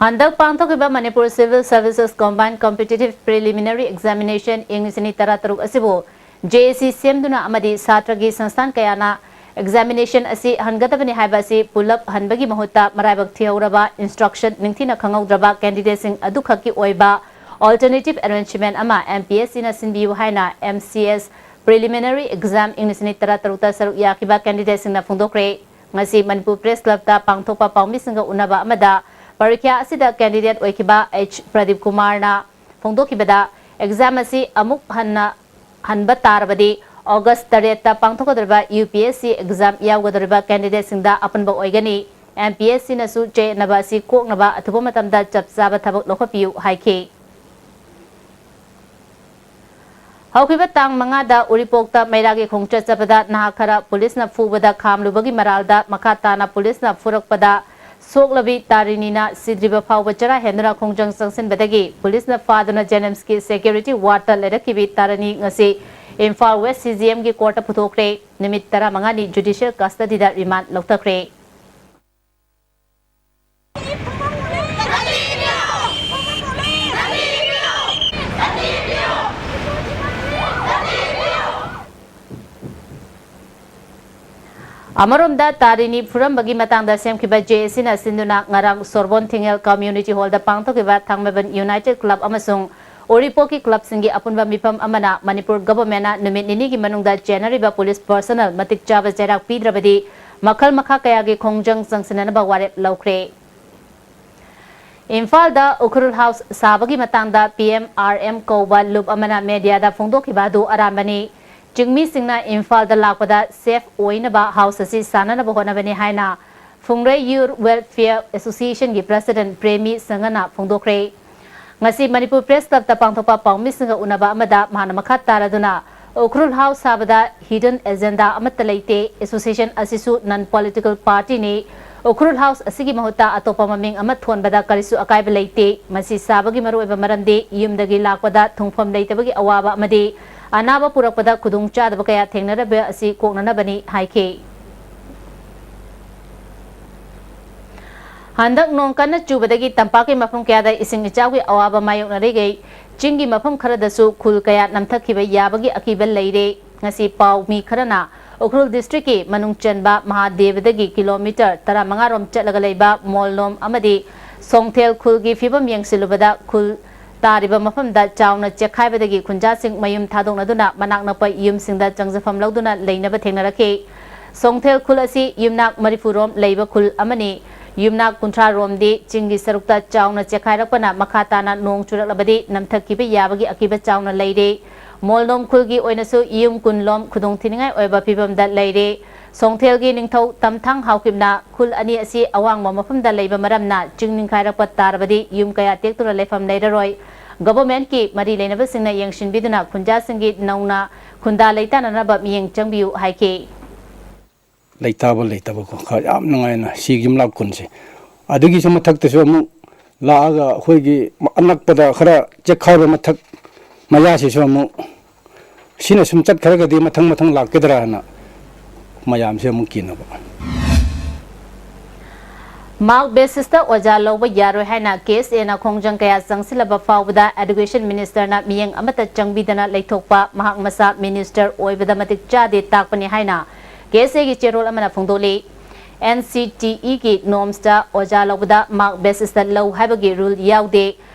ꯍꯟꯗꯛ ꯄꯥꯡꯊꯣꯛꯈꯤꯕ Manipur civil services combined competitive preliminary examination ꯏꯪ ꯂꯤꯁꯤꯡ ꯑꯅꯤ ꯇꯔꯥꯇꯔꯨꯛ ꯑꯁꯤꯕꯨ ꯖꯦ ꯑꯦ ꯁꯤ ꯁꯦꯝꯗꯨꯅ ꯑꯃꯗꯤ ꯁꯥꯇ꯭ꯔꯒꯤ ꯁꯪꯁꯊꯥꯟ ꯀꯌꯥꯅ ꯑꯦꯛꯖꯥꯃꯤꯅꯦꯁꯟ ꯑꯁꯤ ꯍꯟꯒꯗꯕꯅꯤ ꯍꯥꯏꯕ ꯑꯁꯤ ꯄꯨꯂꯞ ꯍꯟꯕꯒꯤ ꯃꯍꯨꯠꯇ ꯃꯔꯥꯏꯕꯛ ꯊꯤꯍꯧꯔꯕ, ꯏꯟꯁꯇ꯭ꯔꯛꯁꯟ ꯅꯤꯡꯊꯤꯅ ꯈꯪꯍꯧꯗ꯭ꯔꯕ ꯀꯦꯟꯗꯤꯗꯦꯠꯁꯤꯡ ꯑꯗꯨꯈꯛꯀꯤ ꯑꯣꯏꯕ ꯑꯜꯇꯔꯅꯦꯇꯤꯚ ꯑꯦꯔꯦꯟꯖꯃꯦꯟꯠ ꯑꯃ ꯑꯦꯝ ꯄꯤ ꯑꯦꯁ ꯁꯤꯅ ꯁꯤꯟꯕꯤꯌꯨ ꯍꯥꯏꯅ ꯑꯦꯝ ꯁꯤ ꯑꯦꯁ ꯄ꯭ꯔꯤꯂꯤꯃꯤꯅꯔꯤ ꯑꯦꯛꯖꯥꯝ ꯏꯪ ꯂꯤꯁꯤꯡ ꯑꯅꯤ ꯇꯔꯥꯇꯔꯨꯛꯇ ꯁꯔꯨꯛ ꯌꯥꯈꯤꯕ ꯀꯦꯟꯗꯤꯗꯦꯠꯁꯤꯡꯅ ꯐꯣꯡꯗꯣꯛꯈ꯭ꯔꯦ꯫ ꯉꯁꯤ ꯃꯅꯤꯄꯨꯔ ꯄ꯭ꯔꯦꯁ ꯀ꯭ꯂꯕꯇ ꯄꯥꯡꯊꯣꯛꯄ ꯄꯥꯎꯃꯤꯁꯤꯡꯒ ꯎꯅꯕ ꯑꯃꯗ ꯄꯔꯤꯈ꯭ꯌꯥ ꯑꯁꯤꯗ ꯀꯦꯟꯗꯤꯗꯦꯠ ꯑꯣꯏꯈꯤꯕ ꯑꯩꯆ ꯄ꯭ꯔꯗꯤꯞ ꯀꯨꯃꯥꯔꯅ ꯐꯣꯡꯗꯣꯛꯈꯤꯕꯗ, ꯑꯦꯛꯖꯥꯝ ꯑꯁꯤ ꯑꯃꯨꯛ ꯍꯟꯅ ꯍꯟꯕ ꯇꯥꯔꯕꯗꯤ ꯑꯣꯒꯁ ꯇꯔꯦꯠꯇ ꯄꯥꯡꯊꯣꯛꯀꯗꯧꯔꯤꯕ U P S C exam ꯌꯥꯎꯒꯗꯧꯔꯤꯕ ꯀꯦꯟꯗꯤꯗꯦꯠꯁꯤꯡꯗ ꯑꯄꯟꯕ ꯑꯣꯏꯒꯅꯤ꯫ ꯑꯦꯝ ꯄꯤ ꯑꯦꯁ ꯁꯤꯅꯁꯨ ꯆꯌꯦꯠꯅꯕ ꯑꯁꯤ ꯀꯣꯛꯅꯕ ꯑꯊꯨꯕ ꯃꯇꯝꯗ ꯆꯞ ꯆꯥꯕ ꯊꯕꯛ ꯂꯧꯈꯠꯄꯤꯌꯨ ꯍꯥꯏꯈꯤ꯫ ꯍꯧꯈꯤꯕ ꯇꯥꯡ ꯃꯉꯥꯗ ꯎꯔꯤꯄꯣꯛꯇ ꯃꯩꯔꯥꯒꯤ ꯈꯣꯡꯆꯠ ꯆꯠꯄꯗ ꯅꯍꯥ ꯈꯔ ꯄꯨꯂꯤꯁꯅ ꯐꯨꯕꯗ ꯈꯥꯝꯂꯨꯕꯒꯤ ꯃꯔꯥꯜꯗ ꯃꯈꯥ ꯇꯥꯅ ꯄꯨꯂꯤꯁꯅ ꯐꯨꯔꯛꯄꯗ ꯁꯣꯛꯂꯕꯤ ꯇꯥꯔꯤꯅꯤꯅ ꯁꯤꯗ꯭ꯔꯤꯕ ꯐꯥꯎꯕ ꯆꯔꯥ ꯍꯦꯟꯗꯨꯅ ꯈꯣꯡꯖꯪ ꯆꯪꯁꯤꯟꯕꯗꯒꯤ ꯄꯨꯂꯤꯁꯅ ꯐꯥꯗꯨꯅ ꯖꯦꯅꯤꯝꯁꯀꯤ ꯁꯦꯀ꯭ꯌꯨꯔꯤꯇꯤ ꯋꯥꯔꯗꯇ ꯂꯩꯔꯛꯈꯤꯕꯤ ꯇꯥꯔꯥꯅꯤ ꯉꯁꯤ ꯏꯝꯐꯥꯜ ꯋꯦꯁ ꯁꯤ ꯖꯤ ꯑꯦꯝꯒꯤ ꯀꯣꯔꯠꯇ ꯄꯨꯊꯣꯛꯈ꯭ꯔꯦ꯫ ꯅꯨꯃꯤꯠ ꯇꯔꯥꯃꯉꯥꯅꯤ ꯖꯨꯗꯤꯁꯤꯌꯦꯜ ꯀꯁꯇꯗꯤꯗ ꯔꯤꯃꯥꯟꯗ ꯂꯧꯊꯈ꯭ꯔꯦ꯫ ꯑꯃꯔꯣꯝꯗ, ꯇꯥꯔꯤꯅꯤ ꯐꯨꯔꯝꯕꯒꯤ ꯃꯇꯥꯡꯗ ꯁꯦꯝꯈꯤꯕ ꯖꯦ ꯑꯦ ꯁꯤꯅ ꯁꯤꯟꯗꯨꯅ ꯉꯔꯥꯡ ꯁꯣꯔꯕꯣꯟ ꯊꯤꯡꯉꯦꯜ ꯀꯝꯃ꯭ꯌꯨꯅꯤꯇꯤ ꯍꯣꯜꯗ ꯄꯥꯡꯊꯣꯛꯈꯤꯕ ꯊꯥꯡꯃꯩꯕꯟ ꯌꯨꯅꯥꯏꯇꯦꯗ ꯀ꯭ꯂꯕ ꯑꯃꯁꯨꯡ ꯎꯔꯤꯄꯣꯛꯀꯤ ꯀ꯭ꯂꯕꯁꯤꯡꯒꯤ ꯑꯄꯨꯟꯕ ꯃꯤꯐꯝ ꯑꯃꯅ ꯃꯅꯤꯄꯨꯔ ꯒꯚꯔꯟꯃꯦꯟꯠꯅ ꯅꯨꯃꯤꯠ ꯅꯤꯅꯤꯒꯤ ꯃꯅꯨꯡꯗ ꯆꯦꯟꯅꯔꯤꯕ ꯄꯨꯂꯤꯁ ꯄꯔꯁꯣꯅꯦꯜ ꯃꯇꯤꯛ ꯆꯥꯕ ꯆꯩꯔꯥꯛ ꯄꯤꯗ꯭ꯔꯕꯗꯤ ꯃꯈꯜ ꯃꯈꯥ ꯀꯌꯥꯒꯤ ꯈꯣꯡꯖꯪ ꯆꯪꯁꯤꯟꯅꯅꯕ ꯋꯥꯔꯦꯞ ꯂꯧꯈ꯭ꯔꯦ꯫ ꯏꯝꯐꯥꯜꯗ ꯎꯈ꯭ꯔꯨꯜ ꯍꯥꯎꯁ ꯁꯥꯕꯒꯤ ꯃꯇꯥꯡꯗ ꯄꯤ ꯑꯦꯝ ꯑꯥꯔ ꯑꯦꯝ ꯀꯧꯕ ꯂꯨꯞ ꯑꯃꯅ ꯃꯦꯗꯤꯌꯥꯗ ꯐꯣꯡꯗꯣꯛꯈꯤꯕ ꯑꯗꯨ ꯑꯔꯥꯟꯕꯅꯤ꯫ ꯆꯤꯡꯃꯤꯁꯤꯡꯅ ꯏꯝꯐꯥꯜꯗ ꯂꯥꯛꯄꯗ ꯁꯦꯐ ꯑꯣꯏꯅꯕ ꯍꯥꯎꯁ ꯑꯁꯤ ꯁꯥꯅꯅꯕ ꯍꯣꯠꯅꯕꯅꯤ ꯍꯥꯏꯅ ꯐꯨꯡꯔꯩ ꯌꯨꯊ ꯋꯦꯜꯐꯤꯌꯔ ꯑꯦꯁꯣꯁꯤꯌꯦꯁꯟꯒꯤ ꯄ꯭ꯔꯦꯁꯤꯗꯦꯟꯠ ꯄ꯭ꯔꯦꯃꯤ ꯁꯪꯉꯅ ꯐꯣꯡꯗꯣꯛꯈ꯭ꯔꯦ꯫ ꯉꯁꯤ ꯃꯅꯤꯄꯨꯔ ꯄ꯭ꯔꯦꯁ ꯀ꯭ꯂꯕꯇ ꯄꯥꯡꯊꯣꯛꯄ ꯄꯥꯎꯃꯤꯁꯤꯡꯒ ꯎꯅꯕ ꯑꯃꯗ ꯃꯍꯥꯛꯅ ꯃꯈꯥ ꯇꯥꯔꯗꯨꯅ, ꯎꯈ꯭ꯔꯨꯜ ꯍꯥꯎꯁ ꯁꯥꯕꯗ ꯍꯤꯗꯟ ꯑꯦꯖꯦꯟꯗꯥ ꯑꯃꯠꯇ ꯂꯩꯇꯦ, ꯑꯦꯁꯣꯁꯤꯌꯦꯁꯟ ꯑꯁꯤꯁꯨ ꯅꯟ ꯄꯣꯂꯤꯇꯤꯀꯦꯜ ꯄꯥꯔꯇꯤꯅꯤ, ꯎꯈ꯭ꯔꯨꯜ ꯍꯥꯎꯁ ꯑꯁꯤꯒꯤ ꯃꯍꯨꯠꯇ ꯑꯇꯣꯞꯄ ꯃꯃꯤꯡ ꯑꯃ ꯊꯣꯟꯕꯗ ꯀꯔꯤꯁꯨ ꯑꯀꯥꯏꯕ ꯂꯩꯇꯦ꯫ ꯃꯁꯤ ꯁꯥꯕꯒꯤ ꯃꯔꯨꯑꯣꯏꯕ ꯃꯔꯝꯗꯤ ꯌꯨꯝꯗꯒꯤ ꯂꯥꯛꯄꯗ ꯊꯨꯡꯐꯝ ꯂꯩꯇꯕꯒꯤ ꯑꯋꯥꯕ ꯑꯃꯗꯤ ꯑꯅꯥꯕ ꯄꯨꯔꯛꯄꯗ ꯈꯨꯗꯣꯡꯆꯥꯗꯕ ꯀꯌꯥ ꯊꯦꯡꯅꯔꯕ ꯑꯁꯤ ꯀꯣꯛꯅꯅꯕꯅꯤ ꯍꯥꯏꯈꯤ꯫ ꯍꯟꯗꯛ ꯅꯣꯡ ꯀꯟꯅ ꯆꯨꯕꯗꯒꯤ ꯇꯝꯄꯥꯛꯀꯤ ꯃꯐꯝ ꯀꯌꯥꯗ ꯏꯁꯤꯡ ꯏꯆꯥꯎꯒꯤ ꯑꯋꯥꯕ ꯃꯥꯌꯣꯛꯅꯔꯤꯈꯩ, ꯆꯤꯡꯒꯤ ꯃꯐꯝ ꯈꯔꯗꯁꯨ ꯈꯨꯜ ꯀꯌꯥ ꯅꯝꯊꯈꯤꯕ ꯌꯥꯕꯒꯤ ꯑꯀꯤꯕ ꯂꯩꯔꯦ꯫ ꯉꯁꯤ ꯄꯥꯎ ꯃꯤ ꯈꯔꯅ ꯎꯈ꯭ꯔꯨꯜ ꯗꯤꯁꯇ꯭ꯔꯤꯛꯀꯤ ꯃꯅꯨꯡ ꯆꯟꯕ ꯃꯍꯥꯗꯦꯕꯗꯒꯤ ꯀꯤꯂꯣꯃꯤꯇꯔ ꯇꯔꯥꯃꯉꯥ ꯔꯣꯝ ꯆꯠꯂꯒ ꯂꯩꯕ ꯃꯣꯜꯂꯣꯝ ꯑꯃꯗꯤ ꯁꯣꯡꯊꯦꯜ ꯈꯨꯜꯒꯤ ꯐꯤꯕꯝ ꯌꯦꯡꯁꯤꯜꯂꯨꯕꯗ ꯈꯨꯜ ꯇꯥꯔꯤꯕ ꯃꯐꯝꯗ ꯆꯥꯎꯅ ꯆꯦꯛꯈꯥꯏꯕꯗꯒꯤ ꯈꯨꯟꯖꯥꯁꯤꯡ ꯃꯌꯨꯝ ꯊꯥꯗꯣꯛꯅꯗꯨꯅ ꯃꯅꯥꯛ ꯅꯛꯄ ꯌꯨꯝꯁꯤꯡꯗ ꯆꯪꯖꯐꯝ ꯂꯧꯗꯨꯅ ꯂꯩꯅꯕ ꯊꯦꯡꯅꯔꯛꯈꯤ꯫ ꯁꯣꯡꯊꯦꯜ ꯈꯨꯜ ꯑꯁꯤ ꯌꯨꯝꯅꯥꯛ ꯃꯔꯤꯐꯨ ꯔꯣꯝ ꯂꯩꯕ ꯈꯨꯜ ꯑꯃꯅꯤ꯫ ꯌꯨꯝꯅꯥꯛ ꯀꯨꯟꯊ꯭ꯔꯥ ꯔꯣꯝꯗꯤ ꯆꯤꯡꯒꯤ ꯁꯔꯨꯛꯇ ꯆꯥꯎꯅ ꯆꯦꯛꯈꯥꯏꯔꯛꯄꯅ ꯃꯈꯥ ꯇꯥꯅ ꯅꯣꯡ ꯆꯨꯔꯛꯂꯕꯗꯤ ꯅꯝꯊꯈꯤꯕ ꯌꯥꯕꯒꯤ ꯑꯀꯤꯕ ꯆꯥꯎꯅ ꯂꯩꯔꯦ꯫ ꯃꯣꯜꯂꯣꯝ ꯈꯨꯜꯒꯤ ꯑꯣꯏꯅꯁꯨ ꯌꯨꯝ ꯀꯨꯟ ꯂꯣꯝ ꯈꯨꯗꯣꯡꯊꯤꯅꯤꯡꯉꯥꯏ ꯑꯣꯏꯕ ꯐꯤꯕꯝꯗ ꯂꯩꯔꯦ꯫ ꯁꯣꯡꯊꯦꯜꯒꯤ ꯅꯤꯡꯊꯧ ꯇꯝꯊꯥꯡ ꯍꯥꯎꯀꯤꯞꯅ ꯈꯨꯜ ꯑꯅꯤ ꯑꯁꯤ ꯑꯋꯥꯡꯕ ꯃꯐꯝꯗ ꯂꯩꯕ ꯃꯔꯝꯅ ꯆꯤꯡ ꯅꯤꯡꯈꯥꯏꯔꯛꯄ ꯇꯥꯔꯕꯗꯤ ꯌꯨꯝ ꯀꯌꯥ ꯇꯦꯛꯇꯨꯅ ꯂꯩꯐꯝ ꯂꯩꯔꯔꯣꯏ꯫ ꯒꯚꯔꯟꯃꯦꯟꯠꯀꯤ ꯃꯔꯤ ꯂꯩꯅꯕꯁꯤꯡꯅ ꯌꯦꯡꯁꯤꯟꯕꯤꯗꯨꯅ ꯈꯨꯟꯖꯥꯁꯤꯡꯒꯤ ꯅꯧꯅ ꯈꯨꯟꯗꯥ ꯂꯩꯇꯥꯅꯅꯕ ꯃꯤꯠꯌꯦꯡ ꯆꯪꯕꯤꯌꯨ ꯍꯥꯏꯈꯤ꯫ ꯂꯩꯇꯥꯕ ꯂꯩꯇꯕꯀꯣ, ꯈꯔ ꯌꯥꯝ ꯅꯨꯡꯉꯥꯏꯅ ꯁꯤ ꯌꯨꯝꯂꯥꯛ ꯀꯨꯟꯁꯦ꯫ ꯑꯗꯨꯒꯤꯁꯨ ꯃꯊꯛꯇꯁꯨ ꯑꯃꯨꯛ ꯂꯥꯛꯑꯒ ꯑꯩꯈꯣꯏꯒꯤ ꯑꯅꯛꯄꯗ ꯈꯔ ꯆꯦꯛꯈꯥꯏꯕ ꯃꯊꯛ ꯃꯌꯥꯁꯤꯁꯨ ꯑꯃꯨꯛ ꯁꯤꯅ ꯁꯨꯝ ꯆꯠꯈ꯭ꯔꯒꯗꯤ ꯃꯊꯪ ꯃꯊꯪ ꯂꯥꯛꯀꯗ꯭ꯔꯥ ꯍꯥꯏꯅ ꯃꯌꯥꯝꯁꯦ ꯑꯃꯨꯛ ꯀꯤꯅꯕ꯫ ꯃꯥꯔꯛ ꯕꯦꯁꯤꯁꯇ ꯑꯣꯖꯥ ꯂꯧꯕ ꯌꯥꯔꯣꯏ ꯍꯥꯏꯅ ꯀꯦ ꯑꯦꯁ ꯑꯦꯅ ꯈꯣꯡꯖꯪ ꯀꯌꯥ ꯆꯪꯁꯤꯜꯂꯕ ꯐꯥꯎꯕꯗ ꯑꯦꯗꯨꯀꯦꯁꯟ ꯃꯤꯅꯤꯁꯇꯔꯅ ꯃꯤꯠꯌꯦꯡ ꯑꯃꯠꯇ ꯆꯪꯕꯤꯗꯅ ꯂꯩꯊꯣꯛꯄ, ꯃꯍꯥꯛ ꯃꯁꯥ ꯃꯤꯅꯤꯁꯇꯔ ꯑꯣꯏꯕꯗ ꯃꯇꯤꯛ ꯆꯥꯗꯦ ꯇꯥꯛꯄꯅꯤ ꯍꯥꯏꯅ ꯀꯦ ꯑꯦꯁ ꯑꯦꯒꯤ ꯆꯦꯔꯣꯜ ꯑꯃꯅ ꯐꯣꯡꯗꯣꯛꯂꯤ꯫ ꯑꯦꯟ ꯁꯤ ꯇꯤ ꯏꯒꯤ ꯅꯣꯔꯝꯁꯇ ꯑꯣꯖꯥ ꯂꯧꯕꯗ ꯃꯥꯔꯛ ꯕꯦꯁꯤꯁꯇ ꯂꯧ ꯍꯥꯏꯕꯒꯤ ꯔꯨꯜ ꯌꯥꯎꯗꯦ꯫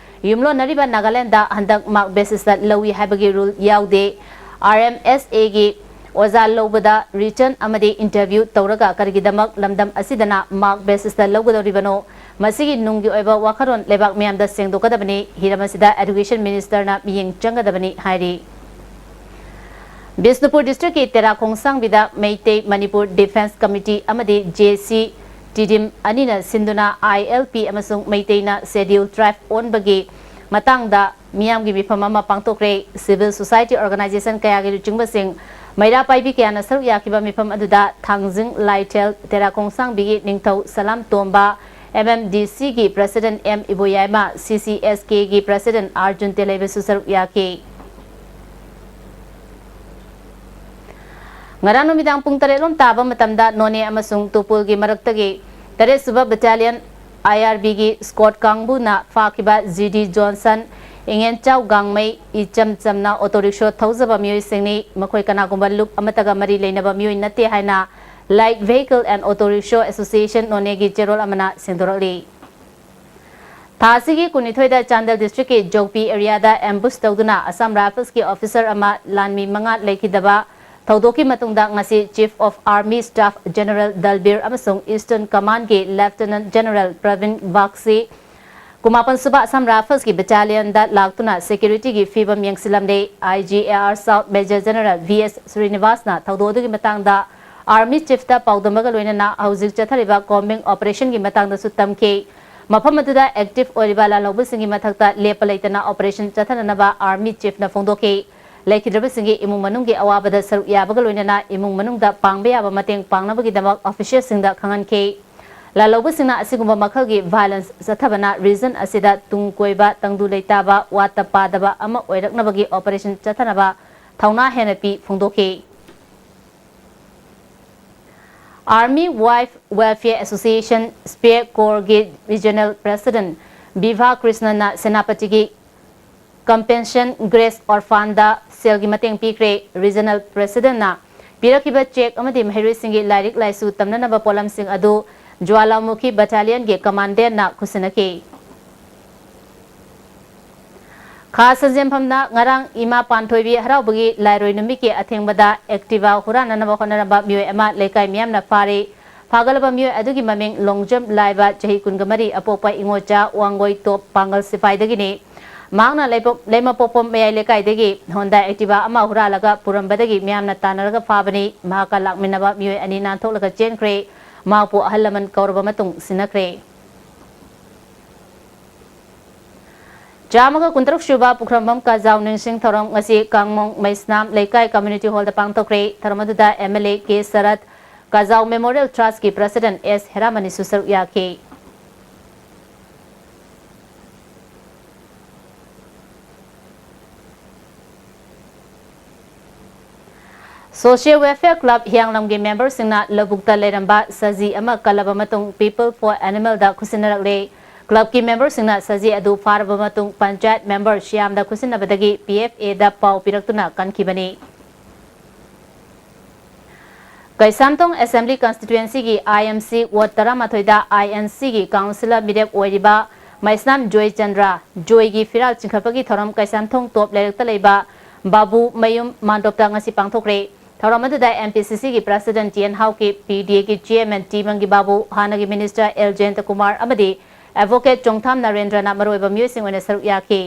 ꯌꯨꯝꯂꯣꯟꯅꯔꯤꯕ ꯅꯥꯒꯥꯂꯦꯟꯗ ꯍꯟꯗꯛ ꯃꯥꯔꯛ ꯕꯦꯁꯤꯁꯇ ꯂꯧꯏ ꯍꯥꯏꯕꯒꯤ ꯔꯨꯜ ꯌꯥꯎꯗꯦ꯫ ꯑꯥꯔ ꯑꯦꯝ ꯑꯦꯁ ꯑꯦꯒꯤ ꯑꯣꯖꯥ ꯂꯧꯕꯗ ꯔꯤꯇꯟ ꯑꯃꯗꯤ ꯏꯟꯇꯔꯚ꯭ꯌꯨ ꯇꯧꯔꯒ ꯀꯔꯤꯒꯤꯗꯃꯛ ꯂꯝꯗꯝ ꯑꯁꯤꯗꯅ ꯃꯥꯔꯛ ꯕꯦꯁꯤꯁꯇ ꯂꯧꯒꯗꯧꯔꯤꯕꯅꯣ? ꯃꯁꯤꯒꯤ ꯅꯨꯡꯒꯤ ꯑꯣꯏꯕ ꯋꯥꯈꯜꯂꯣꯟ ꯂꯩꯕꯥꯛ ꯃꯤꯌꯥꯝꯗ ꯁꯦꯡꯗꯣꯛꯀꯗꯕꯅꯤ꯫ ꯍꯤꯔꯝ ꯑꯁꯤꯗ ꯑꯦꯗꯨꯀꯦꯁꯟ ꯃꯤꯅꯤꯁꯇꯔꯅ ꯃꯤꯠꯌꯦꯡ ꯆꯪꯒꯗꯕꯅꯤ ꯍꯥꯏꯔꯤ꯫ ꯕꯤꯁꯅꯨꯄꯨꯔ ꯗꯤꯁꯇ꯭ꯔꯤꯛꯀꯤ ꯇꯦꯔꯥ ꯈꯣꯡꯁꯥꯡꯕꯤꯗ ꯃꯩꯇꯩ ꯃꯅꯤꯄꯨꯔ ꯗꯤꯐꯦꯟꯁ ꯀꯃꯤꯇꯤ ꯑꯃꯗꯤ ꯖꯦ ꯁꯤ ꯇꯤꯗꯤꯝ ꯑꯅꯤꯅ ꯁꯤꯟꯗꯨꯅ ꯑꯥꯏ ꯑꯦꯜ ꯄꯤ ꯑꯃꯁꯨꯡ ꯃꯩꯇꯩꯅ ꯁꯦꯗ꯭ꯌꯨꯜ ꯇ꯭ꯔꯥꯏꯕ ꯑꯣꯟꯕꯒꯤ ꯃꯇꯥꯡꯗ ꯃꯤꯌꯥꯝꯒꯤ ꯃꯤꯐꯝ ꯑꯃ ꯄꯥꯡꯊꯣꯛꯈ꯭ꯔꯦ꯫ ꯁꯤꯚꯤꯜ ꯁꯣꯁꯥꯏꯇꯤ ꯑꯣꯔꯒꯅꯥꯏꯖꯦꯁꯟ ꯀꯌꯥꯒꯤ ꯂꯨꯆꯤꯡꯕꯁꯤꯡ, ꯃꯩꯔꯥ ꯄꯥꯏꯕꯤ ꯀꯌꯥꯅ ꯁꯔꯨꯛ ꯌꯥꯈꯤꯕ ꯃꯤꯐꯝ ꯑꯗꯨꯗ ꯊꯥꯡꯖꯤꯡ ꯂꯥꯏꯊꯦꯜ ꯇꯦꯔꯥ ꯈꯣꯡꯁꯥꯡꯕꯤꯒꯤ ꯅꯤꯡꯊꯧ ꯁꯂꯥꯝ ꯇꯣꯝꯕ, ꯑꯦꯝ ꯑꯦꯝ ꯗꯤ ꯁꯤꯒꯤ ꯄ꯭ꯔꯁꯤꯗꯦꯟ ꯑꯦꯝ ꯏꯕꯣꯌꯥꯏꯃ, ꯁꯤ ꯁꯤ ꯑꯦꯁ ꯀꯦꯒꯤ ꯄ꯭ꯔꯁꯤꯗꯦꯟ ꯑꯥꯔꯖꯨꯟ ꯇꯦꯂꯩꯕꯁꯨ ꯁꯔꯨꯛ ꯌꯥꯈꯤ꯫ ꯉꯔꯥꯡ ꯅꯨꯃꯤꯗꯥꯡ ꯄꯨꯡ ꯇꯔꯦꯠ ꯂꯣꯝ ꯇꯥꯕ ꯃꯇꯝꯗ ꯅꯣꯅꯦ ꯑꯃꯁꯨꯡ ꯇꯨꯄꯨꯜꯒꯤ ꯃꯔꯛꯇꯒꯤ ꯇꯔꯦꯠ ꯁꯨꯕ ꯕꯦꯇꯥꯂꯤꯌꯟ ꯑꯥꯏ ꯑꯥꯔ ꯕꯤꯒꯤ ꯁ꯭ꯀꯣꯠ ꯀꯥꯡꯕꯨꯅ ꯐꯥꯈꯤꯕ ꯖꯤ ꯗꯤ ꯖꯣꯟꯁꯟ, ꯏꯉꯦꯟꯆꯥꯎ ꯒꯥꯡꯃꯩ, ꯏꯆꯝ ꯆꯝꯅ ꯑꯣꯇꯣ ꯔꯤꯛꯁꯣ ꯊꯧꯖꯕ ꯃꯤꯑꯣꯏꯁꯤꯡꯅꯤ꯫ ꯃꯈꯣꯏ ꯀꯅꯥꯒꯨꯝꯕ ꯂꯨꯞ ꯑꯃꯠꯇꯒ ꯃꯔꯤ ꯂꯩꯅꯕ ꯃꯤꯑꯣꯏ ꯅꯠꯇꯦ ꯍꯥꯏꯅ Light Vehicle and Auto Rickshaw Association ꯅꯣꯅꯦꯒꯤ ꯆꯦꯔꯣꯜ ꯑꯃꯅ ꯁꯦꯡꯗꯣꯔꯛꯂꯤ꯫ ꯊꯥ ꯑꯁꯤꯒꯤ ꯀꯨꯟꯅꯤꯊꯣꯏꯗ ꯆꯥꯟꯗꯦꯜ ꯗꯤꯁꯇ꯭ꯔꯤꯛꯀꯤ ꯖꯣꯛꯄꯤ ꯑꯦꯔꯤꯌꯥꯗ ꯑꯦꯝꯕꯨꯁ ꯇꯧꯗꯨꯅ ꯑꯁꯥꯝ ꯔꯥꯏꯐꯜꯁꯀꯤ ꯑꯣꯐꯤꯁꯔ ꯑꯃ ꯂꯥꯟꯃꯤ ꯃꯉꯥ ꯂꯩꯈꯤꯗꯕ ꯊꯧꯗꯣꯛꯀꯤ ꯃꯇꯨꯡꯗ ꯉꯁꯤ Chief of Army Staff General ꯗꯜꯕꯤꯔ ꯑꯃꯁꯨꯡ Eastern Commandꯒꯤ Lieutenant General ꯄ꯭ꯔꯕꯤꯟ ꯕꯥꯒꯁꯤ ꯀꯨꯟꯃꯥꯄꯟ ꯁꯨꯕ ꯑꯁꯥꯝ ꯔꯥꯏꯐꯜꯁꯀꯤ ꯕꯦꯇꯥꯂꯤꯌꯟꯗ ꯂꯥꯛꯇꯨꯅ ꯁꯦꯀ꯭ꯌꯨꯔꯤꯇꯤꯒꯤ ꯐꯤꯕꯝ ꯌꯦꯡꯁꯤꯜꯂꯝꯂꯦ꯫ I G A R South Major General V S ꯁ꯭ꯔꯤꯅꯤꯕꯥꯁꯅ ꯊꯧꯗꯣꯛ ꯑꯗꯨꯒꯤ ꯃꯇꯥꯡꯗ ꯑꯥꯔꯃꯤ ꯆꯤꯐꯇ ꯄꯥꯎꯗꯝꯕꯒ ꯂꯣꯏꯅꯅ ꯍꯧꯖꯤꯛ ꯆꯠꯊꯔꯤꯕ ꯀꯣꯝꯕꯤꯡ ꯑꯣꯄꯔꯦꯁꯟꯒꯤ ꯃꯇꯥꯡꯗꯁꯨ ꯇꯝꯈꯤ꯫ ꯃꯐꯝ ꯑꯗꯨꯗ ꯑꯦꯛꯇꯤꯚ ꯑꯣꯏꯔꯤꯕ ꯂꯥꯜꯍꯧꯕꯁꯤꯡꯒꯤ ꯃꯊꯛꯇ ꯂꯦꯞꯄ ꯂꯩꯇꯅ ꯑꯣꯄꯔꯦꯁꯟ ꯆꯠꯊꯅꯅꯕ ꯑꯥꯔꯃꯤ ꯆꯤꯐꯅ ꯐꯣꯡꯗꯣꯛꯈꯤ꯫ ꯂꯩꯈꯤꯗ꯭ꯔꯕꯁꯤꯡꯒꯤ ꯏꯃꯨꯡ ꯃꯅꯨꯡꯒꯤ ꯑꯋꯥꯕꯗ ꯁꯔꯨꯛ ꯌꯥꯕꯒ ꯂꯣꯏꯅꯅ ꯏꯃꯨꯡ ꯃꯅꯨꯡꯗ ꯄꯥꯡꯕ ꯌꯥꯕ ꯃꯇꯦꯡ ꯄꯥꯡꯅꯕꯒꯤꯗꯃꯛ ꯑꯣꯐꯤꯁꯤꯌꯦꯜꯁꯤꯡꯗ ꯈꯪꯍꯟꯈꯤ꯫ ꯂꯥꯜꯍꯧꯕꯁꯤꯡꯅ ꯑꯁꯤꯒꯨꯝꯕ ꯃꯈꯜꯒꯤ ꯚꯥꯏꯂꯦꯟꯁ ꯆꯠꯊꯕꯅ ꯔꯤꯖꯟ ꯑꯁꯤꯗ ꯇꯨꯡ ꯀꯣꯏꯕ, ꯇꯪꯗꯨ ꯂꯩꯇꯥꯕ, ꯋꯥꯠꯇ ꯄꯥꯗꯕ ꯑꯃ ꯑꯣꯏꯔꯛꯅꯕꯒꯤ ꯑꯣꯄꯔꯦꯁꯟ ꯆꯠꯊꯅꯕ ꯊꯧꯅꯥ ꯍꯦꯟꯅ ꯄꯤ ꯐꯣꯡꯗꯣꯛꯈꯤ꯫ Army Wife Welfare Association, SPAWE Corps ꯒꯤ Regional President Biva ꯀ꯭ꯔꯤꯁꯅꯟꯅ ꯁꯦꯅꯥꯄꯇꯤꯒꯤ Compassion Grace Orphanꯗ ꯁꯦꯜꯒꯤ ꯃꯇꯦꯡ ꯄꯤꯈ꯭ꯔꯦ꯫ Regional Presidentꯅ ꯄꯤꯔꯛꯈꯤꯕ ꯆꯦꯛ ꯑꯃꯗꯤ ꯃꯍꯩꯔꯣꯏꯁꯤꯡꯒꯤ ꯂꯥꯏꯔꯤꯛ ꯂꯥꯏꯁꯨ ꯇꯝꯅꯅꯕ ꯄꯣꯠꯂꯝꯁꯤꯡ ꯑꯗꯨ ꯖ꯭ꯋꯥꯂꯥꯃꯨꯈꯤ ꯕꯠꯇꯥꯂꯤꯌꯟꯒꯤ ꯀꯃꯥꯟꯗꯦꯟꯅ ꯈꯨꯠꯁꯤꯟꯅꯈꯤ꯫ ꯈꯥ ꯁꯟꯖꯦꯟꯐꯝꯗ ꯉꯔꯥꯡ ꯏꯃꯥ ꯄꯥꯟꯊꯣꯏꯕꯤ ꯍꯔꯥꯎꯕꯒꯤ ꯂꯥꯏꯔꯣꯏ ꯅꯨꯃꯤꯠꯀꯤ ꯑꯊꯦꯡꯕꯗ ꯑꯦꯛꯇꯤꯚꯥ ꯍꯨꯔꯥꯟꯅꯅꯕ ꯍꯣꯠꯅꯔꯝꯕ ꯃꯤꯑꯣꯏ ꯑꯃ ꯂꯩꯀꯥꯏ ꯃꯤꯌꯥꯝꯅ ꯐꯥꯔꯦ꯫ ꯐꯥꯒꯠꯂꯕ ꯃꯤꯑꯣꯏ ꯑꯗꯨꯒꯤ ꯃꯃꯤꯡ ꯂꯣꯡꯖꯝ ꯂꯥꯏꯕ, ꯆꯍꯤ ꯀꯨꯟꯒ ꯃꯔꯤ, ꯑꯄꯣꯛꯄ ꯏꯉꯣꯆꯥ ꯋꯥꯡꯒꯣꯏ ꯇꯣꯞ ꯄꯥꯡꯒꯜ ꯁꯤꯐꯥꯏꯗꯒꯤꯅꯤ꯫ ꯃꯍꯥꯛꯅ ꯂꯩꯄꯣ-, ꯂꯩꯃꯄꯣꯛꯄꯝ ꯃꯌꯥꯏ ꯂꯩꯀꯥꯏꯗꯒꯤ ꯍꯣꯟꯗꯥ ꯑꯦꯛꯇꯤꯚꯥ ꯑꯃ ꯍꯨꯔꯥꯜꯂꯒ ꯄꯨꯔꯝꯕꯗꯒꯤ ꯃꯤꯌꯥꯝꯅ ꯇꯥꯟꯅꯔꯒ ꯐꯥꯕꯅꯤ꯫ ꯃꯍꯥꯛꯀ ꯂꯥꯛꯃꯤꯟꯅꯕ ꯃꯤꯑꯣꯏ ꯑꯅꯤ ꯅꯥꯟꯊꯣꯛꯂꯒ ꯆꯦꯟꯈ꯭ꯔꯦ꯫ ꯃꯍꯥꯛꯄꯨ ꯑꯍꯜ ꯂꯃꯟ ꯀꯧꯔꯕ ꯃꯇꯨꯡ ꯁꯤꯟꯅꯈ꯭ꯔꯦ꯫ ꯆꯥꯝꯃꯒ ꯀꯨꯟꯇꯔꯨꯛ ꯁꯨꯕ ꯄꯨꯈ꯭ꯔꯝꯕꯝ ꯀꯥꯖꯥꯎ ꯅꯤꯡꯁꯤꯡ ꯊꯧꯔꯝ ꯉꯁꯤ ꯀꯥꯡꯃꯣꯡ ꯃꯩꯁꯅꯥꯝ ꯂꯩꯀꯥꯏ ꯀꯝꯃ꯭ꯌꯨꯅꯤꯇꯤ ꯍꯣꯜꯗ ꯄꯥꯡꯊꯣꯛꯈ꯭ꯔꯦ꯫ ꯊꯧꯔꯝ ꯑꯗꯨꯗ M L A K Sarat, Kajao memorial ꯇ꯭ꯔꯁꯀꯤ ꯄ꯭ꯔꯁꯤꯗꯦꯟ ꯑꯦꯁ ꯍꯦꯔꯥꯃꯅꯤꯁꯨ ꯁꯔꯨꯛ ꯌꯥꯈꯤ꯫ ꯁꯣꯁꯤꯌꯦꯜ ꯋꯦꯜꯐꯤꯌꯔ ꯀ꯭ꯂꯕ ꯍꯤꯌꯥꯡꯂꯝꯒꯤ ꯃꯦꯝꯕꯔꯁꯤꯡꯅ ꯂꯧꯕꯨꯛꯇ ꯂꯩꯔꯝꯕ ꯁꯖꯤ ꯑꯃ ꯀꯜꯂꯕ ꯃꯇꯨꯡ ꯄꯤꯄꯜ ꯐꯣꯔ ꯑꯦꯅꯤꯃꯦꯜꯗ ꯈꯨꯠꯁꯤꯟꯅꯔꯛꯂꯦ꯫ ꯀ꯭ꯂꯕꯀꯤ ꯃꯦꯝꯕꯔꯁꯤꯡꯅ ꯁꯖꯤ ꯑꯗꯨ ꯐꯥꯔꯕ ꯃꯇꯨꯡ ꯄꯟꯆꯥꯌꯠ ꯃꯦꯝꯕꯔ ꯁ꯭ꯌꯥꯝꯗ ꯈꯨꯠꯁꯤꯟꯅꯕꯗꯒꯤ ꯄꯤ ꯑꯦꯐ ꯑꯦꯗ ꯄꯥꯎ ꯄꯤꯔꯛꯇꯨꯅ ꯀꯟꯈꯤꯕꯅꯤ꯫ ꯀꯩꯁꯥꯝꯊꯣꯡ ꯑꯦꯁꯦꯝꯕ꯭ꯂꯤ ꯀꯟꯁꯇꯤꯇ꯭ꯋꯦꯟꯁꯤꯒꯤ ꯑꯥꯏ ꯑꯦꯝ ꯁꯤ ꯋꯥꯔꯗ ꯇꯔꯥꯃꯥꯊꯣꯏꯗ ꯑꯥꯏ ꯑꯦꯟ ꯁꯤꯒꯤ ꯀꯥꯎꯟꯁꯤꯂꯔ ꯃꯤꯔꯦꯞ ꯑꯣꯏꯔꯤꯕ ꯃꯩꯁꯅꯥꯝ ꯖꯣꯏꯆꯟꯗ꯭ꯔ ꯖꯣꯏꯒꯤ ꯐꯤꯔꯥꯜ ꯆꯤꯡꯈꯠꯄꯒꯤ ꯊꯧꯔꯝ ꯀꯩꯁꯥꯝꯊꯣꯡ ꯇꯣꯞ ꯂꯩꯔꯛꯇ ꯂꯩꯕ ꯕꯥꯕꯨ ꯃꯌꯨꯝ ꯃꯥꯟꯗꯣꯞꯇ ꯉꯁꯤ ꯄꯥꯡꯊꯣꯛꯈ꯭ꯔꯦ꯫ ꯊꯧꯔꯝ ꯑꯗꯨꯗ ꯑꯦꯝ ꯄꯤ ꯁꯤ ꯁꯤꯒꯤ ꯄ꯭ꯔꯁꯤꯗꯦꯟ ꯇꯤ ꯑꯦꯟ ꯍꯥꯎꯀꯤꯞ, ꯄꯤ ꯗꯤ ꯑꯦꯒꯤ ꯆꯤꯌꯔꯃꯦꯟ ꯇꯤ ꯃꯪꯒꯤ ꯕꯥꯕꯨ, ꯍꯥꯟꯅꯒꯤ ꯃꯤꯅꯤꯁꯇꯔ ꯑꯦꯜ ꯖꯌꯟꯇ ꯀꯨꯃꯥꯔ ꯑꯃꯗꯤ ꯑꯦꯗꯚꯣꯀꯦꯠ ꯆꯣꯡꯊꯥꯝ ꯅꯔꯦꯟꯗ꯭ꯔꯅ ꯃꯔꯨꯑꯣꯏꯕ ꯃꯤꯑꯣꯏꯁꯤꯡ ꯑꯣꯏꯅ ꯁꯔꯨꯛ ꯌꯥꯈꯤ꯫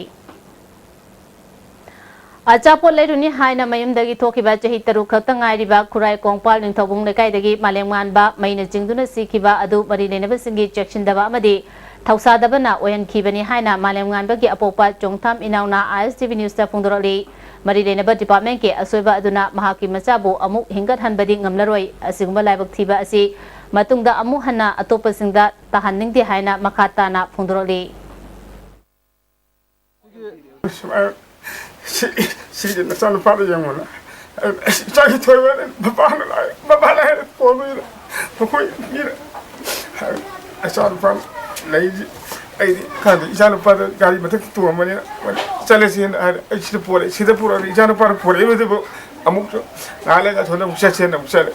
ꯑꯆꯥꯄꯣꯠ ꯂꯩꯔꯨꯅꯤ ꯍꯥꯏꯅ ꯃꯌꯨꯝꯗꯒꯤ ꯊꯣꯛꯈꯤꯕ ꯆꯍꯤ ꯇꯔꯨꯛ ꯈꯛꯇ ꯉꯥꯏꯔꯤꯕ ꯈꯨꯔꯥꯏ ꯀꯣꯡꯄꯥꯜ ꯅꯤꯡꯊꯧꯕꯨꯡ ꯂꯩꯀꯥꯏꯗꯒꯤ ꯃꯥꯂꯦꯝꯉꯥꯟꯕ ꯃꯩꯅ ꯆꯤꯡꯗꯨꯅ ꯁꯤꯈꯤꯕ ꯑꯗꯨ ꯃꯔꯤ ꯂꯩꯅꯕꯁꯤꯡꯒꯤ ꯆꯦꯛꯁꯤꯟꯗꯕ ꯑꯃꯗꯤ ꯊꯧꯁꯥꯗꯕꯅ ꯑꯣꯏꯍꯟꯈꯤꯕꯅꯤ ꯍꯥꯏꯅ ꯃꯥꯂꯦꯝꯉꯥꯟꯕꯒꯤ ꯑꯄꯣꯛꯄ ꯆꯣꯡꯊꯥꯝ ꯏꯅꯥꯎꯅ ꯑꯥꯏ ꯑꯦꯁ ꯇꯤ ꯚꯤ ꯅ꯭ꯌꯨꯁꯇ ꯐꯣꯡꯗꯣꯔꯛꯂꯤ꯫ ꯃꯔꯤ ꯂꯩꯅꯕ ꯗꯤꯄꯥꯔꯠꯃꯦꯟꯠꯀꯤ ꯑꯁꯣꯏꯕ ꯑꯗꯨꯅ ꯃꯍꯥꯛꯀꯤ ꯃꯆꯥꯕꯨ ꯑꯃꯨꯛ ꯍꯤꯡꯒꯠꯍꯟꯕꯗꯤ ꯉꯝꯂꯔꯣꯏ꯫ ꯑꯁꯤꯒꯨꯝꯕ ꯂꯥꯏꯕꯛ ꯊꯤꯕ ꯑꯁꯤ ꯃꯇꯨꯡꯗ ꯑꯃꯨꯛ ꯍꯟꯅ ꯑꯇꯣꯞꯄꯁꯤꯡꯗ ꯇꯥꯍꯟꯅꯤꯡꯗꯦ ꯍꯥꯏꯅ ꯃꯈꯥ ꯇꯥꯅ ꯐꯣꯡꯗꯣꯔꯛꯂꯤ꯫ ꯁꯨꯃꯥꯏꯅ ꯁꯤ, ꯁꯤꯒꯤ ꯅꯆꯥꯅꯨꯄꯥꯗ ꯌꯦꯡꯉꯣꯅ꯫ ꯑꯩ, ꯑꯁ, ꯏꯆꯥꯒꯤ ꯊꯣꯏꯕ ꯃꯄꯥꯅ ꯂꯥꯛꯑꯦ, ꯃꯄꯥꯅ ꯍꯥꯏꯔꯦ, ꯄꯣꯝꯃꯤꯅ ꯃꯈꯣꯏ ꯃꯤꯅ ꯍꯥꯏꯔꯦ, "ꯏꯆꯥꯅꯨꯄꯥ ꯂꯩꯁꯤ, ꯑꯩꯗꯤ ꯈꯪꯗꯦ, ꯏꯆꯥꯅꯨꯄꯥꯗ ꯒꯥꯔꯤ ꯃꯊꯛꯇ ꯇꯣꯡꯉꯝꯕꯅꯤꯅ ꯆꯠꯂꯁꯤꯅ" ꯍꯥꯏꯔꯦ꯫ ꯑꯩ ꯁꯤꯗ ꯄꯣꯔꯛꯑꯦ, ꯁꯤꯗ ꯄꯨꯔꯛꯑꯗꯤ ꯏꯆꯥꯅꯨꯄꯥꯅ ꯄꯣꯔꯛꯏꯕꯗꯨꯕꯨ ꯑꯃꯨꯛꯁꯨ ꯉꯥꯏꯍꯥꯛ ꯂꯩꯔꯒ ꯑꯁꯣꯝꯗ ꯑꯃꯨꯛ ꯆꯠꯁꯦꯅ ꯑꯃꯨꯛ ꯆꯠꯂꯦ꯫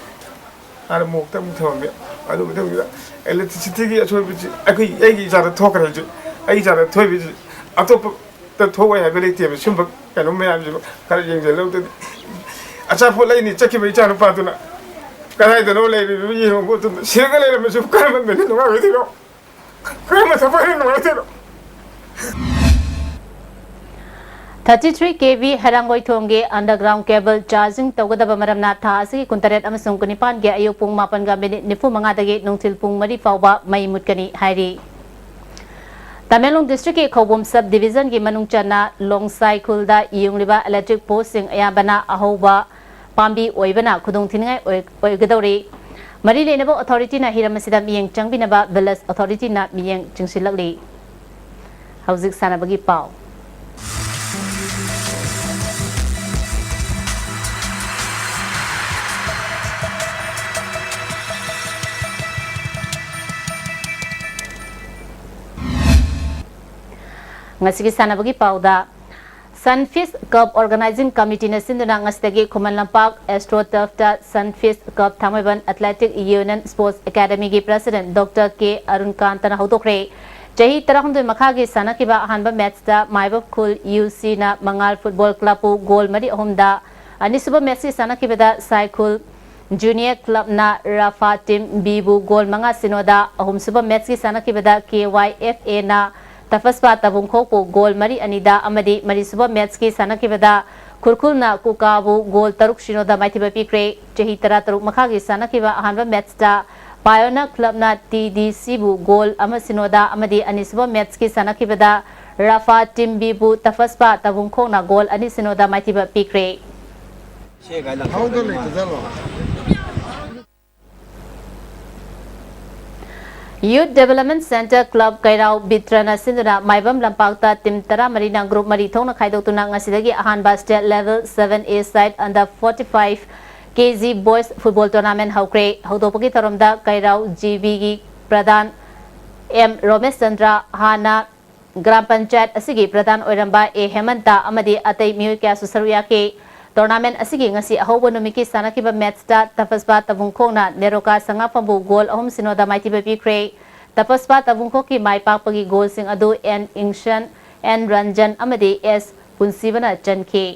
ꯑꯗ ꯃꯣꯛꯇ ꯑꯃꯨꯛ ꯊꯝꯃꯝꯃꯦ꯫ ꯑꯗꯨ ꯃꯇꯨꯡꯗ electricityꯒꯤ ꯑꯁꯣꯏꯕꯁꯤ ꯑꯩꯈꯣꯏ, ꯑꯩꯒꯤ ꯏꯆꯥꯗ ꯊꯣꯛꯈ꯭ꯔꯦ ꯍꯧꯖꯤꯛ꯫ ꯑꯩ ꯏꯆꯥꯗ ꯊꯣꯛꯏꯕꯁꯤ ꯑꯇꯣꯞꯄꯗ ꯊꯣꯛꯑꯣꯏ ꯍꯥꯏꯕ ꯂꯩꯇꯦꯕ꯫ ꯁꯨꯝꯕ ꯀꯩꯅꯣ ꯃꯌꯥꯝꯁꯤꯕꯨ ꯈꯔ ꯌꯦꯡꯁꯤꯜꯍꯧꯗꯗꯤ꯫ ꯑꯆꯥꯄꯣꯠ ꯂꯩꯅꯤ ꯆꯠꯈꯤꯕ ꯏꯆꯥ ꯅꯨꯄꯥꯗꯨꯅ ꯀꯗꯥꯏꯗꯅꯣ ꯂꯩꯔꯤꯕ ꯌꯦꯡꯉꯨꯕ ꯃꯇꯝꯗ ꯁꯤꯔꯒ ꯂꯩꯔꯝꯕꯁꯤꯕꯨ ꯀꯔꯝꯕ ꯃꯤꯅ ꯅꯨꯡꯉꯥꯏꯔꯣꯏꯗꯣꯏꯅꯣ? ꯀꯔꯝꯕ ꯊꯕꯛꯅ ꯅꯨꯡꯉꯥꯏꯔꯣꯏꯗꯣꯏꯅꯣ? Thirty three K V ꯍꯩꯔꯥꯡꯒꯣꯏꯊꯣꯡꯒꯤ underground cable charging ꯇꯧꯒꯗꯕ ꯃꯔꯝꯅ ꯊꯥ ꯑꯁꯤꯒꯤ ꯀꯨꯟꯇꯔꯦꯠ ꯑꯃꯁꯨꯡ ꯀꯨꯟꯅꯤꯄꯥꯟꯒꯤ ꯑꯌꯨꯛ ꯄꯨꯡ ꯃꯥꯄꯟꯒ minute ꯅꯤꯐꯨ ꯃꯉꯥꯗꯒꯤ ꯅꯨꯡꯊꯤꯜ ꯄꯨꯡ ꯃꯔꯤ ꯐꯥꯎꯕ ꯃꯩ ꯃꯨꯠꯀꯅꯤ ꯍꯥꯏꯔꯤ꯫ ꯇꯃꯦꯡꯂꯣꯡ districtꯀꯤ ꯈꯧꯕꯨꯝ sub divisionꯒꯤ ꯃꯅꯨꯡ ꯆꯟꯅ ꯂꯣꯡꯁꯥꯏ ꯈꯨꯜꯗ ꯌꯨꯡꯂꯤꯕ electric postꯁꯤꯡ ꯑꯌꯥꯝꯕꯅ ꯑꯍꯧꯕ ꯄꯥꯝꯕꯤ ꯑꯣꯏꯕꯅ ꯈꯨꯗꯣꯡ ꯊꯤꯅꯤꯡꯉꯥꯏ ꯑꯣꯏ-, ꯑꯣꯏꯒꯗꯧꯔꯤ꯫ ꯃꯔꯤ ꯂꯩꯅꯕ authorityꯅ ꯍꯤꯔꯝ ꯑꯁꯤꯗ ꯃꯤꯠꯌꯦꯡ ꯆꯪꯕꯤꯅꯕ village authorityꯅ ꯃꯤꯠꯌꯦꯡ ꯆꯤꯡꯁꯤꯜꯂꯛꯂꯤ꯫ ꯍꯧꯖꯤꯛ ꯁꯥꯟꯅꯕꯒꯤ ꯄꯥꯎ꯫ ꯉꯁꯤꯒꯤ ꯁꯥꯟꯅꯕꯒꯤ ꯄꯥꯎꯗ, Sunfish Cup Organizing Committeeꯅ ꯁꯤꯟꯗꯨꯅ ꯉꯁꯤꯗꯒꯤ Khuman Lampak Astro Turfꯇ Sunfish Cup ꯊꯥꯡꯃꯩꯕꯟ Athletic Union Sports Academyꯒꯤ President Doctor K ꯑꯔꯨꯟꯀꯥꯟꯇꯅ ꯍꯧꯗꯣꯛꯈ꯭ꯔꯦ꯫ ꯆꯍꯤ ꯇꯔꯥꯍꯨꯝꯗꯣꯏ ꯃꯈꯥꯒꯤ ꯁꯥꯟꯅꯈꯤꯕ ꯑꯍꯥꯟꯕ matchꯇ ꯃꯥꯏꯕꯝ ꯈꯨꯜ UCꯅ ꯃꯉꯥꯜ Football Clubꯄꯨ goal ꯃꯔꯤ ꯑꯍꯨꯝꯗ, ꯑꯅꯤꯁꯨꯕ matchꯀꯤ ꯁꯥꯟꯅꯈꯤꯕꯗ ꯁꯥꯏꯈꯨꯜ Junior Clubꯅ ꯔꯥꯐꯥ Team Bꯕꯨ goal ꯃꯉꯥ ꯁꯤꯅꯣꯗ, ꯑꯍꯨꯝꯁꯨꯕ matchꯀꯤ ꯁꯥꯟꯅꯈꯤꯕꯗ KYFAꯅ ꯇꯐꯁꯄꯥ ꯇꯕꯨꯡꯈꯣꯛꯄꯨ goal ꯃꯔꯤ ꯑꯅꯤꯗ ꯑꯃꯗꯤ ꯃꯔꯤꯁꯨꯕ matchꯀꯤ ꯁꯥꯟꯅꯈꯤꯕꯗ ꯈꯨꯔꯈꯨꯜꯅ ꯀꯨꯀꯥꯕꯨ goal ꯇꯔꯨꯛ ꯁꯤꯅꯣꯗ ꯃꯥꯏꯊꯤꯕ ꯄꯤꯈ꯭ꯔꯦ꯫ ꯆꯍꯤ ꯇꯔꯥꯇꯔꯨꯛ ꯃꯈꯥꯒꯤ ꯁꯥꯟꯅꯈꯤꯕ ꯑꯍꯥꯟꯕ matchꯇ Pioneer Clubꯅ TDCꯕꯨ goal ꯑꯃ ꯁꯤꯅꯣꯗ ꯑꯃꯗꯤ ꯑꯅꯤꯁꯨꯕ matchꯀꯤ ꯁꯥꯟꯅꯈꯤꯕꯗ ꯔꯥꯐꯥ Team Bꯕꯨ ꯇꯐꯁꯄꯥ ꯇꯕꯨꯡꯈꯣꯛꯅ goal ꯑꯅꯤ ꯁꯤꯅꯣꯗ ꯃꯥꯏꯊꯤꯕ ꯄꯤꯈ꯭ꯔꯦ꯫ Youth Development Centre Club ꯀꯩꯔꯥꯎ ꯕꯤꯇ꯭ꯔꯅ ꯁꯤꯟꯗꯨꯅ ꯃꯥꯏꯕꯝ ꯂꯝꯄꯥꯛꯇ team ꯇꯔꯥꯃꯔꯤꯅ group ꯃꯔꯤ ꯊꯣꯛꯅ ꯈꯥꯏꯗꯣꯛꯇꯨꯅ ꯉꯁꯤꯗꯒꯤ ꯑꯍꯥꯟꯕ state level seven A side under forty five K G boys football tournament ꯍꯧꯈ꯭ꯔꯦ꯫ ꯍꯧꯗꯣꯛꯄꯒꯤ ꯊꯧꯔꯝꯗ ꯀꯩꯔꯥꯎ GBꯒꯤ ꯄ꯭ꯔꯙꯥꯟ M ꯔꯣꯃꯦꯁ ꯆꯟꯗ꯭ꯔ, ꯍꯥꯟꯅ ꯒ꯭ꯔꯥꯝ ꯄꯟꯆꯥꯌꯠ ꯑꯁꯤꯒꯤ ꯄ꯭ꯔꯙꯥꯟ ꯑꯣꯏꯔꯝꯕ A ꯍꯦꯃꯟꯇ ꯑꯃꯗꯤ ꯑꯇꯩ ꯃꯤꯑꯣꯏ ꯀꯌꯥꯁꯨ ꯁꯔꯨꯛ ꯌꯥꯈꯤ꯫ Tournament ꯑꯁꯤꯒꯤ ꯉꯁꯤ ꯑꯍꯧꯕ ꯅꯨꯃꯤꯠꯀꯤ ꯁꯥꯟꯅꯈꯤꯕ matchꯇ ꯇꯄꯁꯄꯥ ꯇꯕꯨꯡꯈꯣꯛꯅ ꯅꯦꯔꯣꯀꯥ ꯁꯉꯥꯐꯝꯕꯨ goal ꯑꯍꯨꯝ ꯁꯤꯅꯣꯗ ꯃꯥꯏꯊꯤꯕ ꯄꯤꯈ꯭ꯔꯦ꯫ ꯇꯄꯁꯄꯥ ꯇꯕꯨꯡꯈꯣꯛꯀꯤ ꯃꯥꯏ ꯄꯥꯛꯄꯒꯤ goalꯁꯤꯡ ꯑꯗꯨ ꯑꯦꯟ ꯏꯪꯁꯟ, ꯑꯦꯟ ꯔꯟꯖꯟ ꯑꯃꯗꯤ ꯑꯦꯁ ꯄꯨꯟꯁꯤꯕꯅ ꯆꯟꯈꯤ꯫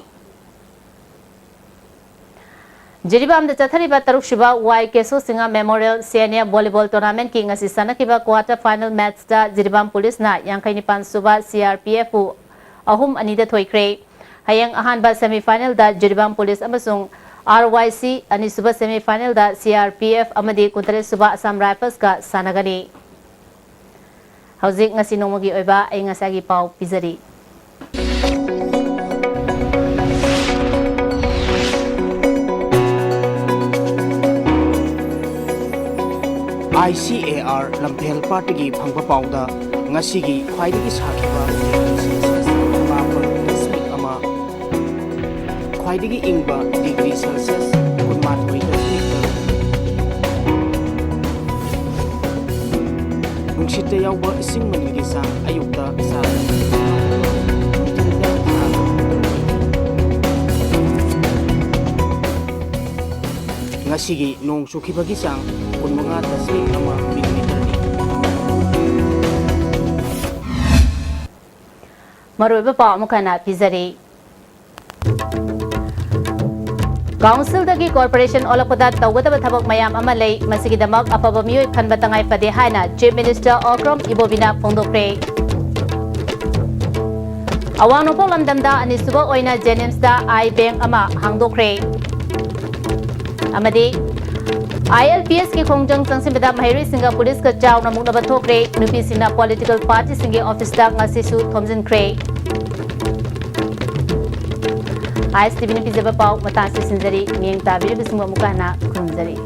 ꯖꯤꯔꯤꯕꯥꯝꯗ ꯆꯠꯊꯔꯤꯕ ꯇꯔꯨꯛꯁꯨꯕ ꯋꯥꯏ ꯀꯦꯁꯣ ꯁꯤꯡꯍ Memorial Senior Volleyball Tournamentꯀꯤ ꯉꯁꯤ ꯁꯥꯟꯅꯈꯤꯕ quarter final matchꯇ ꯖꯤꯔꯤꯕꯥꯝ ꯄꯨꯂꯤꯁꯅ ꯌꯥꯡꯈꯩ ꯅꯤꯄꯥꯟ ꯁꯨꯕ ꯁꯤ ꯑꯥꯔ ꯄꯤ ꯑꯦꯐꯄꯨ ꯑꯍꯨꯝ ꯑꯅꯤꯗ ꯊꯣꯏꯈ꯭ꯔꯦ꯫ ꯍꯌꯦꯡ ꯑꯍꯥꯟꯕ semifinalꯗ ꯖꯤꯔꯤꯕꯥꯝ ꯄꯨꯂꯤꯁ ꯑꯃꯁꯨꯡ ꯑꯥꯔ ꯋꯥꯏ ꯁꯤ, ꯑꯅꯤꯁꯨꯕ semifinalꯗ ꯁꯤ ꯑꯥꯔ ꯄꯤ ꯑꯦꯐ ꯑꯃꯗꯤ ꯀꯨꯟꯇꯔꯦꯠ ꯁꯨꯕ ꯑꯁꯥꯝ ꯔꯥꯏꯐꯜꯁꯀ ꯁꯥꯟꯅꯒꯅꯤ꯫ ꯍꯧꯖꯤꯛ ꯉꯁꯤ ꯅꯣꯡꯃꯒꯤ ꯑꯣꯏꯕ ꯑꯏꯪ ꯑꯁꯥꯒꯤ ꯄꯥꯎ ꯄꯤꯖꯔꯤ꯫ ꯑꯥꯏ ꯁꯤ ꯑꯦ ꯑꯥꯔ ꯂꯝꯐꯦꯜ ꯄꯥꯠꯇꯒꯤ ꯐꯪꯕ ꯄꯥꯎꯗ ꯉꯁꯤꯒꯤ ꯈ꯭ꯋꯥꯏꯗꯒꯤ ꯁꯥꯈꯤꯕ degree Celsius ꯀꯨꯟꯃꯥꯄꯟ ꯗꯁꯃꯤꯛ ꯑꯃ, ꯈ꯭ꯋꯥꯏꯗꯒꯤ ꯏꯪꯕ degree Celsius ꯀꯨꯟꯃꯥꯊꯣꯏ ꯗꯁꯃꯤꯛ ꯇꯔꯨꯛ꯫ ꯅꯨꯡꯁꯤꯠꯇ ꯌꯥꯎꯕ ꯏꯁꯤꯡ ꯃꯅꯤꯜꯒꯤ ꯆꯥꯡ ꯑꯌꯨꯛꯇ ꯆꯥꯡ ꯅꯨꯡꯊꯤꯜꯗ ꯆꯥꯡ꯫ ꯉꯁꯤꯒꯤ ꯅꯣꯡ ꯆꯨꯈꯤꯕꯒꯤ ꯆꯥꯡ ꯀꯨꯟꯃꯉꯥ ꯗꯁꯃꯤꯛ ꯑꯃ millimeterꯅꯤ꯫ ꯃꯔꯨꯑꯣꯏꯕ ꯄꯥꯎ ꯑꯃꯨꯛ ꯍꯟꯅ ꯄꯤꯖꯔꯤ꯫ Councilꯗꯒꯤ corporation ꯑꯣꯜꯂꯛꯄꯗ ꯇꯧꯒꯗꯕ ꯊꯕꯛ ꯃꯌꯥꯝ ꯑꯃ ꯂꯩ, ꯃꯁꯤꯒꯤꯗꯃꯛ ꯑꯐꯕ ꯃꯤꯑꯣꯏ ꯈꯟꯕ ꯇꯉꯥꯏ ꯐꯗꯦ ꯍꯥꯏꯅ Chief Minister Okram Ibobiꯅ ꯐꯣꯡꯗꯣꯛꯈ꯭ꯔꯦ꯫ ꯑꯋꯥꯡ ꯅꯣꯡꯄꯣꯛ ꯂꯝꯗꯝꯗ ꯑꯅꯤꯁꯨꯕ ꯑꯣꯏꯅ JNIMSꯇ eye bank ꯑꯃ ꯍꯥꯡꯗꯣꯛꯈ꯭ꯔꯦ꯫ ꯑꯃꯗꯤ ILPSꯀꯤ ꯈꯣꯡꯖꯪ ꯆꯪꯁꯤꯟꯕꯗ ꯃꯍꯩꯔꯣꯏꯁꯤꯡꯒ ꯄꯨꯂꯤꯁꯀ ꯆꯥꯎꯅ ꯃꯨꯛꯅꯕ ꯊꯣꯛꯈ꯭ꯔꯦ꯫ ꯅꯨꯄꯤꯁꯤꯡꯅ political partyꯁꯤꯡꯒꯤ officeꯇ ꯉꯁꯤꯁꯨ ꯊꯣꯝꯖꯤꯟꯈ꯭ꯔꯦ꯫ ꯑꯥꯏ ꯑꯦꯁ ꯇꯤꯚꯤꯅ ꯄꯤꯖꯕ ꯄꯥꯎ ꯃꯇꯥꯡ ꯑꯁꯤꯗ ꯂꯣꯏꯁꯤꯟꯖꯔꯤ꯫ ꯃꯤꯠꯌꯦꯡ ꯇꯥꯕꯤꯔꯤꯕꯁꯤꯡꯕꯨ ꯑꯃꯨꯛꯀ ꯍꯟꯅ ꯈꯨꯔꯨꯝꯖꯔꯤ꯫